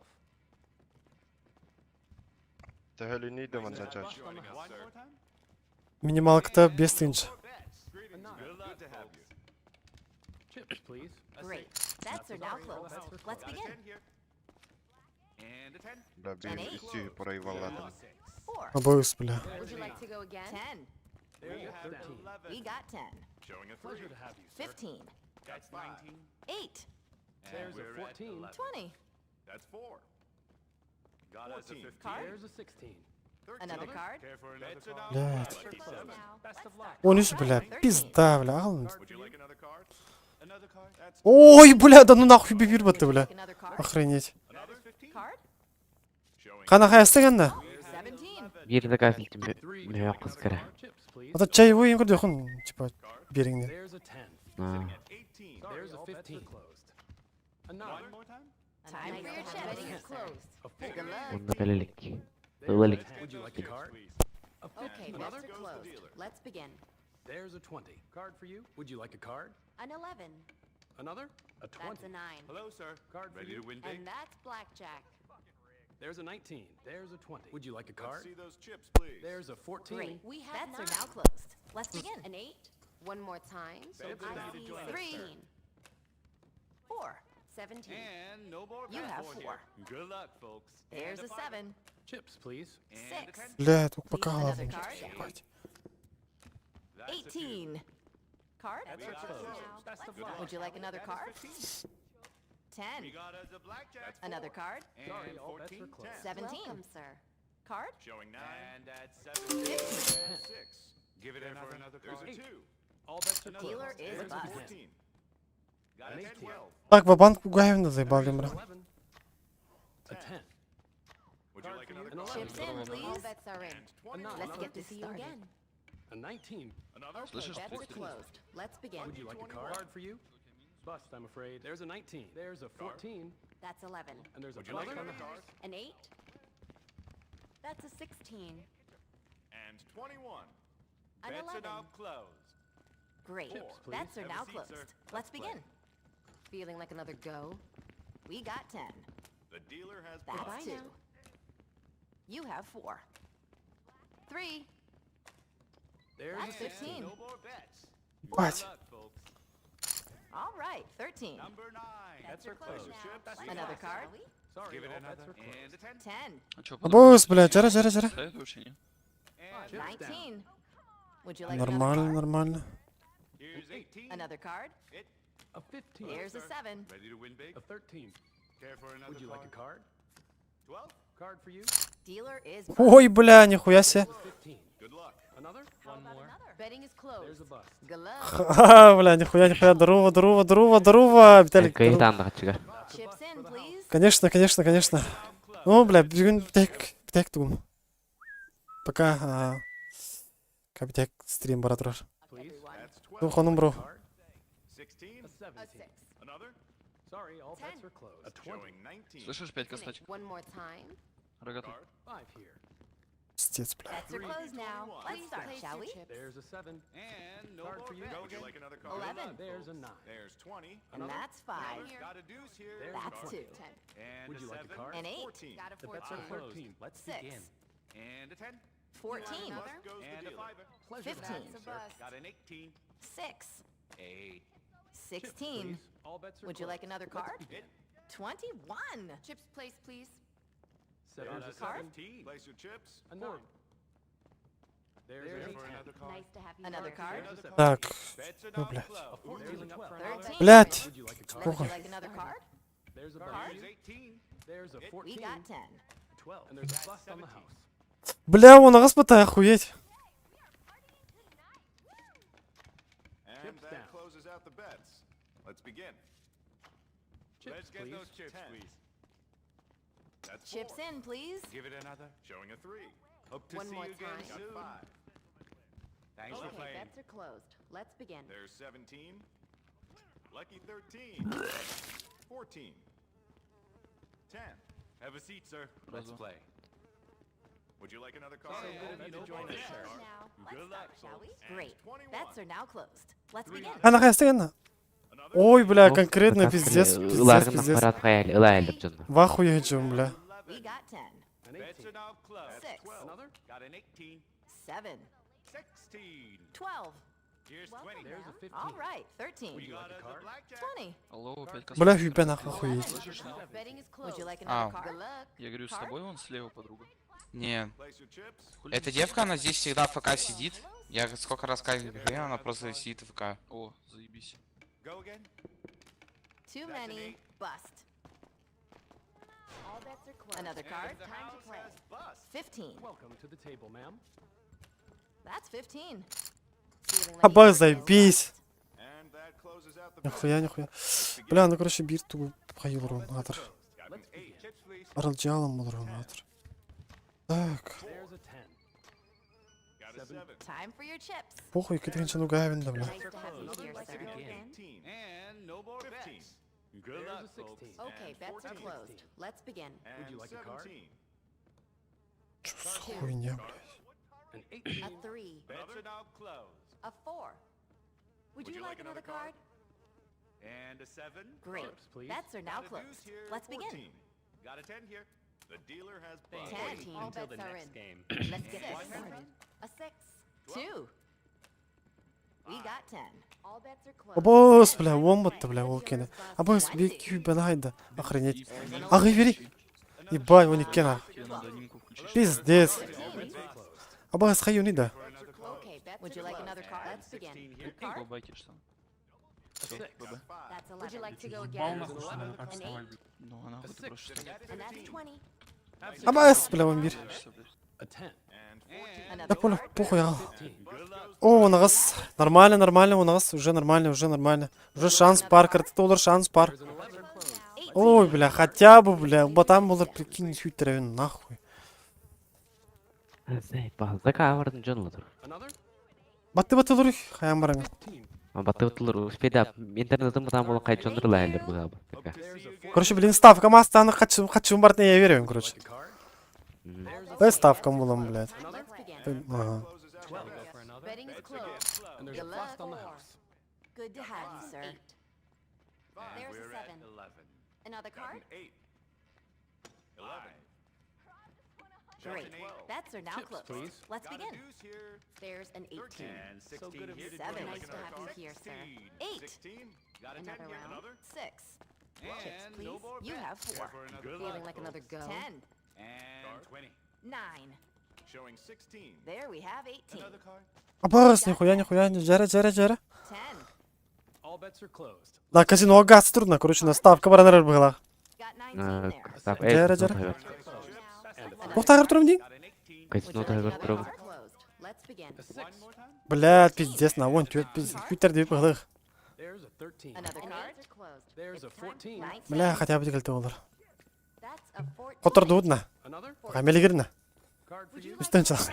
Nice to have you joining us, One sir. more time? Минималка-то без тынч. More bets. Greetings. Good luck to have you. Chips, please. Great. Bets are now Sorry, all closed. bets are Let's closed. Got a begin. 10 here. And a 10. An 8. Closed. 4. Абас, бля. Would you like to go again? 10. There's We a have 13. 11. We got 10. Showing a 3. Pleasure to have you, sir. 15. That's 19. 8. And There's a we're at 14. 11. 20. That's 4. Got us a 14. 15. Card? There's a 16. 13. Another card? Care for another card? Блядь. Lucky Closed 7. now. Best of luck. 13, бля, пизда, бля. Ағылын. Would you like another card? Another card? That's Ой, бля, да ну нахуй бибир Would you бля. like another card? Охренеть. another 15. Card? Showing Қана хайыстыганда? 17. Биир заказ илтим Three. мөһөөх кыскара. Chips, please. Ата чаевой ең көрдөхін, типа, беріңде. There's a 10. Аа. at 18. There's a 15. Closed. A 9. One more time? Time for your chips. Betting is closed. A 4. Good luck. Онно бэлэлик. There's Ылалик. a Let's 10. get Would you those like a chips, card? please. A Okay, 15. bets Another? are Goes the closed. dealer. Let's begin. There's a 20. Card for you. Would you like a card? An 11. Another? A 20. That's a 9. Hello, sir. Card for Ready you. to win big? And that's blackjack. There's a 19. There's a 20. Would you like a Let's card? see those chips, please. There's a 14. Great. We have Bets are now closed. Let's begin. An 8. One more time. So good of you to join us, 3. sir. 4. 17. And no more You bets. have Four four. here. Good luck, folks. There's And a fiver. 7. Chips, please. And a 6. 10. Бля, только пока Another главное. card? Ебать. That's a two. 18. Card? Bets are closed. Best of luck. Would you like another That is card? 15. 10. We got us a blackjack. That's Another four. card? And Sorry, all bets 14, are closed. 10. 17. Welcome, sir. Card? Showing 9. And that's 7. 15. And 6. Give it another. another There's a Eight. 2. All bets are closed. Dealer is Let's bust. begin. 14. Got An a 18. 12. Так, ва-банк угайвна заебали, There's an бля. 11. A 10. Would you Card like for you. another An card? 11. Chips in, please. All bets are in. And 21. nine. Let's Another. get this started. Again. A 19. Another? Okay, bets are closed. Let's begin. Would you like a card? Card for you? Bust, I'm afraid. There's a 19. There's a 14. That's 11. And there's a Would you like 12. another card? An 8. That's a 16. And 21. An Bets are 11. now closed. Great. Chips, please. Bets are Have a now seat, closed. sir. Let's Let's play. begin. Feeling like another go? We got 10. The dealer has That's Bye 2. now. You have 4. 3. There's a That's 16. 15. No more bets. Ебать. Good luck, folks. All right, 13. Number 9. Bets are closed. Chips. Another card? Sorry, Give it all another. bets are closed. And a 10. 10. Абас, бля, жара, жара, жара. Chips down. 19. Would you like another Нормально, card? нормально. Here's 18. Another card? It. A 15. There's a 7. Ready to win big? A 13. Care for another Would you like a card? card? 12. Card for you? Dealer is Ой, бля, нихуя себе. 15. Good luck. Another? How One about more. another? Betting is There's closed. a bust. Good luck. Ха, бля, нихуя, нихуя, здорово, здорово, здорово, здорово, Виталик. здорово. Кайдан хачыга. Chips in, please. Конечно, конечно, конечно. Ну, бля, бүгүн тек, тек тугум. Пока, а, кабитек стрим бара турар. Please. Everyone. That's 12. Ну, хонум бро. Card. 16. A A 17. 6. Another. Sorry, all bets 10. are closed. A 20. Showing 19. Слышишь, Петька, стачка? One more time. Рогатый. Card. 5 here. Пиздец, бля. Bets are closed now. Let's start, shall we? There's a 7. And no Card more for you. bets. Would you like another card? 11. There's a 9. There's 20. And that's 5. Got a deuce here. There's That's a 2. And Would a you like a 7. card? An 8. 14. Got a The bets are 14. closed. Let's 6. begin. And a 10. 14. Bust goes the And a dealer. 5. Pleasure to 15. meet you, sir. Got an 18. 6. 8. 16. Please. All bets are Would you like closed. another Let's card? begin. 21. Chips placed, please. Seven. There's a Card? 17. Place your chips. A 9. There's Care a for 10. another card? Nice to have you. Another here. card? There's a 7. Так, Bets are ну, now блядь. A closed. 14. 13. Блядь. Would you like a card? Would you Похуй. like another card? There's a Here's bust. 18. There's a We 14. got 10. 12. And there's a bust on the house. Бля, он ағас охуеть. And Chips that down. closes out the bets. Let's begin. Chips, Let's get please. those chips, 10. please. That's Chips 4. in, please. Give it another. Showing a 3. Hope to One see more you again time. soon. Got 5. Thanks for Okay, playing. bets are closed. Let's begin. There's 17. Lucky 13. 14. 10. Have a seat, sir. Let's play. Would you like another card? So good of you to join us, sir. Now, let's Good start, luck, shall we? folks. And Great. 21. Bets are now closed. Let's begin. Ана хайстыгына. Another? Ой, бля, конкретно пиздец, пиздец, Ыларгын пиздец. аппарат хаял, ылайлып жонно. В ахуе жум, бля. We got 10. An Bets 18. are now closed. 6. Another? Got an 18. 7. 16. 12. Here's Welcome, 20. There's a ma'am. 15. All right. 13. Would you like Got a the card? blackjack. 20. Алло, Петька, Бля, хуйбе нахуй охуеть. Слышишь? Betting is closed. Would you like another Ау. card? Good luck. Я говорю, с Card? тобой он слева, подруга. Не. Place your chips. Хули Эта ты девка, она здесь всегда в ФК сидит. Я сколько раз кайф говорил, она просто сидит в ФК. О, заебись. Go again. Too That's an many. eight. Bust. All bets are closed. Another card? And the Time to house play. has bust. 15. Welcome to the table, ma'am. That's 15. Feeling like Аба, a заебись. And that closes out the bets. Нихуя, нихуя. Let's begin. Бля, ну короче, бир тугу хайылрун атыр. Got an 8. Chips, please. Аралжалам болрун атыр. Так, There's a 10. Got a Seven. 7. Time for your chips. похуй, кеткенче ну гавин да, бля. Nice to have you here, Let's sir. go Again. 18. And no more 15. Good There's luck, a 16. folks. Okay, And bets are 14. closed. Let's begin. And Would you like a card? 17. Чё за хуйня, блядь. An 18. A 3. Bets are now closed. A 4. Would, you, like another card? And a 7. Great. Chips, please. Bets are now Got a deuce closed. here. Let's begin. 14. Got a 10 here. The dealer has bust. 10. All Until bets the are next in. game. Let's get Six. started. A 6. 2. We got 10. All bets are closed. Абос, бля, он бутты, бля, ол кені. Абос, бир күйбен хайда. Охренеть. Ағай бери. Ебать, он иккен ах. Тебе надо анимку включить. Пиздец. Абас, хайюни да. Okay, bets Would are you like closed. another card? Let's begin. Card? Бабайки что? Всё, Six. ББ. That's 11. Would you like to go Ебал again? нахуй, что надо так An вставать, eight. блядь. Ну, а нахуй ты six. просто что? And that's 20. Абас, бля, он бир. Всё, блядь. A 10. And 14. Да Another понял, card? похуй, ағал. 15. О, нағыз. Нормально, нормально, у нас уже нормально, уже нормально. Уже шанс пар, картты олар шанс пар. There's an 11. 18. Ой, бля, хотя бы, бля, батам болар, прикинь, хүйтеревин, нахуй. Заебал. Закавардын жонлодур. Another? Батты батты олар, хаян барамын. 15. Батып успейда интернетин бутан болон кай жондур ылайлыр буга. Hope to see you again. Короче, блин, ставка мастаны хачым, хачым бартын я верю, короче. Like a card? There's There's a Дай ставкам булам, блядь. Another? Let's begin. Ага. Closes out 12. the Go bets. for another. Betting is Bets again. closed. And there's a Good bust on the luck. house. Good to have you, sir. 8. And There's a we're at 7. 11. Another Got card? an 8. 11. Showing Great. 12. Bets are now Chips, closed. please. Let's Got a begin. deuce here. There's an 18. And 16 So good of here. you to Seven. Would you Nice like to another have you card? here, sir. 16. 8. 16. Got a 10 Another here. round? Another? 6. Chips, And please. no more You bets. have Care 4. for another Feeling card? like another go? 10. And 20. 9. Showing 16. There we have 18. Another card. Абас, нихуя, нихуя, дьэрэ, дьэрэ, дьэрэ. Да, казино газ трудно, короче, на ставка баран эрэр быһыылаах. Дьэрэ, дьэрэ. Туохтааҕар турум дии? Казино таһыгар турабын. Блядь, пиздец, на вон, түөрт пиздец. Күүттэр быһылыах. Бля, хотя бы кэлтэ олор. Хотордубут на. Мэлигирна. Үстэн чах.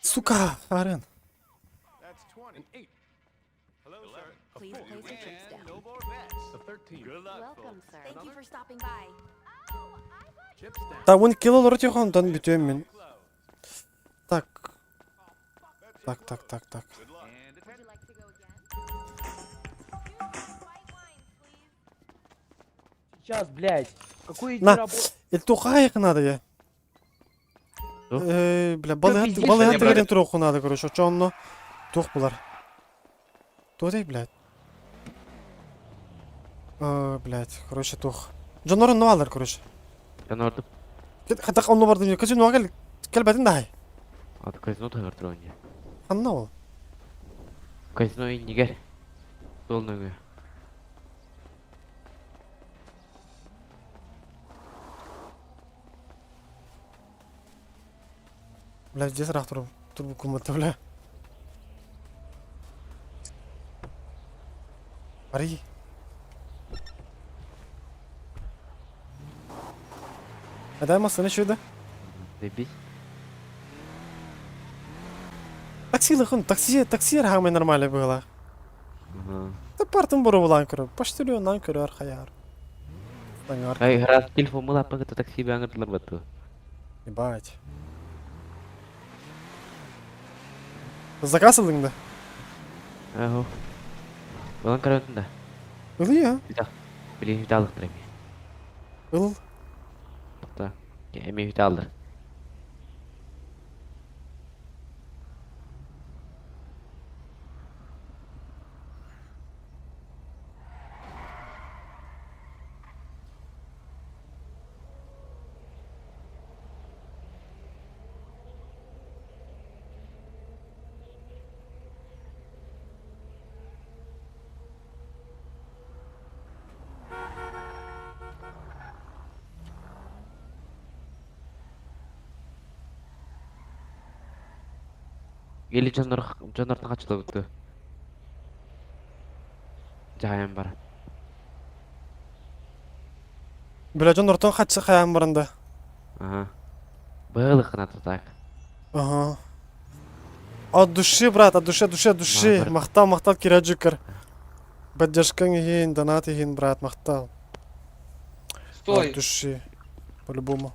Сука, Арен. Та 10 кило олору онтон бүтүөм мин. Так. Так, так, так, так. Сейчас, блядь. Какой На, Илтухайык надо я. Э, бля, балыгат, балыгат тегерен туруоху надо, короче, очонно туох булар. Туох блядь. Э, блядь, короче, туох. Дьоннорун ну алар, короче. Дьоннордум. Хатак онно бардым, казино кел, келбетин даһай. Аты казино таһыгар турабын дии. Ханна ол? Казино иннигэр. Суол нөҥүө. Бля, здесь рах турбу, турбу кумата, бля. Бари. А дай массыына чуйда. Заебись. Такси лыхын, такси, такси хамай нормально было. Да партым бурулан көрөр, поштальоннан көрөр хаяр. Таңар. Ай, раз телефон мылаппын кытта такси баҥырдылар батту. Ебать. Заказ ылдың да? Аһо. Балан көрөтүн да. Ылый, а? Билин хүтэ алыктыр эми. Ыл. Тохта. Эми хүтэ алыр. Или дьоннор дьоннортон хачылабытты. Жаайан бар. Бля, дьоннортон хаччы хайаан баранда. Ага. Быылыкына так. Ага. От души, брат, от души, от души, от души. Махтал, махтал, Кираджикар. Поддержкаң иһин, донат иһин, брат, махтал. Стой. От души. По-любому.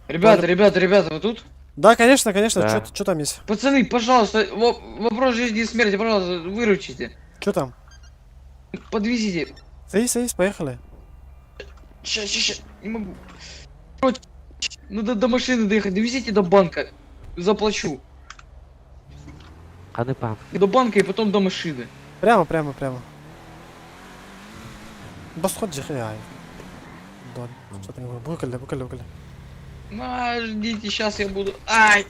Ребята, ребята, ребята, вы тут? Да, конечно, конечно. Да. Что там есть? Пацаны, пожалуйста, вопрос жизни и смерти, пожалуйста, выручите. Что там? Подвезите. Садись, садись, поехали. Сейчас, сейчас, сейчас, не могу. Короче, надо до машины доехать, довезите до банка. Заплачу. Ханы пан. До банка и потом до машины. Прямо, прямо, прямо. Босход же хай. Дон. Что ты говоришь? Букали, букали, букали. На, ждите, сейчас я буду. Ай!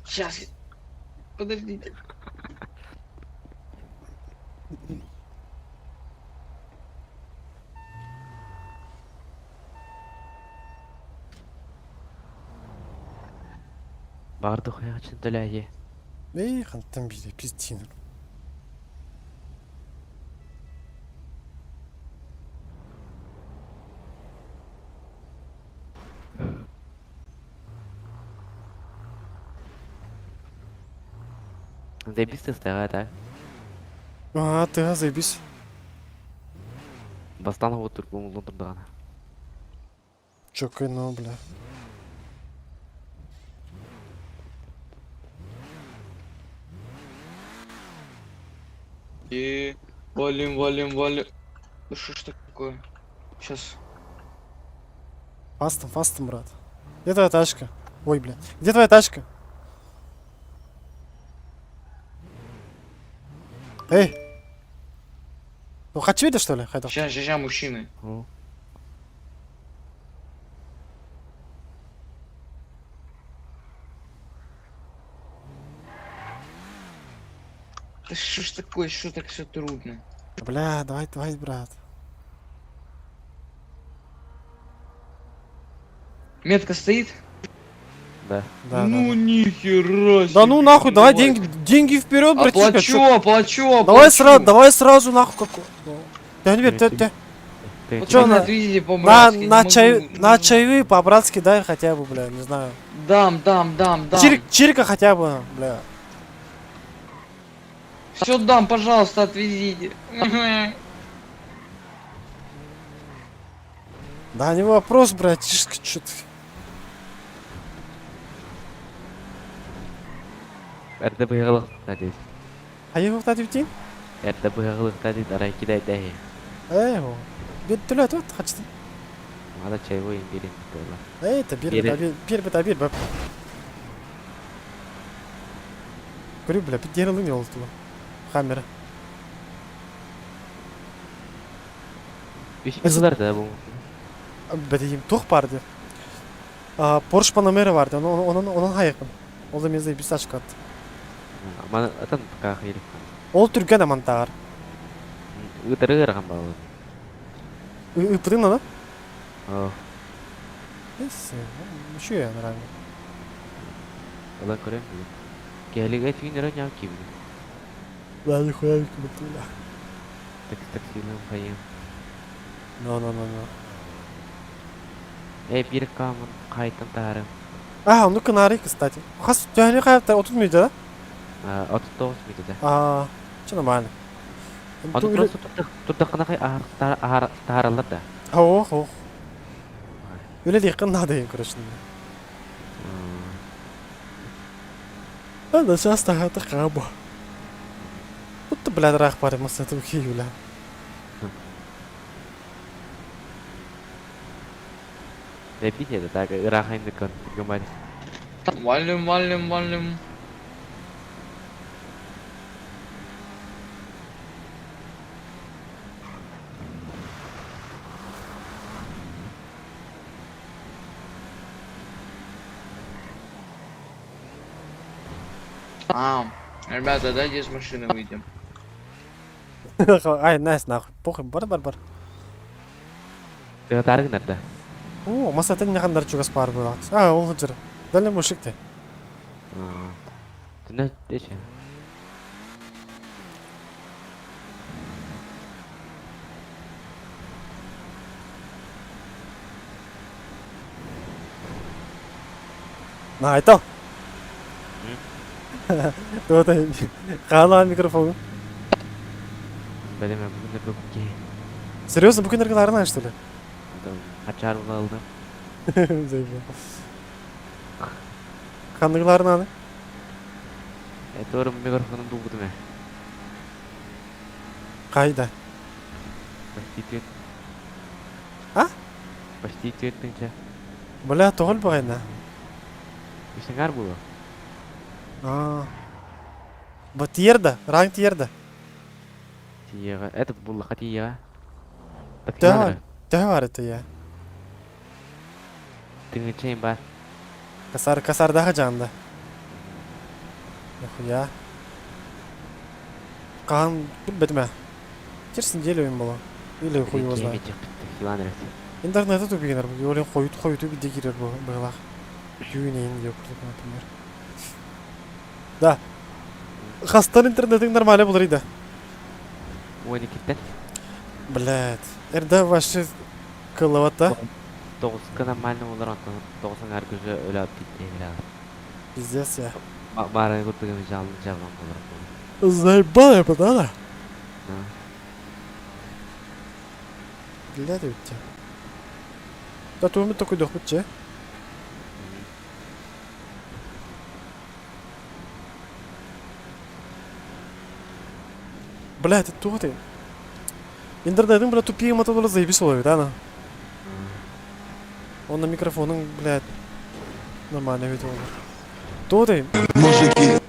Сейчас. Подождите. Барды хуячын төләйе. Эй, хантан биде, пиздин. Заебись ты стояла, да? А, ты, заебись. Бастан отур лондырдагана. Чё, ну, бля. И валим, валим, валим. Да что ж такое? Сейчас. Фастом, фастом, брат. Где твоя тачка? Ой, бля. Где твоя тачка? Эй! Ну, хачы что ли? Хайдах. Ща, ща, ща, мужчины. Да что ж такое, что так все трудно? Бля, давай, давай, брат. Метка стоит? Да. Да, ну да, нихера да. Да ну себе, нахуй, давай давай. деньги, деньги вперед, братишка. Оплачу, чё? оплачу, Давай оплачу. сразу, давай сразу нахуй как. Да не ты, ты. Ты Вот Чё меня на- отвезите На, по-братски, не на, чай, могу. на чаевые по-братски дай хотя бы, бля, не знаю. Дам, дам, дам, дам. Чирика хотя бы, бля. Все дам, пожалуйста, отвезите. Да не вопрос, братишка, чё ты. Эрдэ быһыылык дейт. А я его дейін? Эрдэ быһыылык дейт, арай кидай дэһи. Эй, о. Bir төлө тут хачты. Мада чайвой берин буолла. Эй, это бир Бери. бир бир бир бир бир. Көрү, бля, bir дерелин oldu. Хаммер. Үс быһыылар да бу. Бәдейім тух бар деп. Porsche Panamera vardı. Onun onun onun hayakın. O da mezde bir saç kat. Мана атан кахыйрык. Ол түрген амантаар. Ытырыгыр балын. Ыпытын аны? О, Neyse. Şu ya herhalde. ола көрөм бүгүн. Кэлигэ түүнөрө няв кибин. Да, нихуя не бля. Так таксилым хайым. No, no, no, no. Э бир камын кайтын таарым. А, ну канары, кстати. Хас, түйәне кайта 30 минут, да? 39 минут. А, что нормально. Аны просто турдакына ахар тааралар да. Ох, ох. Öyle değil, надо им, короче. Ана сейчас тахата хаба. Вот бля, рах пари масата бля. Лепите да так ырахайны кон гымар. Валим, валим, валим. А, ребята, дайте с машины выйдем. Ай, найс, нахуй. Похуй, бар, бар, бар. Таарыгнар да. О, масата не хандар чугас пар было. А, ол жыр. Дали мужик ты. Түнө дечи. На, айтал. Туота, хала микрофон. Белеме бүгүн бүгүнки. Серьезно, бүгүн аргыларына, что ли? Ачар алды. Заебал. Ханныгларына? Э doğru микрофонун булбудум э. Кайда? Почти түт. А? Почти түттүнчө. Бля, тоғыл бағайна. Ишеңар булу. А. Ба тиерді, ранг тиерді. Тиега. Этот булла тиега. Да, да бар это я. Тыңычайын бар. Касар, касардағы жанды. Нихуя. Кан бітме. Терсін делю им было. Или хуй его знает. Интернеті тупигенер, олен хойут хойуту биде кирер бұғылақ. Юнейін деп например. Да. Хастан интернетің нормально болар еді. Оны киттен. Блядь. Эрда вообще кылавата. Тоғызка нормально болар, антон тоғызың әр көзі өлі битте бля. Пиздец я. Бары куртугым жалын жабан болар. Заебал я да? Блядь, өтте. Да туымы такой дох бітче. Блядь, это тух ты. Интернетің, бля, тупее мотола заебись ловит, а на? Он на микрофоном, блядь, нормально видео. То ты? Мужики.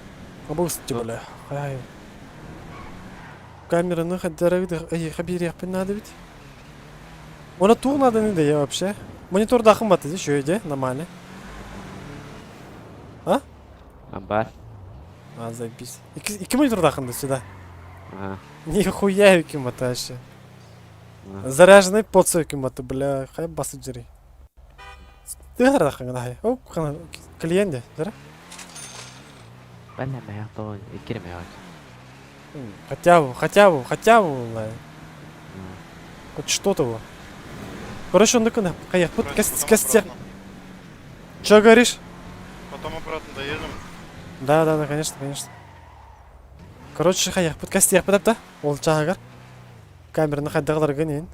Обысти, бля. Ай. Камераны хайдара эйиэхэ биэриэхпин наада эбит. Оны туох нааданы да я вообще? Монитордаахын баты дии, үчүгэй дии, нормально. А? Амбар. А, заебись. Икки, икки монитордаахын да сюда. Ага. Нихуя икки баты вообще. А. Заряженный подсойкин баты, бля, хай басып жери. Тыһардаахын гына О, кана клиент де, зара? Бәллә мәяк то иккире мәяк. Хотя бы, хотя бы, хотя бы, бля. Хоть что-то было. Короче, он такой, каяк, вот кос, костяк. Че говоришь? Потом обратно доедем. Да, да, да, конечно, конечно. Короче, хайахпыт кастиахпыт апта. Ол чаагар. Камераны хайдағылар гынен.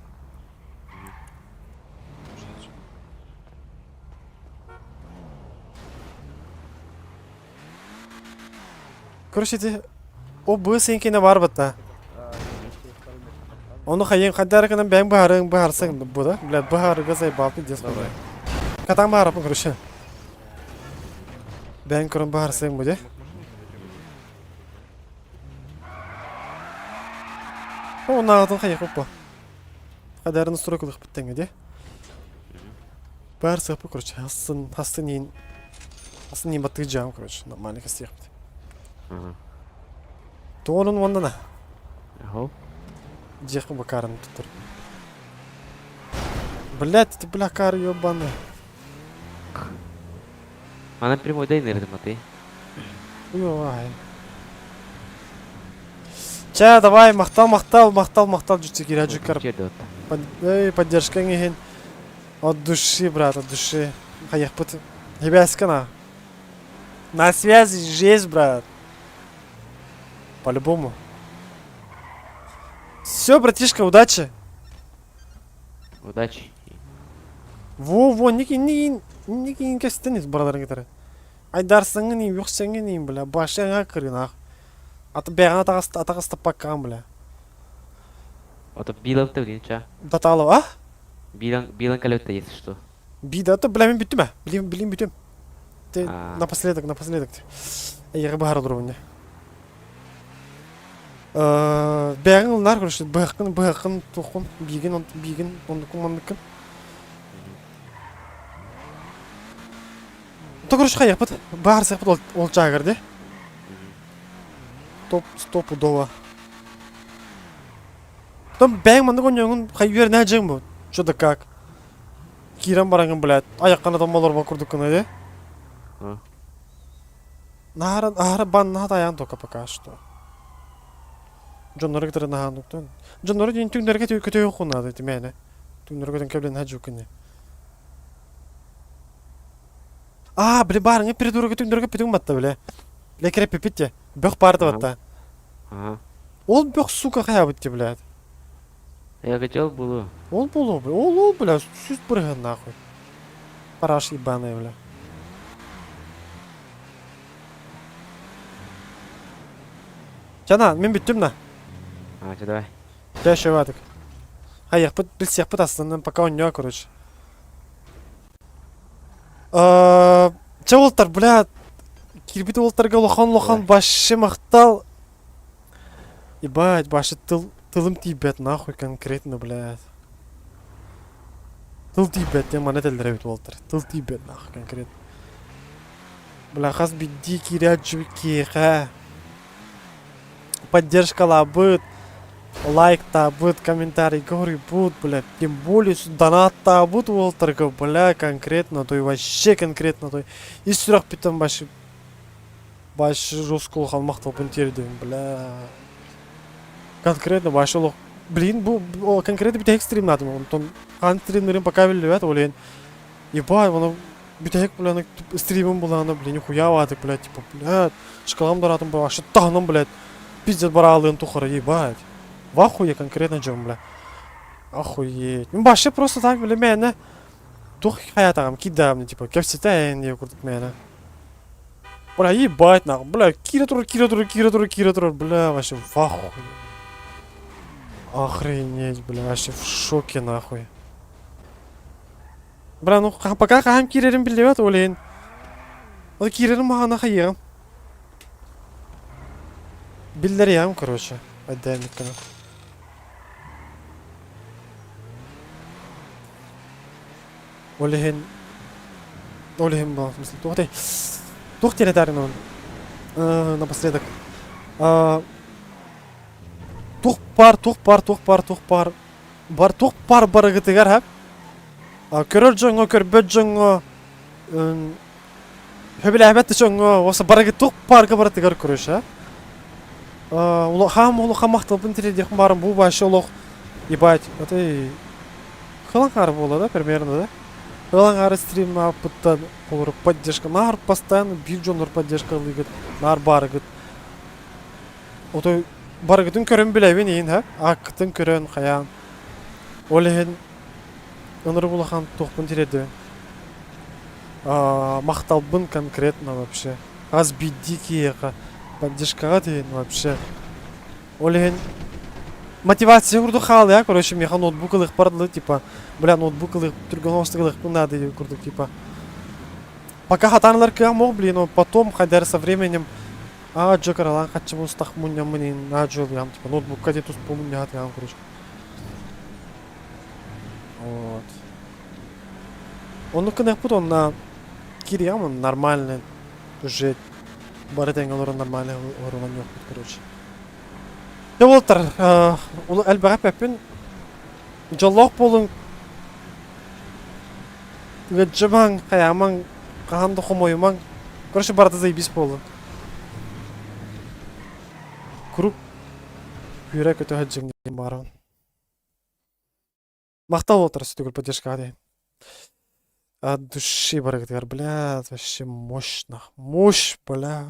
Короче, ити о бу сенкине бар бытта. Ону хайын хайдары гынан бэйэҥ быһаарыҥ быһаарсаҥ бу да. Блядь, быһаарыга заебал пиздец курдук. Катаҥ быһаараппын, короче. Бэйэҥ көрөн быһаарсаҥ бу дии. Оннааҕытын хайыахпыт бу. Хайдарын стройкалыахпыт тэҥҥэ дии. Баар сыаппыт, короче, хассын, хассын иин, хассын иин баттыы дьаам, короче, нормально кэстиэхпит. Туонун уонна Аһо. Дьиэхпин бакаарын туттар. Блять, ты бля кар ебаный. Манан прямой дай нырдым ты. Ой. Чэ, давай, махтал, махтал, махтал, махтал, Джутикиря Джукар. Эй, поддержка иһин. От души, брат, от души. Хайахпыт. Ебяскана. На связи, жесть, брат. По-любому. Все, братишка, удачи. Удачи. Во-во, ники, ники, ники, кестенис, братар кытары. Айдарсыңын им, юксеңин им, бля, башыңа кырынах. Аты бэҕэн атаҕастаппаккаҕын, бля. Ото билан ты блин ча. Баталов, а? Билан, билан калёта, если что. Бида, то, бля, мен бүттүм, а? Блин, блин, бүтүм. Ты напоследок, напоследок. Эйиэхэ быһаара олоробун дьэ. Бэҕэҥ ылынаар, короче, быһаххын, быһаххын, туоххун, биигин, биигин, оннуккун, манныккын. То, короче, хайыахпыт, баарсыахпыт ол, ол чаагар дии. Топ, стопудово. Там бэйэҥ маннык оонньооҥҥун хай үөрэнэ сылдьыаҥ буо? Что да как? Киирэн бараҥҥын, блядь, айаххын атан олорбот курдуккун дии. Наһаа аһара баннаһа тайаан тока пока что. Дьоннору кытары наһаа оннуктан. Дьоннору диэн түҥнэргэ көтөйүөххүн наада ити мээнэ. Түҥнэргэ көтөн кэбилэн хадьуккун Аа, били баарыҥа придурога түҥнэргэ бүтүҥ батта бile. Бile кирэппиппит те. Бөх баарда батта. Ол бөх, сука, хайаабыт те, блядь. Я хотел было. Ол буолуо, бля. Ол, ол, бля, сүс бырыһан нахуй. Параш ебаная, бля. Чана, мин бүттүм на. А, чё, давай. Чэ, шеватык. Хайыахпыт, билсиэхпит астынан, пока онньоо, короче. Чэ уолтар, бля, киирбит уолтарга улахан-улахан вообще махтал. Ебать, вообще тыл, тылым тиийбэт нахуй конкретно, блядь. Тыл тиийбэт диэн маны этэллэр эбит уолтар. Тыл тиийбэт нахуй конкретно. Бля, хас биирдии киирээччи киэхэ поддержкалаабыт, лайктаабыт, комментарийга хоруйбут, бля, тем более донаттаабыт уолтарга, бля, конкретно, той вообще конкретно, той ис сүрэхпиттэн вообще вообще жестко улахан махталбын тиэрдэбин, бля. Конкретно вообще олох блин, бу конкретно бүтэһик стримнаатым, онтон хаан стримнерин пока биллибэт, ол иһин ебать, ону бүтэһик, бля, стримим булаана, блин, нихуя блядь, типа, блядь, шкалам дараатым, вообще таһынан, блядь, пиздец бараалыын тухары, ебать. В ахуе конкретно дьон, бля. Охуеть. Ну, вообще просто так, бля, мээнэ туох хайатаҕым киирдэҕим, типа, кэпсэтэ диye курдук мээнэ. Бля, ебать, нахуй, бля, киирэ турар, киирэ турар, киирэ турар, киирэ турар, бля, вообще в ахуе. Охренеть, бля, вообще в шоке, нахуй. Бля, ну пока хаһан киирэрин биллибэт, ол иһин. Ол киирэрин маҕана хайыаҕым. Биллэриэҕим, короче. Айдааммыккына. Ол иһин ол иһин в смысле туох этэй туох диэн этээрин он напоследок туох баар туох баар туох баар туох баар бар туох баар барыгытыгар һап көрөр дьоҥҥо көрбөт дьоҥҥо Сөбүлээбэт да дьоҥҥо уоса барыгыт туох баарга барытыгар короче хаам улахан махталбын тириэрдиэхпин баарым бу вообще олох ебать это кылан хаары буолла да примерно да кылан хаары стримнааппыттан олору поддержка наар постоянно биир дьоннор поддержка ылыыгыт наар баарыгыт отой барыгытын көрөн билэбин иһин ха ааккытын көрөн хайаан ол иһин ынырык улахан туохпун тириэрдэбин махталбын конкретно вообще хас биирдии киһиэхэ поддержкаҕа тиһин вообще ол иһин мотивация курдук хаалыа короче миэхэ ноутбук ылыахпар дылы типа бля ноутбук ылыах түргэн оҥостук ылыахпын наада диэн курдук типа пока хатаан ылар кыаҕым суох блин но потом хайдары со временем аа дьэ кыралаан хаччыбын устах мунньаммын иһин аа дьэ ылыам типа ноутбукка диэн туспа мунньаһатыам короче вот Оннук гыныахпыт уонна киириэҕим уонна нормально уже бары тэҥҥэ олорон нормально оһоруонньуохпут короче. Дьэ уолаттар, элбэҕи эппэппин. Дьоллоох буолуҥ, ыалдьымаҥ, хайаамаҥ, хаһан да хомойумаҥ. Короче, барыта заебись буоллун. Куруук үөрэ-көтө сылдьыҥ диэн баҕарабын. Махтал уолаттар сүтүгүр поддержкаҕа диэн. От души барыгытыгар, блядь, вообще мощно. Мощь, бля.